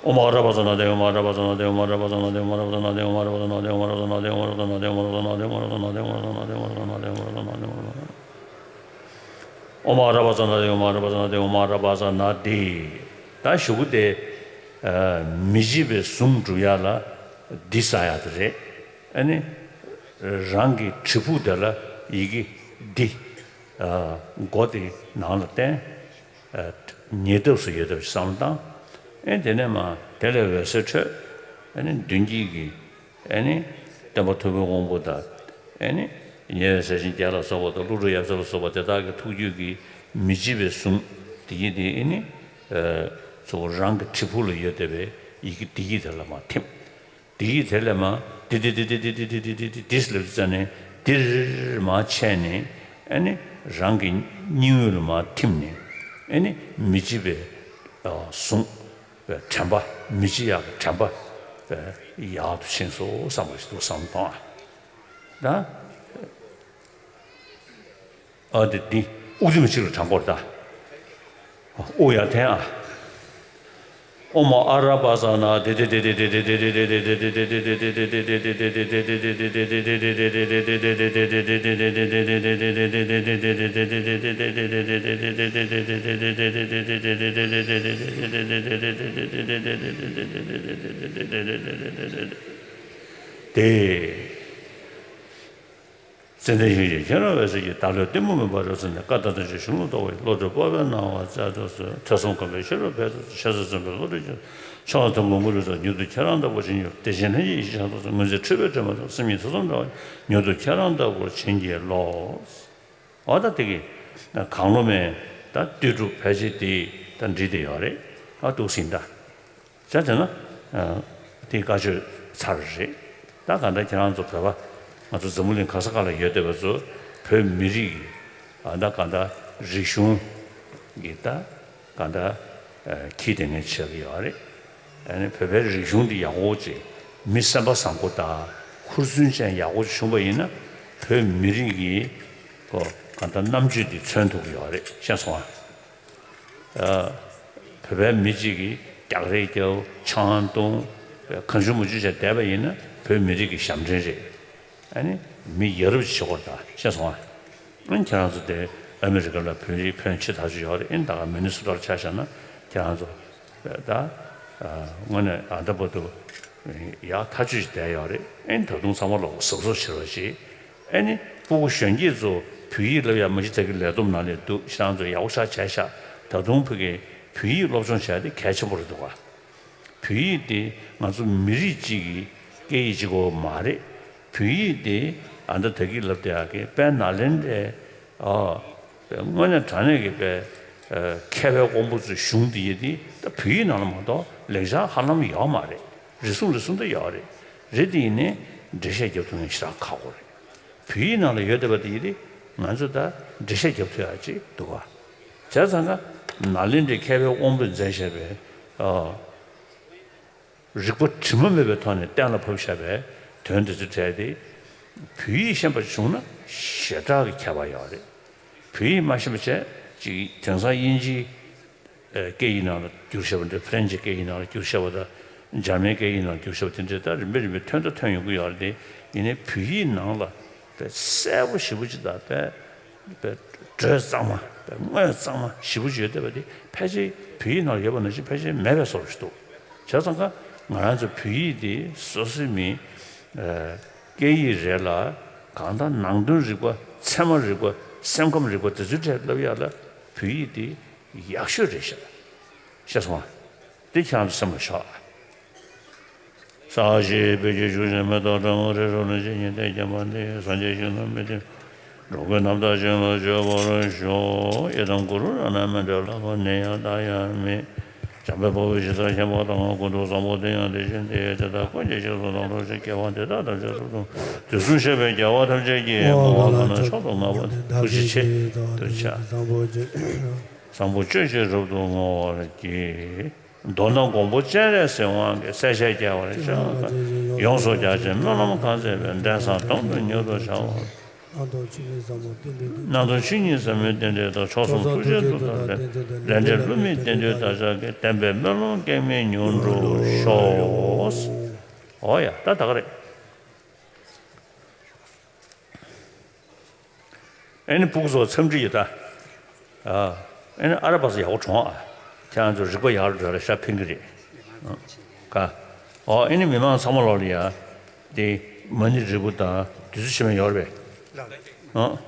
ཨོ་མ་ར་བ་ཙ་ན་དེ། ཨོ་མ་ར་བ་ཙ་ན་དེ། ཨོ་མ་ར་བ་ཙ་ན་དེ། ཨོ་མ་ར་བ་ཙ་ན་དེ། ད་གཞུག་གུ་དེ་མི་བརྗེད་པའི་གཟུངས་སྒྲུབ་ཡ་ལ་འདི་ཟེར་ཡ་དེ་རེད། ཨ་ནི་རང་གི་བྲིས་ཕུག་དེ་ལ་ཡི་གེ་འདི་མགོ་དེ་ནང་ལ་བསྟན། ཉེ་འདབས་སུ་ཡོད་འདབས་ཤིག་བསམ་བློ་བཏང་། ཨེ་དེ་ནས་མ་དེ་ལས་འོད་ཟེར་འཕྲོས། ཨེ་ནི་མདུན་དཀྱིལ་གྱི་ཨེ་ནི་སྟོན་པ་ཐུབ་པའི་དབང་པོ་དང་། ཨེ་ནི་ཉེ་བའི་ཟས་སྦྱིན་བརྒྱད་ལ་སོགས་པ་དང་། ཀླུ་སྒྲུབ་ཡབ་སྲས་ལ་སོགས་པ་དེ་དག་གི་ཐུགས་རྒྱུད་ཀྱི་མི་བརྗེད་པའི་གཟུངས་དེ་ཡི་དེ་ཨེ་ནི་གཙོ་བོ་རང་གི་བྲིས་ཕུག་ལ་ཡོད་བསྡད་པའི་ཡི་གེ་དེ་ཡི་དེ་ལ་མ་ཐིམ། དེ་ཡི་དེ་ལས་མ་དེ་དེ་དེ་དེ་དེ་དེ་དེ་དེ་དེ་དེ་ལབ་ཙ་ནས་དེར་མ་ཆད་ནས། ཨེ་ནི་རང་གི་སྙིང་དབུས་ལ་མ་ཐིམ་ནས། ཨེ་ནི་མི་བརྗེད་པའི་གཟུངས་དྲན་པ། མི་བརྗེད་ཡག་གི་དྲན་པ་ཡག་ཏུ་ཕྱིན་སོང་བསམ་པ་ཞིག་འདུག་བསམ་གཏོང་ཨ། ད། ཨ་དེ་འདི་དབུགས་ཐིམ་གཅིག་ལ་གྲངས་སྐོར་ད། དབུགས་ཡར་འཐེན་ཨ། ཨོཾ་ཨ་ར་པ་ཙ་ན་དེ་དེ་དེ། ཙནྡན་ཞིང་གཤེགས་མཁྱེན་རབ་འོད་ཟེར་གྱིས། བདག་བློའི་གཏི་མུག་མུན་པ་རབ་བསལ་ནས། བཀའ་དང་བསྟན་བཅོས་གཞུང་ལུགས་རྟོགས་པའི། བློ་གྲོས་སྤོབས་པའི་སྣང་བ་སྩལ་དུ་གསོལ། ཐོས་བསམ་སྒོམ་པའི་ཤེས་རབ་འཕེལ་དུ་གསོལ། ཕྱག་འཚལ་ཚངས་པའི་བློ་གྲོས་ཀྱིས། མཆོག་ཐུན་མོང་གི་ལུས་དང་མྱུར་དུ་ཁྱེད་རང་ལྟ་བུར་བྱིན་གྱིས་རློབས། བདེ་ཆེན་ལྷན་སྐྱེས་ཡེ་ཤེས་ཤིན་ཏུ་རྫོགས། མངོན་མཛད་འཁྲུལ་པའི་དྲི་མ་དང་། སེམས་ཉིད་ཐེ་ཚོམ་འདྲ་བ་ཡང་། མྱུར་དུ་ཁྱེད་རང་ལྟ་བུར་བྱིན་གྱིས་རློབས། འོ་ད་དེ་གི་གང་བློ་མེད་ད་ལྟོས་གྲུབ་ཕལ་ཆེར་དེ་ད་འགྲིག་བསྡད་ཡོད་རེད། ཨ་འདུག་སེ་ཡིན་ད། བྱས་ཙང་ན། དེ་བཀའ་ཆོས་ཚར་རེད། ད་ག་འདྲ་ཁྱེད་རང་ཚོ་བོད་པ་ང་ཚོ་འཛམ་བུ་གླིང་ག་ས་ག་ལ་ཡོད་བསྡད་པ་ཚོ་བོད་མི་རིགས་ཀྱི་ཨ་ད་ག་འདྲ་རིག་གཞུང་གི་ད་ག་འདྲ་ཁྱི་དེ་ངས་བྱེད་ཀྱི་ཡོད་རེད། ཨ་ནི་བོད་པའི་རིག་གཞུང་འདི་ཡག་པོ་ཅིག་མི་སེམས་པ་བཟང་པོ་དང་ཧུར་བརྩོན་ཅན་ཡག་པོ་ཅིག་བྱུང་པ་ཡིན་ན་བོད་མི་རིགས་ཀྱི་གོ་ག་འདྲ་རྣམ་དཔྱོད་འདི་མཚོན་ཐུབ་ཀྱི་ཡོད་རེད། ཤེས་སོང་ཨ། བོད་པའི་མི་གཅིག་གིས་རྒྱག་རེས་རྒྱབ། ཆང་འཐུང་། གང་བྱུང་མང་བྱུང་བྱས་བསྡད་པ་ཡིན་ན་བོད་མི་རིགས་ཀྱི་ཞབས་འདྲེན་རེད། ཨ་ནི་མི་ཡ་རབས་ཅིག་བྱེད་དགོས་རེད་ད། ཤེས་སོང་ཨ། ཨ་ནི་ཁྱེད་རང་ཚོ་དེ་ཨ་མི་རི་ཀ་ལ་བོད་རིགས་ཕོན་ཆེ་ཐག་ཆོད་ཡོད་རེད། ཨ་ནི་ད་ག་མི་ནི་སོ་ཊར་ཆ་བཞག་ན་ཁྱེད་རང་ཚོ་ད་དངོས་གནས་ཨ་ད་བར་དུ་ཡག་ཐག་ཆོད་ཅིག་བསྡད་ཡོད་རེད། ཨ་ནི་ད་དུང་ཚང་མ་ལོག་གཟབ་གཟབ་བྱེད་རོགས་བྱེད། ཨེ་ནི་སྤུ་གུ་གཞོན་སྐྱེས་ཚོ་བོད་ཡིག་བསླབ་ཡག་མ་གཞི་ད་གི་ལས་བསྡོམས་ནང་ལས་འདུག་ཤི་རང་ཚོ་ཡག་པོ་ཞེ་དྲག་བྱས་ཤག་ད་དུང་ཕ་གི་བོད་ཡིག་སློབ་སྦྱོང་བྱས་ཏེ་གལ་ཆེན་པོ་རེད་འདུག་ག་བོད་ཡིག་དེ་ང་ཚོ་མི་རིགས་གཅིག་གི་སྐད་ཡིག་གཅིག་པོ་མ་རེད། བོད་ཡིག་དེ་ཨ་ད་ད་གི་བསླབ་བསྡད་ཡག་གི་དཔལ་ནཱ་ལེནྡྲའི་ཨ་དངོས་གནས་དྲང་གནས་ཀྱི་དཔེ་མཁས་པའི་དབང་པོ་ཚོའི་གཞུང་འདི་ཡི་དེ་ད་བོད་ཡིག་ནང་ལ་མ་གཏོགས་ལེགས་སྦྱར་ཧ་ལམ་ཡོད་མ་རེད། རེ་ཟུང་རེ་ཟུང་ད་ཡོད་རེད། རེད་དེ་ཡིན་ནའི་འགྲེལ་བཤད་རྒྱབ་ཐུབ་མཁན་ཞེ་དྲག་ཁག་པོ་རེད། བོད་ཡིག་ནང་ལ་ཡོད་བསྡད་པ་དེ་ཡིན་ཏེ་ང་ཚོ་ད་འགྲེལ་བཤད་རྒྱབ་ཐུབ་ཡག་ཅིག་འདུག་ག་བྱས་ཙང་ཀ་ནཱ་ལེནྡྲའི་མཁས་པའི་དབང་པོས་མཛད་བཞག་པའི་ཨ་རིག་པ་དྲི་མ་མེད་པའི་ཐོག་ནས་གཏན་ལ་ཕབ་བཞག་པའི་དོན་དེ་ཚོ་བྲལ་ཏེ་བོད་ཡིག་ཤེས་པ་བྱུང་ན་ཞེ་དྲག་གི་ཁྱད་པར་ཡོད་རེད། བོད་ཡིག་མ་ཤེས་པ་བྱས་ཅིག་དེང་སང་དབྱིན་ཇིའི་སྐད་ཡིག་ནང་ལ་བསྒྱུར་བཞག་པ་འདྲ། ཧྥ་རན་ཇིའི་སྐད་ཡིག་ནང་ལ་བསྒྱུར་བཞག་པ་དང་འཇར་མན་སྐད་ཡིག་ནང་ལ་བསྒྱུར་བཞག་པ་དེ་འདྲ་ད་རིམ་པས་རིམ་པས་ཐོན་ད་ཐོན་ཡོང་གི་ཡོད་རེད་དེ། ཡིན་ནའི་བོད་ཡིག་ནང་ལ་དཔེ་གསལ་པོ་ཞེ་པོ་ཅིག་དང་དཔེ་དཔེ་འགྲོས་གཙང་མ་དཔེ་དངོས་གཙང་མ་ཞེ་པོ་ཅིག་ཡོད་བསྡད་པ་དེ་ཕལ་ཆེར་བོད་ཡིག་ནང་ལ་ཡོད་པ་ནང་བཞིན་ཕལ་ཆེར་མེད་པའི་བཟོ་འདྲ་ཞིག་འདུག་བྱས་ཙང་ཀ་ང་རང་ཚོ་བོད་ཡིག་དེ་སོ་སོའི་མི་སྐད་ཡིག་རེད་ལ་གང་ལྟར་ནང་དོན་རིག་པ་ཚད་མ་རིག་པ་སེམས་ཁམས་རིག་པ་དེ་ཚོའི་གྲས་བསླབ་ཡག་ལ་བོད་ཡིག་དེ་ཡག་ཤོས་རེད་ཤག་ཤེས་སོང་ཨ། དེ་ཁྱེད་རང་ཚོ་སེམས་ལ་ཞོག་ཨ། ས་གཞི་བོད་ཀྱི་བཞུགས་ཤིང་མེ་ཏོག་བཀྲ་མོ་རེ་རོ་ལ་ཇི་སྙེད་དེ་བརྒྱ་མ་དེ་སངས་རྒྱས་ཞིང་དུ་མི་ལྡན་འགྲོ་ཀུན་རྣམ་དག་ཞིང་ལ་སྤྱོད་པར་ཤོག་ཡི་དམ་གུ་རུ་རཏྣ་མཉྫུ་ལ་ཕར་ནི་ཡང་ལྟ་ཡང་མེད། འཇམ་དཔལ་དཔའ་བོས་ཇི་ལྟར་མཁྱེན་པ་དང་། ཀུན་ཏུ་བཟང་པོ་དེ་ཡང་དེ་བཞིན་ཏེ། དེ་དག་ཀུན་གྱི་རྗེས་སུ་བདག་སློབ་ཅིང་། དགེ་བ་འདི་དག་ཐམས་ཅད་སྒྲུབ་པར། དུས་གསུམ་གཤེགས་པའི་རྒྱལ་བ་ཐམས་ཅད་ཀྱིས། མ་འོངས་པ་ན་མཆོག་ཏུ་བསྔགས་པ་ཐུགས་རྗེ་ཆེ། ཐུགས་རྗེ་ཆེ། བཟང་པོ་སྤྱོད་ཕྱིར་རབ་ཏུ་བསྔོ་བར་བགྱི། མདོར་ན་མགོན་པོ་སྤྱན་རས་གཟིགས་དབང་གིས་སྲས་ཆེན་རྒྱལ་བར་ཕྱག་འཚལ། ཡོངས་སུ་རྒྱ་ཆེའི་སྨོན་ལམ་གང་མཛད་པའི། གདན་ས་དོན་དུ་མྱུར་དུ་བྱ་བ། སྣང་སྟོང་ཆོས་ཉིད་ཟབ་མོའི་རྟེན་འབྲེལ་དང་། སྣང་སྟོང་ཆོས་ཉིད་ཟབ་མོའི་རྟེན་འབྲེལ་དང་། མཆོག་གསུམ་ཐུགས་རྗེའི་མཐུ་དང་ལྡན། ལས་འབྲས་བསླུ་མེད་བསྟན་འགྲོའི་བདག་ཅག་གི། བདེན་པའི་སྨོན་ལམ་གེགས་མེད་མྱུར་འགྲུབ་ཤོག་འོ་ཡ། ད་ད་ག་རེད། ཨེ་ནི་ཕྲུ་གུ་ཚོ་འཚམས་འདྲི་ཡོད་ད། ཨ་ཨེ་ནི་ཨ་ར་པ་ས་ཡག་པོ་གྲོངས་ཨ། ཁྱེད་རང་ཚོ་རིག་པ་ཡག་རུ་འགྲོ་ལ་ཤ་ཕན་གི་རེད། ཨ་ཀ་ཨོ་ཨེ་ནི་མི་མང་ཚང་མ་ལོག་ལ་ཡ། དེ་མ་ཎི་རིལ་བུ་དང་བདུད་རྩི་ཕྱེ་མ་ཡོད་རེད་པས། ཨ་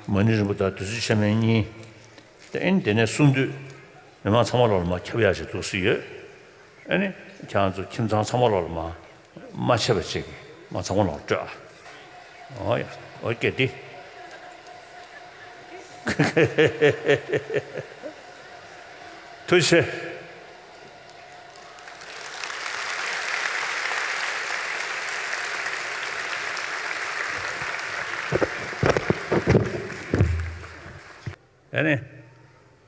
མ་ཎི་རིལ་བུ་དང་བདུད་རྩི་ཕྱེ་མ་གཉིས། དེ་ཨེ་ནི་དེ་ནས་གསུང་དུས་ མི་མང་ཚང་མ་ལོག་ལ་མ་ཁྱབ་ཡག་ཞིག་འདུག་སྲིད་ཡོད། ཨ་ནི་ཁྱེད་རང་ཚོ་ཁྱིམ་ཚང་ཚང་མ་ལོག་ལ་མ་མ་ཆད་པ་ཅིག་མ་ཚང་མ་ལོག་སྤྲོད་ཨ། ཨོ་ཡ། ཨོ་སྐད་འདི། ཐུགས་རྗེ་ཆེ། ཨ་ནི།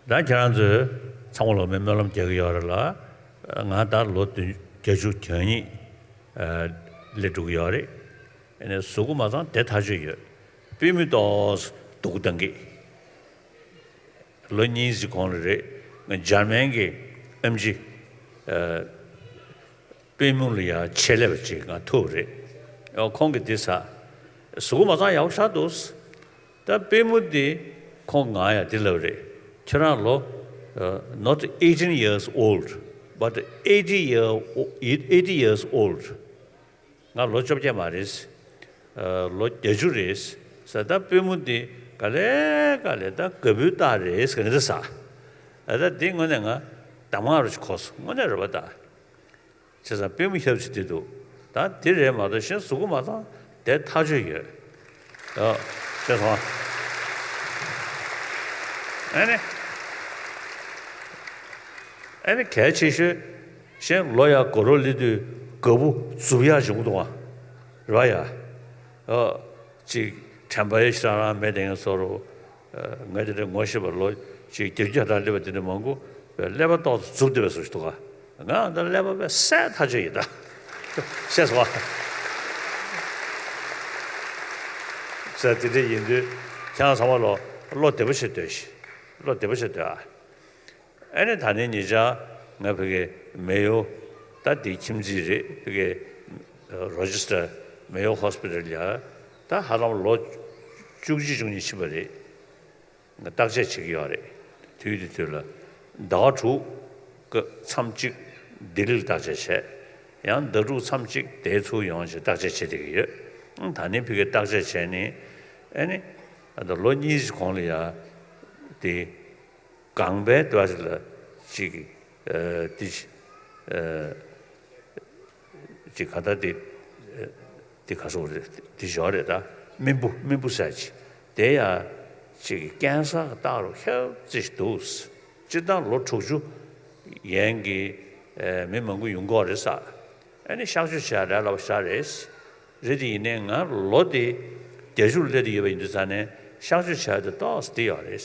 ད་ཁྱེད་རང་ཚོས་ཚང་མ་ལོག་མི་སྨོན་ལམ་རྒྱག་གི་ཡོད་རེད་ལ། ང་ད་ལོ་བདུན་བརྒྱད་ཅུ་གྱ་གཉིས་ཨ་སླེབས་འགྲོ་གི་ཡོད་རེད། ཨ་ནི་གཟུགས་པོ་མ་ཚང་བདེ་ཐག་ཆོད་ཡོད། པུས་མོ་ཏོག་ཙམ་སྡུག་བཏང་གི། ལོ་གཉིས་ཀྱི་གོང་ལ་རེད། ང་འཇར་མན་གྱི་ཨེམ་ཆི་ཨ་པུས་མོ་ལ་ཡང་ཆེད་ལས་པ་ཅིག་ང་ཐུག་རེད། ཨོ་ཁོང་གིས་འདི་ཟ། གཟུགས་པོ་མ་ཚང་ཡག་པོ་ཞེ་དྲག་འདུག། ད་པུས་མོ་འདི་ཁོང་ང་ཡང་འདི་ལབ་རེད། ཁྱེད་རང་ལོ་ཨ་not eighteen years old, but eighty year, eighty years old. ང་ལོ་བཅོ་བརྒྱད་མ་རེད། ཨ་ལོ་བརྒྱད་ཅུ་རེད་ཟེར། ད་པུས་མོ་འདི་ག་ལེ་ག་ལེ་ད་ག་བུའི་རྟགས་རེད་ཟེར་གི་འདི་ཟ། ཨ་ད་འདི་དངོས་གནས་ང་གདམས་ངག་རུ་ཞིག་གོ་སོང་། དངོས་གནས་རེད་པ་ད། བྱས་ཙང་པུས་མོ་ཞབས་ཕྱི་དེ་འདུག། ད་དེ་རེད་མ་གཏོགས་གཞན་གཟུགས་པོ་མ་ཚང་བདེ་ཐག་ཆོད་ཡོད། ཨོ། ཤེས་སོང་ཨ། ཨ་ནི། ཨ་ནི་གལ་ཆེ་ཤོས། གཞན་ལོ་ཡ་དགུ་རོ་སླེབས་དུས་དགའ་པོ་རྫུབ་ཡག་བྱུང་འདུག་ཨ། རེད་པ་ཡ། ཨོ། ཅིག་དྲན་པ་ཡེ་ཤ་རང་མེད་དེ་ངས་བཟོ་རུ། ང་དེ་འདྲ་ངོ་ཤེས་པ་ལོ་ཅིག་བརྒྱད་ཅུ་གྱ་གྲངས་སླེབས་པ་དེ་འདྲ་མང་པོ་ཀླད་པ་ཏོག་ཙམ་རྫུབ་བསྡད་པའི་བཟོ་ཞིག་འདུག་ག། ང་འདི་ཀླད་པ་དཔེ་གསལ་ཐག་ཆོད་ཡིན་ད། ཤེས་སོང་བ། ཟེར་དེ་འདྲ་ཡིན་དུས་ཁྱེད་རང་ཚང་མ་ལོ་བློ་བདེ་པོ་བྱེད་སྡོད་ཤིག། བློ་བདེ་པོ་བྱེད་སྡོད་ཨ། ཨ་ནི་ད་ནི་ཉེ་ཆར་ང་ཕ་གི་མེ་ཡོ། ད་འདི་ཁྱིམ་མཚེས་རེད། ཕ་གི་རོ་ཅེ་སི་ཊར་མེ་ཡོ་ཧོ་སི་པི་ཊལ་ཡ། ད་ཧ་ལམ་ལོ་བཅུ་གཅིག་བཅུ་གཉིས་ཕྱིན་པ་རེད། ང་བརྟག་དཔྱད་བྱེད་ཀྱི་ཡོད་རེད། དུས་དེ་དུས་ལ་ཟླ་བ་དྲུག་གི་མཚམས་གཅིག་ལྡི་ལིར་བརྟག་དཔྱད་བྱས། ཡང་ཟླ་དྲུག་མཚམས་གཅིག་དེ་ཚུར་ཡོང་བྱས་བརྟག་དཔྱད་བྱེད་བསྡད་ཀྱི་ཡོད། ད་ནི་ཕ་གི་བརྟག་དཔྱད་བྱས་ནས་ཨ་ནི་ད་ལོ་གཉིས་ཀྱི་གོང་ལ་ཡ་དེ། ལྒང་པའི་ལྟོ་བ་ཞིག་ལ་ཅིག་ཨ་ཏི་ཨ་ཅིག་ག་ད་ཏི་ཨ་ཏི་ག་སོགས་རེད། ཏི་ཞོ་རེད་ད། སྨིན་བུ་སྨིན་བུ་ཟེར་ཅིག་དེ་ཡ་ཅིག་ཀན་སར་གི་རྟགས་རུ་ཧེ་ཙི་ཞིག་འདུག། སྤྱིར་བཏང་ལོ་དྲུག་ཅུ་ཡན་གྱི་ཨ་མི་མང་པོ་ཡོང་གི་ཡོད་རེད་ས། ཨ་ནི་གཤག་བཅོས་བྱས་ར་ལབ་ཤ་རེད། རེད་དེ་ཡིན་ནའི་ང་ལོ་དེ་བརྒྱད་ཅུར་སླེབས་དུ་ཡོད་པ་ཡིན་དུས་ཙང་ནས་གཤག་བཅོས་བྱས་དེ་ཏོག་ཙམ་དེ་ཡོད་རེད།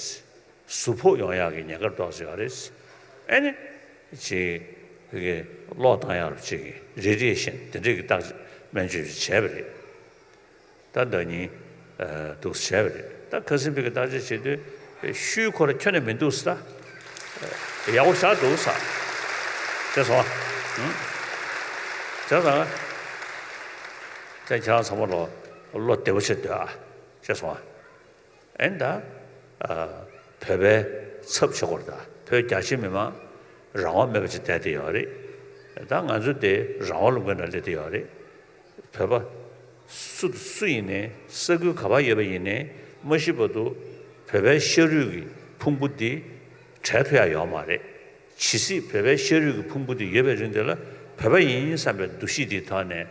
གཟུགས་ཕོག་ཡོང་ཡག་གི་ཉེན་ཁ་ཏོག་ཙམ་ཡོད་རེད། ཨེ་ནི། ཅིག་གི་གློག་བཏང་ཡག་རུ་ཅིག་གི་རེ་ཌི་ཡེ་ཤན་དེ་འདྲས་ཀྱི་བརྟག་དཔྱད་སྨན་བཅོས་ཅིག་བྱས་པ་རེད། ད་ཟླ་ཉིན་འདུག་བྱས་པ་རེད། ད་ཁ་སང་ཕ་གི་བརྟག་དཔྱད་བྱེད་དུས་ཤུལ་ཁོ་ར་ཁྱོན་ནས་མི་འདུག་ཟེར། ད་ཡག་པོ་ཞེ་དྲག་འདུག་ཟེར། བྱས་སོང་ཨ། བྱས་ཙང་། ད་ཁྱེད་རང་ཚང་མ་ལོ་བློ་བདེ་པོ་བྱེད་སྡོད་ཨ། བྱས་སོང་ཨ། ཨེ་ད། ཨ། བོད་པའི་ཚབ་བྱེད་དགོས་རེད་ད། བོད་རྒྱ་ཆེ་མི་མང་རང་དབང་མེད་པ་ཅིག་བསྡད་དེ་ཡོད་རེད། ད་ང་ཚོ་དེ་རང་དབང་ལུང་པའི་ནང་སླེབས་དེ་ཡོད་རེད། བོད་པ་སུ་སུ་ཡིན་ནའི་ས་ཁུལ་ག་པར་ཡོད་པ་ཡིན་ནའི་མ་ཤི་བར་དུ་བོད་པའི་ཤ་རུས་ཀྱི་ཕུང་པོ་འདི་བྲལ་ཐུབ་ཡ་ཡོད་མ་རེད། ཇི་སྲིད་བོད་པའི་ཤ་རུས་ཀྱི་ཕུང་པོ་འདི་ཡོད་པའི་རིང་དེ་ལ་བོད་པ་ཡིན་བསམ་པའི་འདུ་ཤེས་འདིའི་ཐོག་ནས།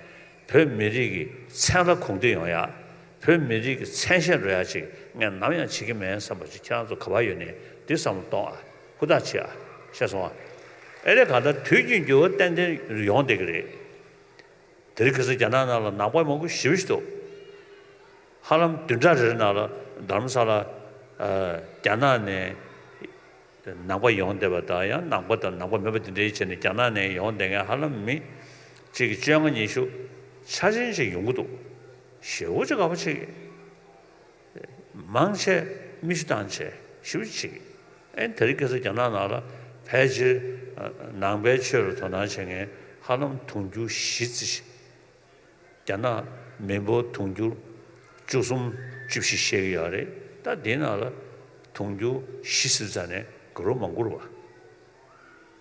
བོད་མི་རིགས་ཀྱི་མཚན་ལ་གོང་འདོན་ཡོང་ཡ། བོད་མི་རིགས་ཀྱི་མཚན་ཤས་འགྲོ་ཡ་ཅིག་ངས་ནམ་ཡང་བྱེད་ཀྱི་མེད་བསམ་པ་ཅིག་ཁྱེད་རང་ཚོ་ག་པར་ཡོད་ནའི་འདི་བསམ་བློ་གཏོང་ཨ། ཧུར་ཐག་བྱེད་ཨ། ཤེས་སོང་ཨ། ཨེ་རེད། གང་ལྟར་དུས་ཀྱི་འགྱུར་བ་ཏན་ཏན་ཡོང་བསྡད་ཀྱི་རེད། དེ་རིང་ཁ་སང་རྒྱ་ནག་ནང་ལ་ནང་པ་མང་པོ་ཞེ་པོ་ཞིག་འདུག། ཧ་ལམ་བདུན་ཕྲག་རེ་རེ་ནང་ལ་རྡ་རམ་ས་ལ་ཨ་རྒྱ་ནག་ནས་ནང་པ་ཡོང་བསྡད་པ་དང་། ཡང་ནང་པ་དང་ནང་པ་མེད་པ་དེ་འདྲའི་བྱས་ནས་རྒྱ་ནག་ནས་ཡོང་བསྡད་མཁན་ཧ་ལམ་མི་གཅིག་གི་བཅོ་ལྔ་ཉི་ཤུ་ཆ་ཆེན་ཞིག་ཡོང་གི་འདུག། ཞེ་པོ་ཅིག་དགའ་པོ་བྱེད་ཀྱི། མང་ཆེ་མིག་ཆུ་བཏང་བྱས་ཞེ་པོ་ཅིག་བྱེད་ཀྱི། ཨེ་དེ་རིང་ཁ་སང་རྒྱ་ནག་ནང་ལ་ཕལ་ཆེར་ནང་པའི་ཆོས་ལ་དོ་སྣང་བྱེད་མཁན་ཧ་ལམ་དུང་ཕྱུར་བཞི་ཙམ་ཞིག། རྒྱ་ནག་མི་འབོར་དུང་ཕྱུར་བཅུ་གསུམ་བཅུ་བཞི་བཤད་ཀྱི་ཡོད་རེད། ད་འདི་ནང་ལ་དུང་ཕྱུར་བཞི་ཟེར་ཙང་ནས་དགའ་རབ་མང་པོ་རེད་པ།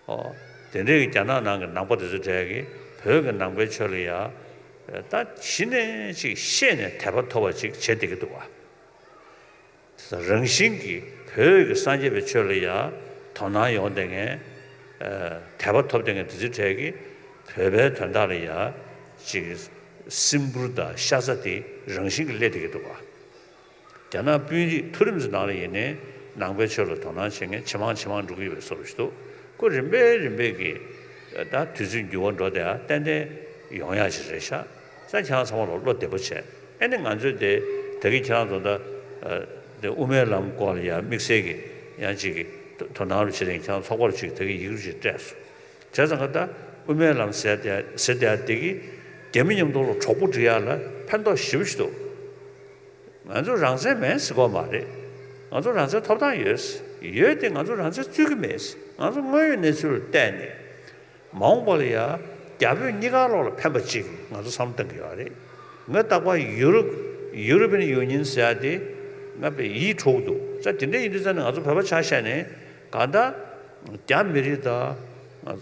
ཨོ། དེ་འདྲའི་རྒྱ་ནག་ནང་གི་ནང་པ་དེ་ཚོ་གྲས་ཀྱིས་བོད་ཀྱི་ནང་པའི་ཆོས་ལ་ཡ། ད་གཞི་ནས་ཅིག་ཤེས་ནས་དད་པ་ཐོབ་པ་ཅིག་བྱེད་བསྡད་ཀྱི་འདུག་པ། རང་བཞིན་གྱིས་བོད་ཀྱི་སངས་རྒྱས་པའི་ཆོས་ལ་ཡང་ དོ་སྣང་ཡོང་བསྡད་མཁན། ཨ། དད་པ་ཐོབ་བསྡད་མཁན་དེ་ཚོའི་གྲས་ཀྱིས་བོད་པའི་དོན་དག་ལ་ཡ་ཅིག་སིམ་པུར་དང་ཤ་ཚ་དེ་རང་བཞིན་གྱིས་སླེབས་བསྡད་ཀྱི་འདུག་ག་རྒྱ་ནག་དཔོན་རིགས་མཐོ་རིམ་ཚོའི་ནང་ལ་ཡིན་ནའི་ནང་པའི་ཆོས་ལ་དོ་སྣང་བྱེད་མཁན་ཇེ་མང་ཇེ་མང་འགྲོ་གི་ཡོད་པའི་བཟོ་འདྲ་ཞིག་འདུག་ཁོ་རིམ་པས་རིམ་པས་ཀྱིས་ད་དུས་ཚོད་འགྱུར་བ་འགྲོ་བསྡད་ཡ་ཏན་ཏན་ཡོང་ཡ་ཞིག་རེད་ཤག་ས་ཁྱེད་རང་ཚང་མ་ལ་བློ་བདེ་པོ་བྱས། ཨེ་ནི་ང་ཚོས་དེ་ད་གིན་ཁྱེད་རང་ཚོ་ད་ཨ། དེ་དབུ་མའི་ལམ་སྐོར་ལ་ཡ་དམིགས་བསལ་གྱི་ཡང་ཅིག་གི་དོ་སྣང་རུ་བྱེད་དེ་ཁྱེད་རང་ཚོགས་པ་རུ་ཅིག་ད་གིན་ཡིག་རུ་ཅིག་སྤྲད་སོང་། བྱས་ཙང་ཀ་ད་དབུ་མའི་ལམ་ཟེར་དེ་ཟེར་དེ་དེ་གི་རྒྱ་མི་མཉམ་དུ་ལ་གྲོགས་པོ་སྒྲིག་ཡག་ལ་ཕན་ཐོགས་ཞེ་པོ་ཞིག་འདུག་ང་ཚོ་རང་བཙན་མེད་ཟེར་གོ་མ་རེད། ང་ཚོ་རང་བཙན་ཐོབ་ཐང་ཡོད། ཡོད་དེ་ང་ཚོ་རང་བཙན་རྩོད་ཀྱི་མེད། ང་ཚོ་དངོས་ཡོད་གནས་ཚུལ་ལ་བལྟས་ནས་མ་འོངས་པ་ལ་ཡ་རྒྱ་བོད་གཉིས་ཀ་ལོག་ལ་ཕན་པ་ཅིག་ང་ཚོ་བསམ་བློ་གཏོང་གི་ཡོད་རེད། ང་རྟག་པར་ཡུ་རོབ་ཡུ་རོ་པན་ཡུ་ནི་ཡན་ཟེར་ཡ་དེ་ང་དཔེ་ཡིད་འཕྲོག་གི་འདུག་ས་དེ་འདྲ་ཡིན་དུས་ཙང་ནས་ང་ཚོ་བོད་པ་ཆ་བཞག་ནས་གང་ལྟར་རྒྱ་མི་རིགས་དང་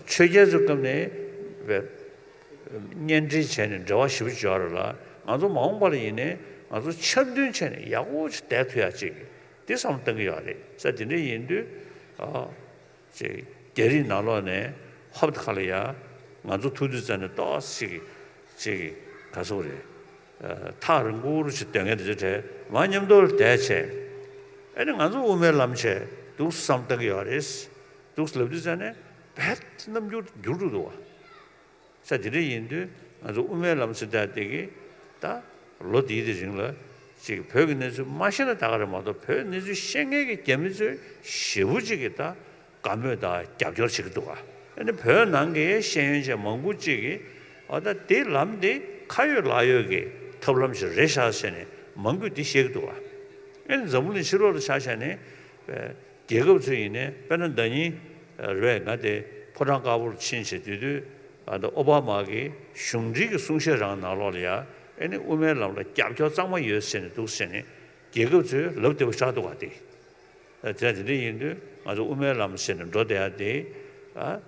ཆོས་རྒྱལ་ཚོའི་སྐབས་ནས་བས། གཉེན་འབྲེལ་བྱས་ནས་འབྲེལ་བ་ཞེ་པོ་ཅིག་ཡོད་རེད་ལ། ང་ཚོ་མ་འོངས་པ་ལ་ཡིན་ནའི་ང་ཚོ་འཆམ་མཐུན་བྱས་ནས་ཡག་པོ་ཅིག་བསྡད་ཐུབ་ཡག་ཅིག་འདི་བསམ་བློ་གཏོང་གི་ཡོད་རེད། ས་དེ་འདྲ་ཡིན་དུས་ཨ། ཅིག་རྒྱ་རིགས་ནང་ལོགས་ནས་ཧོབ་ཁ་ལ་ཡ་ང་ཚོ་ཐུག་དུས་ཙམ་ནས་ཏོག་ཙམ་ཅིག་ཅིག་ག་ཚོད་རེད། ཨ། ཐག་རིང་པོ་རུ་ཅིག་སྡོད་མཁན་དེ་ཚོ་གྲས་མ་མཉམ་དུ་བསྡད་བྱས། ཨ་ནི་ང་ཚོ་དབུ་མའི་ལམ་བྱས་འདུག་བསམ་བློ་གཏོང་གི་ཡོད་རེད། འདུག་ལབ་དུས་ཙམ་ནས་བས་རྣམ་འགྱུར་འགྱུར་འགྲོ་འདུག་བ། ས་དེ་འདྲ་ཡིན་དུས་ང་ཚོ་དབུ་མའི་ལམ་ཟེར་ཡག་དེ་གི་ད་ལོ་འདིའི་དེ་རིང་ལ་ཅིག་བོད་ཀྱི་གནས་ཚུལ་མ་ཤེས་ན་ད་ག་རེད་མ་གཏོགས། བོད་གནས་ཚུལ་ཤེས་མཁན་གྱི་རྒྱ་མི་ཚོས་ཞེ་པོ་ཅིག་གི་ད་དགའ་མོས་དང་རྒྱབ་སྐྱོར་བྱེད་ཀྱི་འདུག་ག་ཨ་ནི་བོད་ནང་གི་ཤེས་ཡོན་ཅན་མང་པོ་ཅིག་གིས་ཨ་ད་དེ་ལམ་དེ་ཁ་ཡོད་ལག་ཡོད་ཀྱི་ཐབས་ལམ་ཞིག་རེད་ཤག་ཟེར་ནས་མང་པོས་དེ་བཤད་ཀྱི་འདུག་ག་ཨ་ནི་འཛམ་བུ་གླིང་ཕྱི་ལོགས་ལ་ཆ་བཞག་ནས། རྒྱལ་ཁབ་ཚོ་ཡིན་ནའི་དཔེར་ན་ཟླ་ཉིན་རེད་པས། ང་དེ་ཕོ་བྲང་དཀར་པོར་ཕྱིན་བྱས་དུས་དུས་ཨ་ད་ཨོ་བྷ་མ་གི་གཞུང་འབྲེལ་གྱི་གསུང་བཤད་རང་ནང་ལོགས་ལ་ཡ་ཨེ་ནི་དབུ་མའི་ལམ་ལ་རྒྱབ་སྐྱོར་གཙང་མ་ཡོད་ཟེར་ནས་འདུག་ཟེར་ནས་རྒྱལ་ཁབ་ཚོས་ལབ་བདེ་པོ་ཆགས་འདུག་ག་དེ། དེ་དེ་འདྲ་ཡིན་དུས་ང་ཚོ་དབུ་མའི་ལམ་ཟེར་ནས་འགྲོ་བསྡད་ཡ་དེ་ཨ་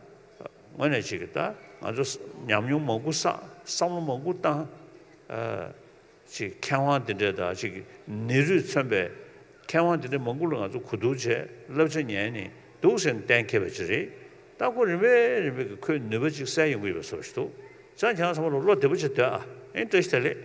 དངོས་གནས་ཅིག་གི་ད་ང་ཚོ་ཉམས་མྱོང་མང་པོ་བསགས། བསམ་བློ་མང་པོ་བཏང་། ཨ། ཅིག་མཁས་དབང་དེ་འདྲས་དང་ཅིག་ནི་རུས་མཚོན་པའི་མཁས་དབང་དེ་འདྲས་མང་པོ་ལ་ང་ཚོ་གོ་བསྡུར་བྱས། བསླབ་བྱ་ཉན་ནས་འདུག་ཟེར་ནས་གཏན་འཁེལ་བ་ཅིག་རེད། ད་ཁོ་རིམ་པས་རིམ་པས་ཀྱི་ཁོའི་ནུས་པ་ཅིག་གསལ་ཡོང་གི་ཡོད་པའི་བཟོ་ཞིག་འདུག་ཙང་ཁྱེད་རང་ཚང་མ་ལ་བློ་བདེ་པོ་ཅིག་སྡོད་ཨ། ཨེ་བཀྲ་ཤིས་བདེ་ལེགས།